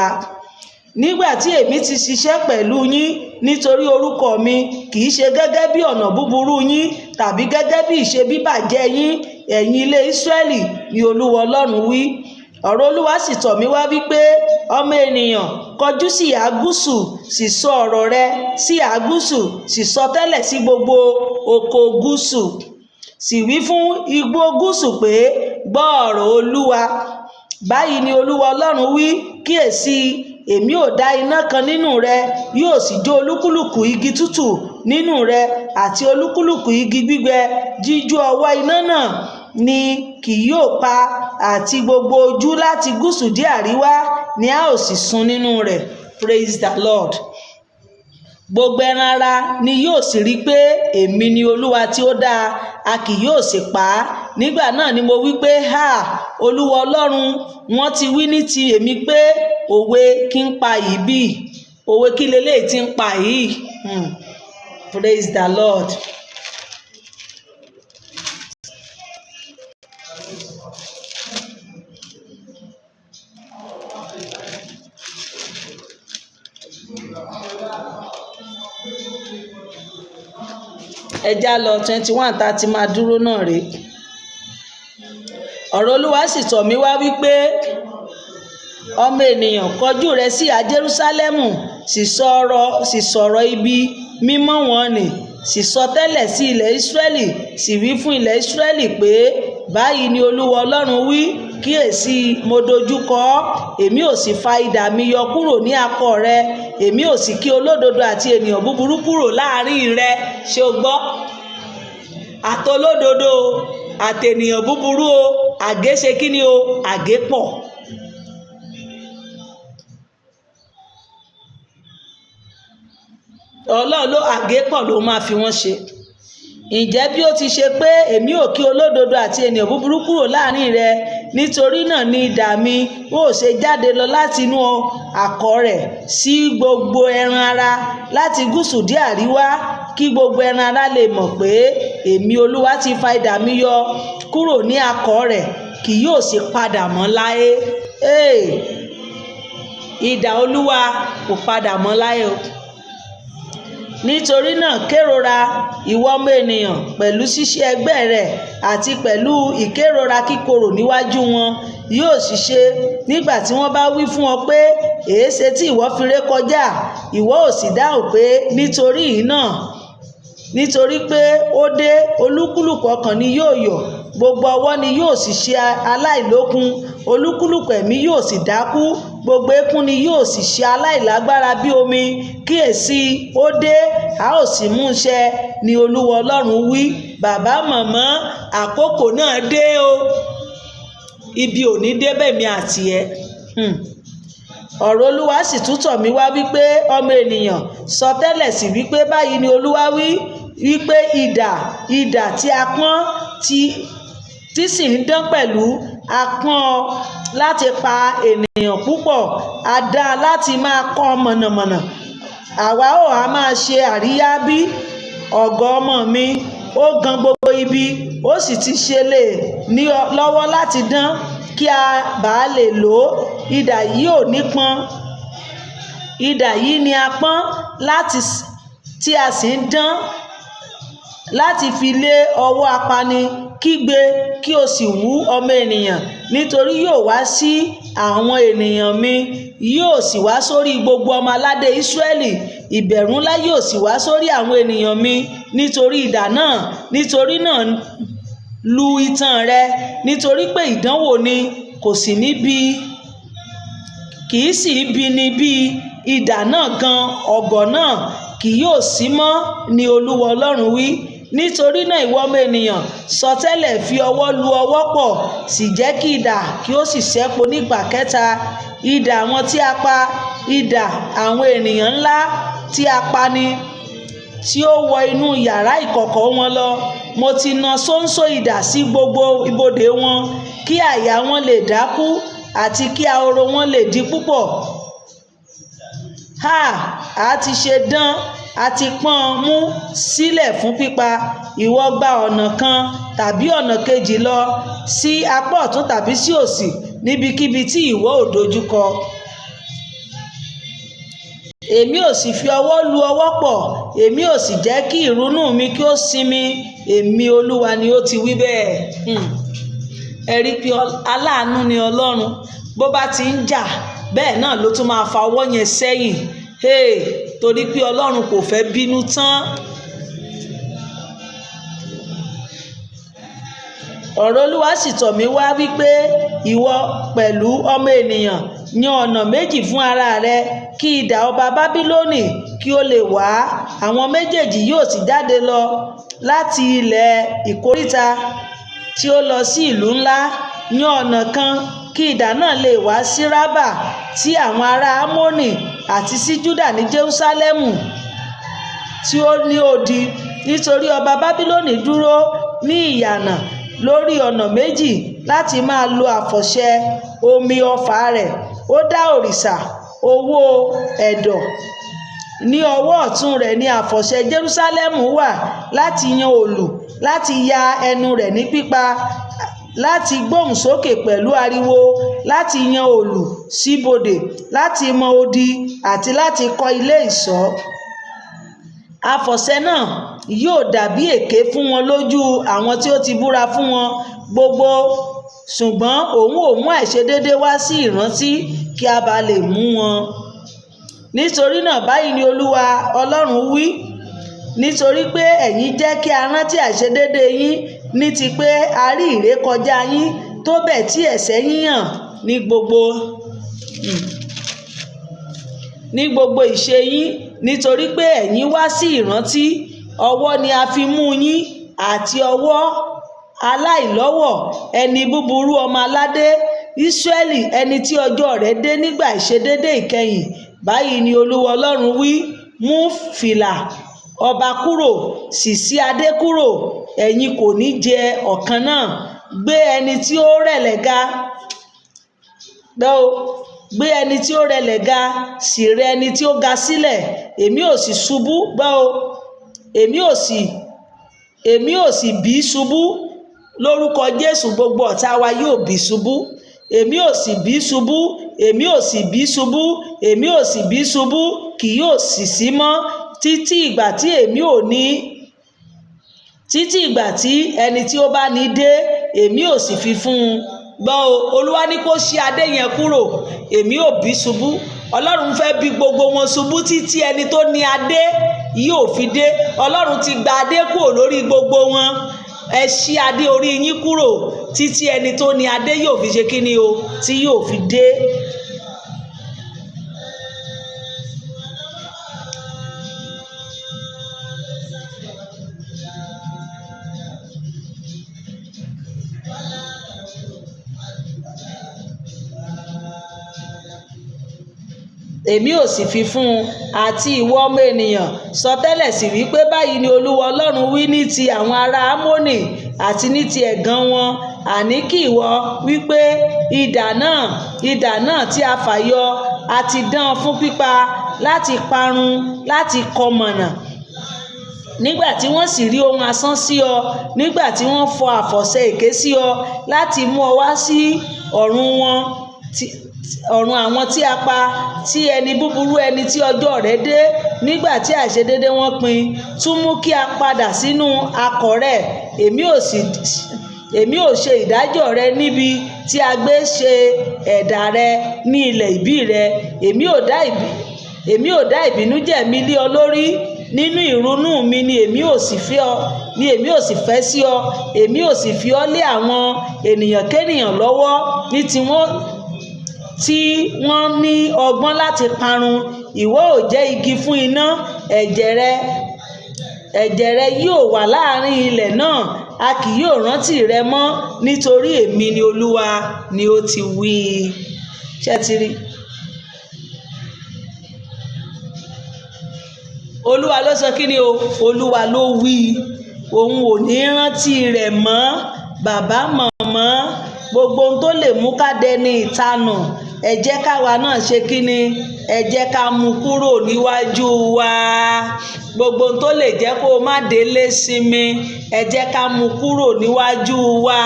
nígbà tí èmi ti ṣiṣẹ́ pẹ̀lú yín nítorí orúkọ mi, kì í ṣe gẹ́gẹ́ bí ọ̀nà búburú yín tàbí gẹ́gẹ́ bí ìṣe bíbàjẹ́ yín, ẹ̀yin ilé Ísírẹ́lì, ni Olúwa Ọlọ́run wí. Ọ̀rọ̀ Olúwa sì tọ̀ mí wá wípé, ọmọ ènìyàn, kọjú sí ìhà gúúsù, sì sọ ọ̀rọ̀ rẹ sí ìhà gúúsù, sì sọ tẹ́lẹ̀ sí gbogbo oko gúúsù. Sì wí fún igbó gúúsù pé, gbọ́ ọ̀rọ̀ Olúwa. Báyìí ni Olúwa Ọlọ́run wí: kíyèsí, èmi ò dá iná kan nínú rẹ, yóò sì jó olúkúlùkù igi tútù nínú rẹ àti olúkúlùkù igi gbígbẹ. Jíjó ọwọ́ iná náà ni kì yóò pa, àti gbogbo ojú láti gúúsù dé àríwá ni a ó sì sun nínú rẹ̀. Praise the Lord. Gbogbo ẹran ara ni yóò sì rí i pé èmi ni Olúwa tí ó dá a, kì yóò sì pa á. Nígbà náà ni mo wí pé, ha, Olúwa Ọlọ́run, wọ́n ti wí ní ti èmi pé, òwe kí ń pa yìí bí? Òwe kí leléyìí tí ń pa yìí? Praise the Lord. Ẹja lọ 21 tá a ti máa dúró náà rèé. Ọ̀rọ̀ Olúwa sì tọ̀ mí wá wípé, ọmọ ènìyàn, kọjú rẹ sí ìhà Jerúsálẹ́mù, sì sọ̀rọ̀ ibi mímọ́ wọn nì, sì sọ tẹ́lẹ̀ sí ilẹ̀ Ísírẹ́lì, sì wí fún ilẹ̀ Ísírẹ́lì pé, báyìí ni Olúwa Ọlọ́run wí: kíyèsí, mo dojú kọ ọ́, èmi ò sì fa idà mi yọ kúrò ní akọ rẹ, èmi ò sì kí olódodo àti ènìyàn búburú kúrò láàrin rẹ. Ṣé o gbọ́? Àtolódodo àtènìyàn búburú o, àgé ṣe kí ni o? Àgé pọ̀. Ọlọ́run ló àgé pọ̀ ló máa fi wọ́n ṣe. Ǹjẹ́ bí ó ti ṣe pé èmi ò kí olódodo àti ènìyàn búburú kúrò láàrin rẹ, nítorí náà ni idà mi ó ṣe jáde lọ láti inú àkọ̀ rẹ̀ sí gbogbo ẹran ara láti gúúsù dé àríwá, kí gbogbo ẹran ara lè mọ̀ pé èmi Olúwa ti fa idà mi yọ kúrò ní àkọ̀ rẹ̀, kì yóò sì padà mọ́ láé. Idà Olúwa kò padà mọ́ láé o. Nítorí náà kérora, ìwọ ọmọ ènìyàn, pẹ̀lú ṣíṣe ẹgbẹ́ rẹ àti pẹ̀lú ìkérora kíkorò níwájú wọn. Yóò sì ṣe nígbà tí wọ́n bá wí fún ọ pé, èéṣe tí ìwọ fi ré kọjá? Ìwọ ò sì dáhùn pé, nítorí náà, nítorí pé ó dé, olúkúlùkù ọkàn ni yóò yọ̀, gbogbo ọwọ́ ni yóò sì ṣe aláìlókun, olúkúlùkù ẹ̀mí yóò sì dákú, gbogbo eékún ni yóò sì ṣe aláìlágbára bí omi. Kíyèsí, ó dé, a ó sì mú ṣẹ, ni Olúwa Ọlọ́run wí. Bàbá, màmá, àkókò náà dé o. Ibi ò ní dé bẹ́ẹ̀ mi àti ẹ. Ọ̀rọ̀ Olúwa sì tún tọ̀ mí wá wípé, ọmọ ènìyàn, sọ tẹ́lẹ̀ sí wípé, báyìí ni Olúwa wí wípé, idà, idà tí a pọ́n tí sì ń dán pẹ̀lú, a pọ́n ọ láti pa ènìyàn púpọ̀, a dá láti máa kọ́ mọ̀nàmọ̀nà. Àwa ó ha máa ṣe àríyá bí? Ọ̀gọ ọmọ mi, ó gan gbogbo ibi, ó sì ti ṣe lè ní lọ́wọ́ láti dán, kí a bá lè lò ó. Idà yìí ò ní pọ́n. Idà yìí ni a pọ́n láti tí a sì ń dán láti fi lé ọwọ́ apani Kígbe kí o sì wú, ọmọ ènìyàn, nítorí yóò wá sí àwọn ènìyàn mi, yóò sì wá sórí gbogbo ọmọ aládé Ísírẹ́lì. Ìbẹ̀rù ńlá yóò sì wá sórí àwọn ènìyàn mi nítorí idà náà. Nítorí náà lu itan rẹ, nítorí pé ìdánwò ni, kò sì ní bí, kì í sì bí ní bí idà náà gan, ògo náà kì yóò sí mọ́, ní Olúwa Ọlọ́run wí. Nítorí náà, ìwọ ọmọ ènìyàn, sọtẹ́lẹ̀, fi ọwọ́ lu ọwọ́ pọ̀, sì jẹ́ kí idà kí ó sì ṣẹ́po nígbà kẹta, idà àwọn tí a pa, idà àwọn ènìyàn ńlá tí a pa ni, tí ó wọ inú yàrá ìkọ̀kọ̀ wọn lọ. Mo ti na ṣóńṣó idà sí gbogbo ibodè wọn, kí àyà wọn lè dákú àti kí ahoro wọn lè di púpọ̀. Ha! A ti ṣe dán, a ti pọ́n ọn mú sílẹ̀ fún pípa. Ìwọ gba ọ̀nà kan tàbí ọ̀nà kejì lọ, sí apá ọ̀tún tàbí sí òsì, níbikíbi tí ìwọ ò dojúkọ. Èmi ò sì fi ọwọ́ lu ọwọ́ pọ̀, èmi ò sì jẹ́ kí ìrunú mi kí ó sinmi. Èmi Olúwa ni ó ti wí bẹ́ẹ̀. Ẹ rí i pé aláàánú ni Ọlọ́run. Bó bá ti ń jà bẹ́ẹ̀ náà ló tún máa fa ọwọ́ yẹn sẹ́yìn. Hey, torí pé Ọlọ́run kò fẹ́ bínú tán. Ọ̀rọ̀ Olúwa sì tọ̀ mí wá wípé, ìwọ pẹ̀lú, ọmọ ènìyàn, yan ọ̀nà méjì fún ara rẹ, kí idà ọba Bábílónì kí ó lè wá. Àwọn méjèèjì yóò sì jáde lọ láti ilẹ̀ ìkóríta tí ó lọ sí ìlú ńlá. Yan ọ̀nà kan kí idà náà lè wá sí Rábà tí àwọn ará Ámónì àti sí Júdà ní Jerúsálẹ́mù tí ó ní odi, nítorí ọba Bábílónì dúró ní ìyànà lórí ọ̀nà méjì láti máa lo àfọ̀ṣẹ omi ọfà rẹ̀. Ó dá òrìṣà owó ẹ̀dọ̀. Ní ọwọ́ ọ̀tún rẹ̀ ní àfọ̀ṣẹ Jerúsálẹ́mù wà, láti yan òòlù, láti ya ẹnu rẹ̀ ní pípa, láti gbóhùn sókè pẹ̀lú ariwo, láti yan òòlù síbodè, láti mọ odi àti láti kọ́ ilé ìṣọ́. Àfọ̀ṣẹ náà yóò dàbí èké fún wọn lójú àwọn tí ó ti búra fún wọn gbogbo, ṣùgbọ́n òun ò mú àìṣedéédé wá sí ìrántí kí a bá lè mú wọn. Nítorí náà báyìí ni Olúwa Ọlọ́run wí, nítorí pé ẹ̀yin jẹ́ kí a rántí àìṣedéédé yín, ní ti pé a rí ìrékọjá yín tó bẹ́ẹ̀ tí ẹ̀ṣẹ̀ yín hàn ní gbogbo ìṣe yín, nítorí pé ẹ̀yin wá sí ìrántí, ọwọ́ ni a fi mú yín, àti ọwọ́ aláìlọ́wọ̀, ẹni búburú ọmọ aládé Ísírẹ́lì, ẹni tí ọjọ́ rẹ̀ dé nígbà ìṣedéédé ìkẹyìn. Báyìí ni Olúwa Ọlọ́run wí, mú fìlà ọba kúrò, sì ṣí adé kúrò, ẹ̀yin kò ní jẹ ọ̀kan náà. Gbé ẹni tí ó rẹ̀lẹ̀ ga, gbọ́ o, gbé ẹni tí ó rẹlẹ̀ ga, sì rẹ ẹni tí ó ga sílẹ̀. Èmi ò sì ṣubú, gbọ́ o, èmi ò sì bì ṣubú. Lórúkọ Jésù, gbogbo ọ̀tá wa yóò bì ṣubú. Èmi ò sì bì ṣubú, èmi ò sì bì ṣubú, èmi ò sì bì ṣubú, kì yóò sì sí mọ́ títí ìgbà tí èmi ò ní, títí ìgbà tí ẹni tí ó bá ní dé, èmi ò sì fi fún un. Gbọ́ o, Olúwa ní kó ṣí adé yẹn kúrò, èmi ò bì ṣubú. Ọlọ́run fẹ́ bí gbogbo wọn ṣubú títí ẹni tó ní adé yóò fi dé. Ọlọ́run ti gba adé kúrò lórí gbogbo wọn. Ẹ ṣí adé orí yín kúrò títí ẹni tó ní adé yóò fi ṣe kíni o, tí yóò fi dé. Èmi ò sì fi fún un. Àti ìwọ, ọmọ ènìyàn, sọtẹ́lẹ̀ sì wí pé, báyìí ni Olúwa Ọlọ́run wí ní ti àwọn ará Ámónì àti ní ti ẹ̀gàn wọn, àní kí ìwọ wípé, idà náà, idà náà tí a fà yọ, a ti dán fún pípa, láti parun, láti kọmọ̀nà. Nígbà tí wọ́n sì rí ohun asán sí ọ, nígbà tí wọ́n fọ àfọ̀ṣẹ èké sí ọ láti mú ọ wá sí ọ̀run wọn, ọ̀run àwọn tí a pa, tí ẹni búburú, ẹni tí ọjọ́ rẹ̀ dé nígbà tí àìṣedéédé wọn pin, tún mú kí a padà sínú akọ̀ rẹ̀, èmi ò sì Èmi ò ṣe ìdájọ́ rẹ níbi tí a gbé ṣe ẹ̀dá rẹ ní ilẹ̀ ìbí rẹ. Èmi ò dá ìbìnújẹ́ mi lé ọ lórí. Nínú ìrunú mi ni èmi ò sì fẹ́ ọ, ni èmi ò sì fẹ́ sí ọ. Èmi ò sì fi ọ́ lé àwọn ènìyàn kénìyàn lọ́wọ́ ní tiwọn tí wọ́n ní ọgbọ́n láti parun. Ìwọ ò jẹ́ igi fún iná, ẹ̀jẹ̀ rẹ yóò wà láàrin ilẹ̀ náà, a kì yóò rántí rẹ mọ́, nítorí èmi ni Olúwa ni ó ti wí. Ṣé ẹ ti rí? Olúwa ló sọ kí ni o? Olúwa ló wí. Òun ò ní rántí rẹ̀ mọ́. Bàbá, màmá, gbogbo ohun tó lè mú ká dẹni ìtanù, ẹ jẹ́ káwa náà ṣe kí ni? Ẹ jẹ́ ká mú kúrò níwájú wa. Gbogbo ohun tó lè jẹ́ kó o má délé sinmi, ẹ jẹ́ ká mú kúrò níwájú wa.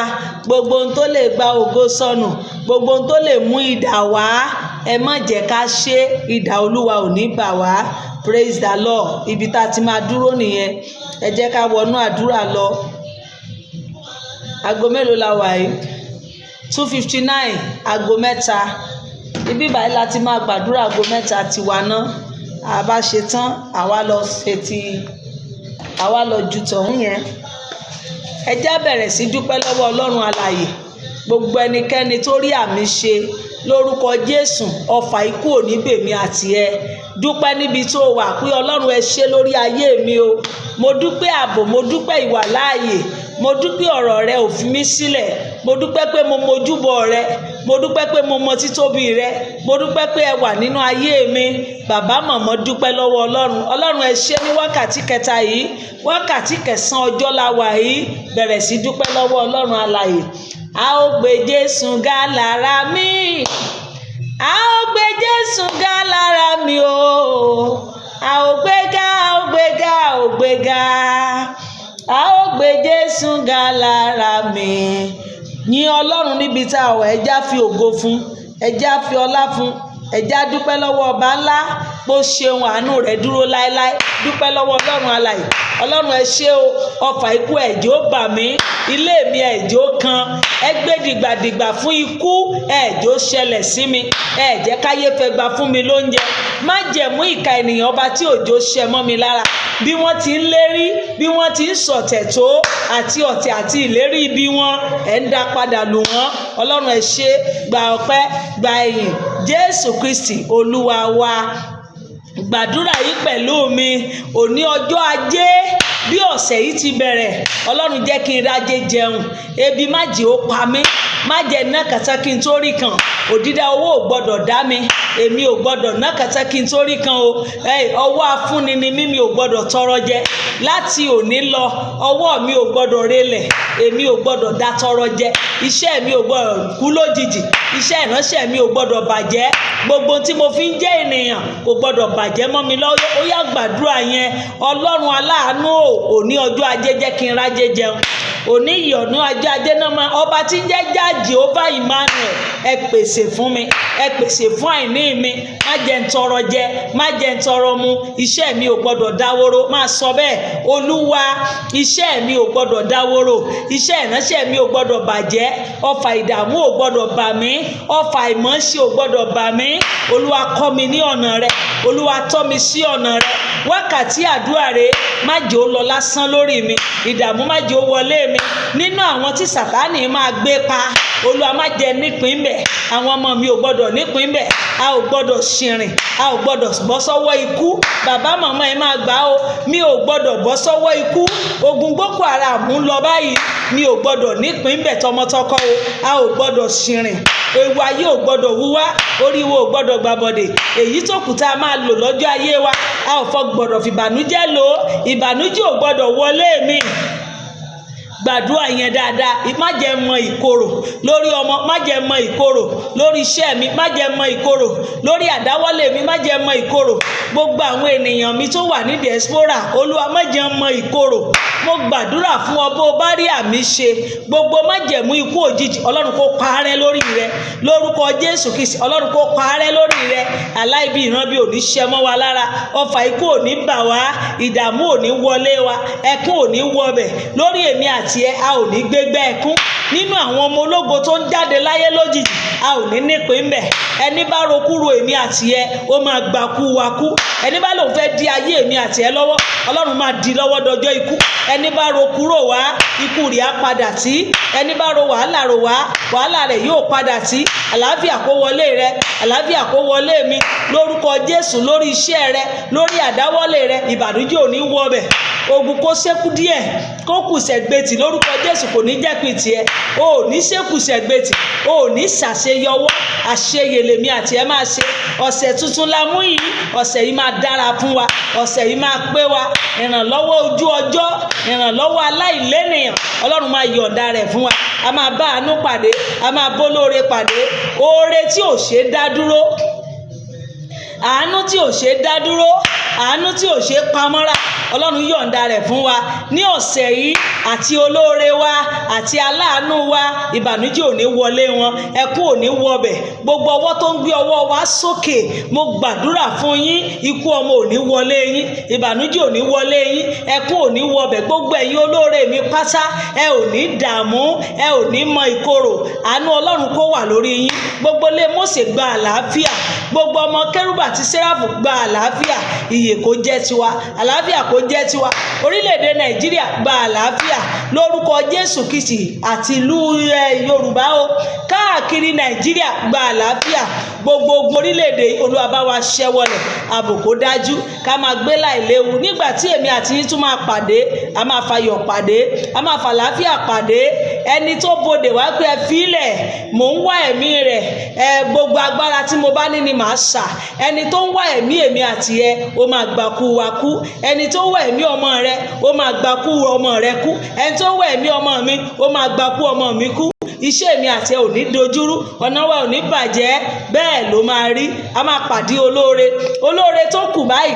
Gbogbo ohun tó lè gba ògo sọnù, gbogbo ohun tó lè mú idà wá, ẹ má jẹ́ ká ṣe. Idà Olúwa ò ní bà wá. Praise the Lord. Ibi tá a ti máa dúró nìyẹn. Ẹ jẹ́ ká wọnú àdúrà lọ. Aago mélòó la wà yìí? 2:59, aago 3. Ibi báyìí la ti máa gbàdúrà aago 3 tiwa náà. A bá ṣe tán, àwa lọ ṣe ti, àwa lọ ju tọ̀hún yẹn. Ẹ já bẹ̀rẹ̀ sí dúpẹ́ lọ́wọ́ Ọlọ́run alààyè. Gbogbo ẹnikẹ́ni tó rí àmì ṣe lórúkọ Jésù, ọfà ikú ò ní bèmí àti ẹ. Dúpẹ́ níbi tó wà pé Ọlọ́run ẹ ṣé lórí ayé mi o. Mo dúpẹ́ ààbò, mo dúpẹ́ ìwà láàyè, mo dúpẹ́ ọ̀rọ̀ rẹ ò fi mí sílẹ̀, mo dúpẹ́ pé mo mojúbọ rẹ, mo dúpẹ́ pé mo mọ títóbi rẹ, mo dúpẹ́ pé ẹ wà nínú ayé mi. Bàbá, màmá, dúpẹ́ lọ́wọ́ Ọlọ́run. Ọlọ́run ẹ ṣé ní wákàtí kẹta yìí, wákàtí kẹsàn-án ọjọ́ la wà yìí. Bẹ̀rẹ̀ sí dúpẹ́ lọ́wọ́ Ọlọ́run alààyè. A ó gbé Jésù ga lára mi, a ó gbé Jésù ga lára mi o. A ó gbé ga, a ó gbé ga, a ó gbé ga, a ó gbé Jésù ga lára mi. Yìn Ọlọ́run níbi tá a wà. Ẹ já fi ògo fún, ẹ já fi ọlá fún, ẹ já dúpẹ́ lọ́wọ́ ọba ńlá bó ṣeun, àánú rẹ̀ dúró láéláé. Dúpẹ́ lọ́wọ́ Ọlọ́run alààyè. Ọlọ́run ẹ ṣé o. Ọfà ikú ẹ̀jẹ̀ ó bà mí, ilé mi ẹ̀jẹ̀ ó kan, ẹ gbé dìgbàdìgbà fún ikú, ẹ̀jẹ̀ ó ṣẹlẹ̀ sí mi, ẹ jẹ́ káyé fẹ́ gba fún mi lóúnjẹ. Má jẹ̀mú ìka ènìyàn ọba tí òjò ṣẹ mọ́ mi lára. Bí wọ́n ti ń lérí, bí wọ́n ti ń sọ̀tẹ̀ tó, àti ọ̀tẹ̀ àti ìlérí ibi wọn, ẹ̀ ń dá padà lù wọ́n. Ọlọ́run ẹ ṣé, gba ọpẹ́, gba ìyìn. Jésù Kristi Olúwa wa. Gbàdúrà yìí pẹ̀lú mi. Òní ọjọ́ ajé, bí ọ̀sẹ̀ yìí ti bẹ̀rẹ̀, Ọlọ́run jẹ́ kí n rájé jẹun. Ebi má jẹ́ ó pa mí, má jẹ́ ná kàtà kí n tó rí kan. Òdídá owó ò gbọ́dọ̀ dá mi, èmi ò gbọ́dọ̀ ná kàtà kí n tó rí kan o. Ọwọ́ afúnni ni mí, mi ò gbọ́dọ̀ tọrọ jẹ. Láti òní lọ, ọwọ́ mi ò gbọ́dọ̀ relẹ̀, èmi ò gbọ́dọ̀ dá tọrọ jẹ. Iṣẹ́ mi ò gbọ́dọ̀ kú lójijì, iṣẹ́ ìránṣẹ́ mi ò gbọ́dọ̀ bàjẹ́. Gbogbo tí mo fi ń jẹ́ ènìyàn kò gbọ́dọ̀ bàjẹ́ mọ́ mi lọ́wọ́. Ó yá, gbàdúrà yẹn. Ọlọ́run aláàánú o, òní ọjọ́ ajé, jẹ́ kí n rájé jẹun. Òní ìyọ̀nú ajé, ajé náà máa ọba tí ń jẹ́ Jehovah Emmanuel, ẹ pèsè fún mi, ẹ pèsè fún àìní mi. Má jẹ́ ń tọrọ jẹ, má jẹ́ ń tọrọ mu. Iṣẹ́ mi ò gbọ́dọ̀ dáwóró. Máa sọ bẹ́ẹ̀. Olúwa, iṣẹ́ mi ò gbọ́dọ̀ dáwóró, iṣẹ́ ìránṣẹ́ mi ò gbọ́dọ̀ bàjẹ́. Ọfà ìdààmú ò gbọ́dọ̀ bà mí, ọfà ìmọ̀ọ́ṣe ò gbọ́dọ̀ bà mí. Olúwa, kọ́ mi ní ọ̀nà rẹ. Olúwa, tọ́ mi sí ọ̀nà rẹ. Wákàtí àdúrà rẹ, má jẹ́ ó lọ lásán lórí mi. Ìdààmú má jẹ́ ó wọlé mi. Nínú àwọn tí Sàtánì máa gbé pa, Olúwa, má jẹ́ nípìn bẹ̀. Àwọn ọmọ mi ò gbọ́dọ̀ nípìn bẹ̀. A ò gbọ́dọ̀ ṣìrìn, a ò gbọ́dọ̀ bọ́ sọ́wọ́ ikú. Bàbá, màmá, ẹ máa gbà ó. Mi ò gbọ́dọ̀ bọ́ sọ́wọ́ ikú. Ogun Boko Haram ń lọ báyìí, mi ò gbọ́dọ̀ nípìn bẹ̀ tọmọtọkọ o. A ò gbọ́dọ̀ ṣìrìn, ewu ayé ò gbọ́dọ̀ wúwá, orí wo ò gbọ́dọ̀ gbàbọ̀dè. Èyí tó kù tá a máa lò lọ́jọ́ ayé wa, a ò fọ gbọ́dọ̀ fìbànújẹ́ lò ó. Ìbànújẹ́ ò gbọ́dọ̀ wọlé mi. Gbàdúrà yẹn dáadáa. Má jẹ́ mọ ìkorò lórí ọmọ, má jẹ́ mọ ìkorò lórí iṣẹ́ mi, má jẹ́ mọ ìkorò lórí àdáwọ́lé mi, má jẹ́ mọ ìkorò. Gbogbo àwọn ènìyàn mi tó wà ní diaspora, Olúwa, má jẹ́ mọ ìkorò. Mo gbàdúrà fún ọ, bó o bá rí àmì ṣe, gbogbo májẹ̀mú ikú òjijì, Ọlọ́run kó parẹ́ lórí rẹ lórúkọ Jésù Kristi. Ọlọ́run kó parẹ́ lórí rẹ. Aláìbí ìran bí ò ní ṣẹ mọ́ wa lára. Ọfà ikú ò ní bà wá, ìdààmú ò ní wọlé wa, ẹkún ò ní wọbẹ̀ lórí èmi àti ẹ. A ò ní gbégbá ẹkún, Nínú àwọn ọmọ ológo tó ń jáde láyé lójijì, a ò ní nípìn ńbẹ̀. Ẹni bá rokúro èmi àti ẹ, ó máa gbà kú wa kú. Ẹni bá lòun fẹ́ di ayé èmi àti ẹ lọ́wọ́, Ọlọ́run máa di lọ́wọ́ dọjọ́ ikú. Ẹni bá rokúrò wá, ikú rẹ̀ á padà tí. Ẹni bá ro wàhálà rò wá, wàhálà rẹ̀ yóò padà tí. Àlàáfíà kó wọlé rẹ, àlàáfíà kó wọlé mi lórúkọ Jésù. Lórí iṣẹ́ rẹ, lórí àdáwọ́lé rẹ, ìbànújẹ́ ò ní wọbẹ̀. Ogun kó ṣẹ́kù díẹ̀, kó kù sẹ̀gbẹ̀tì, lórúkọ Jésù, kò ní jẹ́ pin tiẹ̀. O ò ní ṣẹ́kù sẹ̀gbẹ̀tì, o ò ní ṣàṣeyọwọ́. Àṣeyè lèmi àti ẹ máa ṣe. Ọ̀sẹ̀ tuntun la mú yìí. Ọ̀sẹ̀ yìí máa dára fún wa, ọ̀sẹ̀ yìí máa pé wa. Ìrànlọ́wọ́ ojú ọjọ́, ìrànlọ́wọ́ aláìlénìyàn, Ọlọ́run máa yọ̀ǹda rẹ̀ fún wa. A máa bá àánú pàdé, a máa bólóore pàdé. Oore tí ò ṣe é dá dúró, àánú tí ò ṣe é dá dúró, àánú tí ò ṣe é pamọ́ra, Ọlọ́run yọ̀ǹda rẹ̀ fún wa ní ọ̀sẹ̀ yìí. Àti olóore wa àti aláàánú wa, ìbànújẹ́ ò ní wọlé wọn, ẹkún ò ní wọbẹ̀. Gbogbo ọwọ́ tó ń gbé ọwọ́ wa sókè, mo gbàdúrà fún yín, ikú ọmọ ò ní wọlé yín, ìbànújẹ́ ò ní wọlé yín, ẹkún ò ní wọbẹ̀. Gbogbo ẹ̀yin olóore mi pátá, ẹ ò ní dààmú, ẹ ò ní mọ ìkorò. Àánú Ọlọ́run kó wà lórí yín. Gbogbo ilé Mósè gba àlàáfíà. Gbogbo ọmọ Kérúbù àti Séráfù gba àlàáfíà. Ìyè kó jẹ́ tiwa, àlàáfíà kó jẹ́ tiwa. Orílẹ̀-èdè Nàìjíríà gba àlàáfíà lórúkọ Jésù Kristi, àti ìlú Yorùbá o, káàkiri Nàìjíríà gba àlàáfíà. Gbogbo ogun orílẹ̀-èdè, Olúwa bá wa ṣẹ́wọlẹ̀. Ààbò kó dájú, ká máa gbé láìléwu. Nígbà tí èmi àti yín tún máa pàdé, a máa fayọ̀ pàdé, a máa fàlàáfíà pàdé. Ẹni tó bodè wá pé ẹ fílẹ̀, mò ń wá ẹ̀mí rẹ̀ ẹ, gbogbo agbára tí mo bá ní ni màá sà. Ẹni tó ń wá ẹ̀mí èmi àti ẹ, ó máa gbà kú wa kú. Ẹni tó ń wá ẹ̀mí ọmọ rẹ, ó máa gbà kú ọmọ rẹ kú. Ẹni tó ń wá ẹ̀mí ọmọ mi, ó máa gbà kú ọmọ mi kú. Iṣẹ́ mi àti ẹ ò ní dojúrú, ọ̀nà wa ò ní bàjẹ́. Bẹ́ẹ̀ ló máa rí. A máa pàdé olóore. Olóore tó kù báyìí,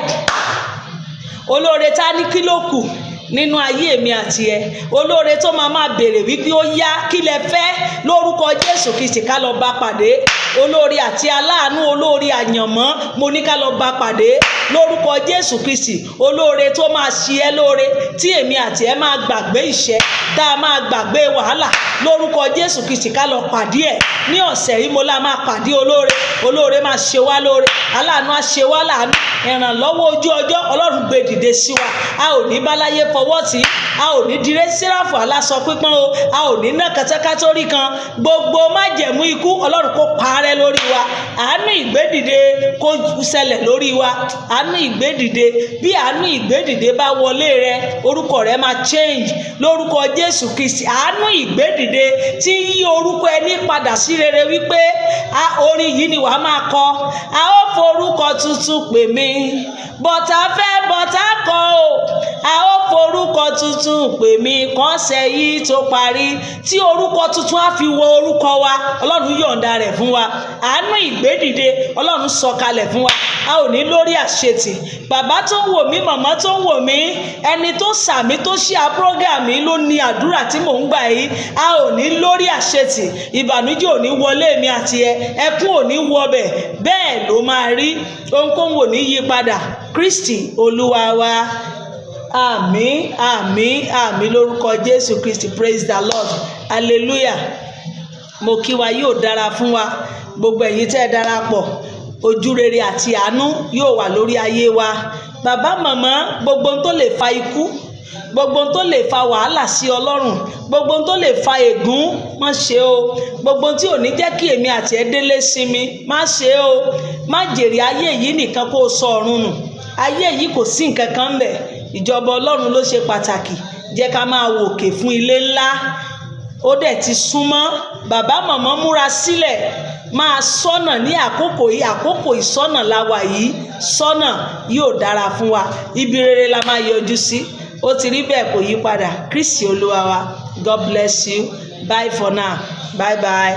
olóore tá ní kí ló kù nínú ayé mi àti ẹ, olóore tó máa máa béèrè wípé ó yá, kí lẹ fẹ́? Lórúkọ Jésù Kristi, ká lọ bá pàdé. Olóore àti aláàánú, olóore àyànmọ́, mo ní ká lọ bá pàdé lórúkọ Jésù Kristi. Olóore tó máa ṣe ẹ́ lóore, tí èmi àti ẹ máa gbàgbé ìṣẹ́, tá a máa gbàgbé wàhálà, lórúkọ Jésù Kristi, ká lọ pàdé ẹ̀ ní ọ̀sẹ̀ yìí. Mo lá máa pàdé olóore. Olóore máa ṣe wá lóore, aláàánú á ṣe wá láàánú. Ìrànlọ́wọ́ ojú ọjọ́, Ọlọ́run gbé dìde sí wa. A ò ní báláyé fọwọ́ tì í, a ò ní dire síràfù aláṣọ pípọ́n o, a ò ní ná kẹtẹkẹtórí kan. Gbogbo májẹ̀mú ikú, Ọlọ́run kó parẹ́ lórí wa. Àánú ìgbédìde kó ṣẹlẹ̀ lórí wa. Àánú ìgbédìde, bí àánú ìgbédìde bá wọlé rẹ, orúkọ rẹ máa change lórúkọ Jésù Kristi. Àánú ìgbédìde tí yí orúkọ ẹni padà sí rere, wípé a orin yìí ni wàá máa kọ: "A ó forúkọ tuntun pè mí, bọ̀tà fẹ́ bọ̀tà kọ o, a ó forúkọ tuntun pè mí kọ́sẹ̀ yìí tó parí." Tí orúkọ tuntun á fi wọ orúkọ wa, Ọlọ́run yọ̀ǹda rẹ̀ fún wa. Àánú ìgbédìde, Ọlọ́run sọ̀kalẹ̀ fún wa. A ò ní lórí àṣetì. Bàbá tó ń wò mí, màmá tó ń wò mí, ẹni tó sàmì, tó ṣí a program yìí, ló ní àdúrà tí mò ń gbà yìí. A ò ní lórí àṣetì, ìbànújẹ́ ò ní wọlé mi àti ẹ, ẹkún ò ní wọbẹ̀. Bẹ́ẹ̀ ló máa rí, ohunkóhun ò ní yí padà. Kristi Olúwa wa. Àmín, àmín, àmín lórúkọ Jésù Kristi. Praise the Lord, hallelujah. Mo kí wa, yóò dára fún wa. Gbogbo ẹ̀yin tẹ́ ẹ darapọ̀, ojú rere àti àánú yóò wà lórí ayé wa. Bàbá, màmá, gbogbo ohun tó lè fa ikú, gbogbo ohun tó lè fa wàhálà sí Ọlọ́run, gbogbo ohun tó lè fa ègún, má ṣe o. Gbogbo ohun tí ò ní jẹ́ kí èmi àti ẹ délé sinmi, má ṣe o. Má jèrè ayé yìí nìkan kó o sọ ọ̀run nù. Ayé yìí, kò sí nǹkan kan ń bẹ̀. Ìjọba Ọlọ́run ló ṣe pàtàkì. Jẹ́ ká máa wòkè fún ilé ńlá, ó dẹ̀ ti súnmọ́. Bàbá, màmá, múra sílẹ̀, máa sọ́nà ní àkókò yìí. Àkókò ìsọ́nà la wà yìí. Sọ́nà, yóò dára fún wa. Ibi rere la máa yọjú sí. Ó ti rí bẹ́ẹ̀, kò yí padà. Kristi Olúwa wa. God bless you. Bye for now. Bye bye.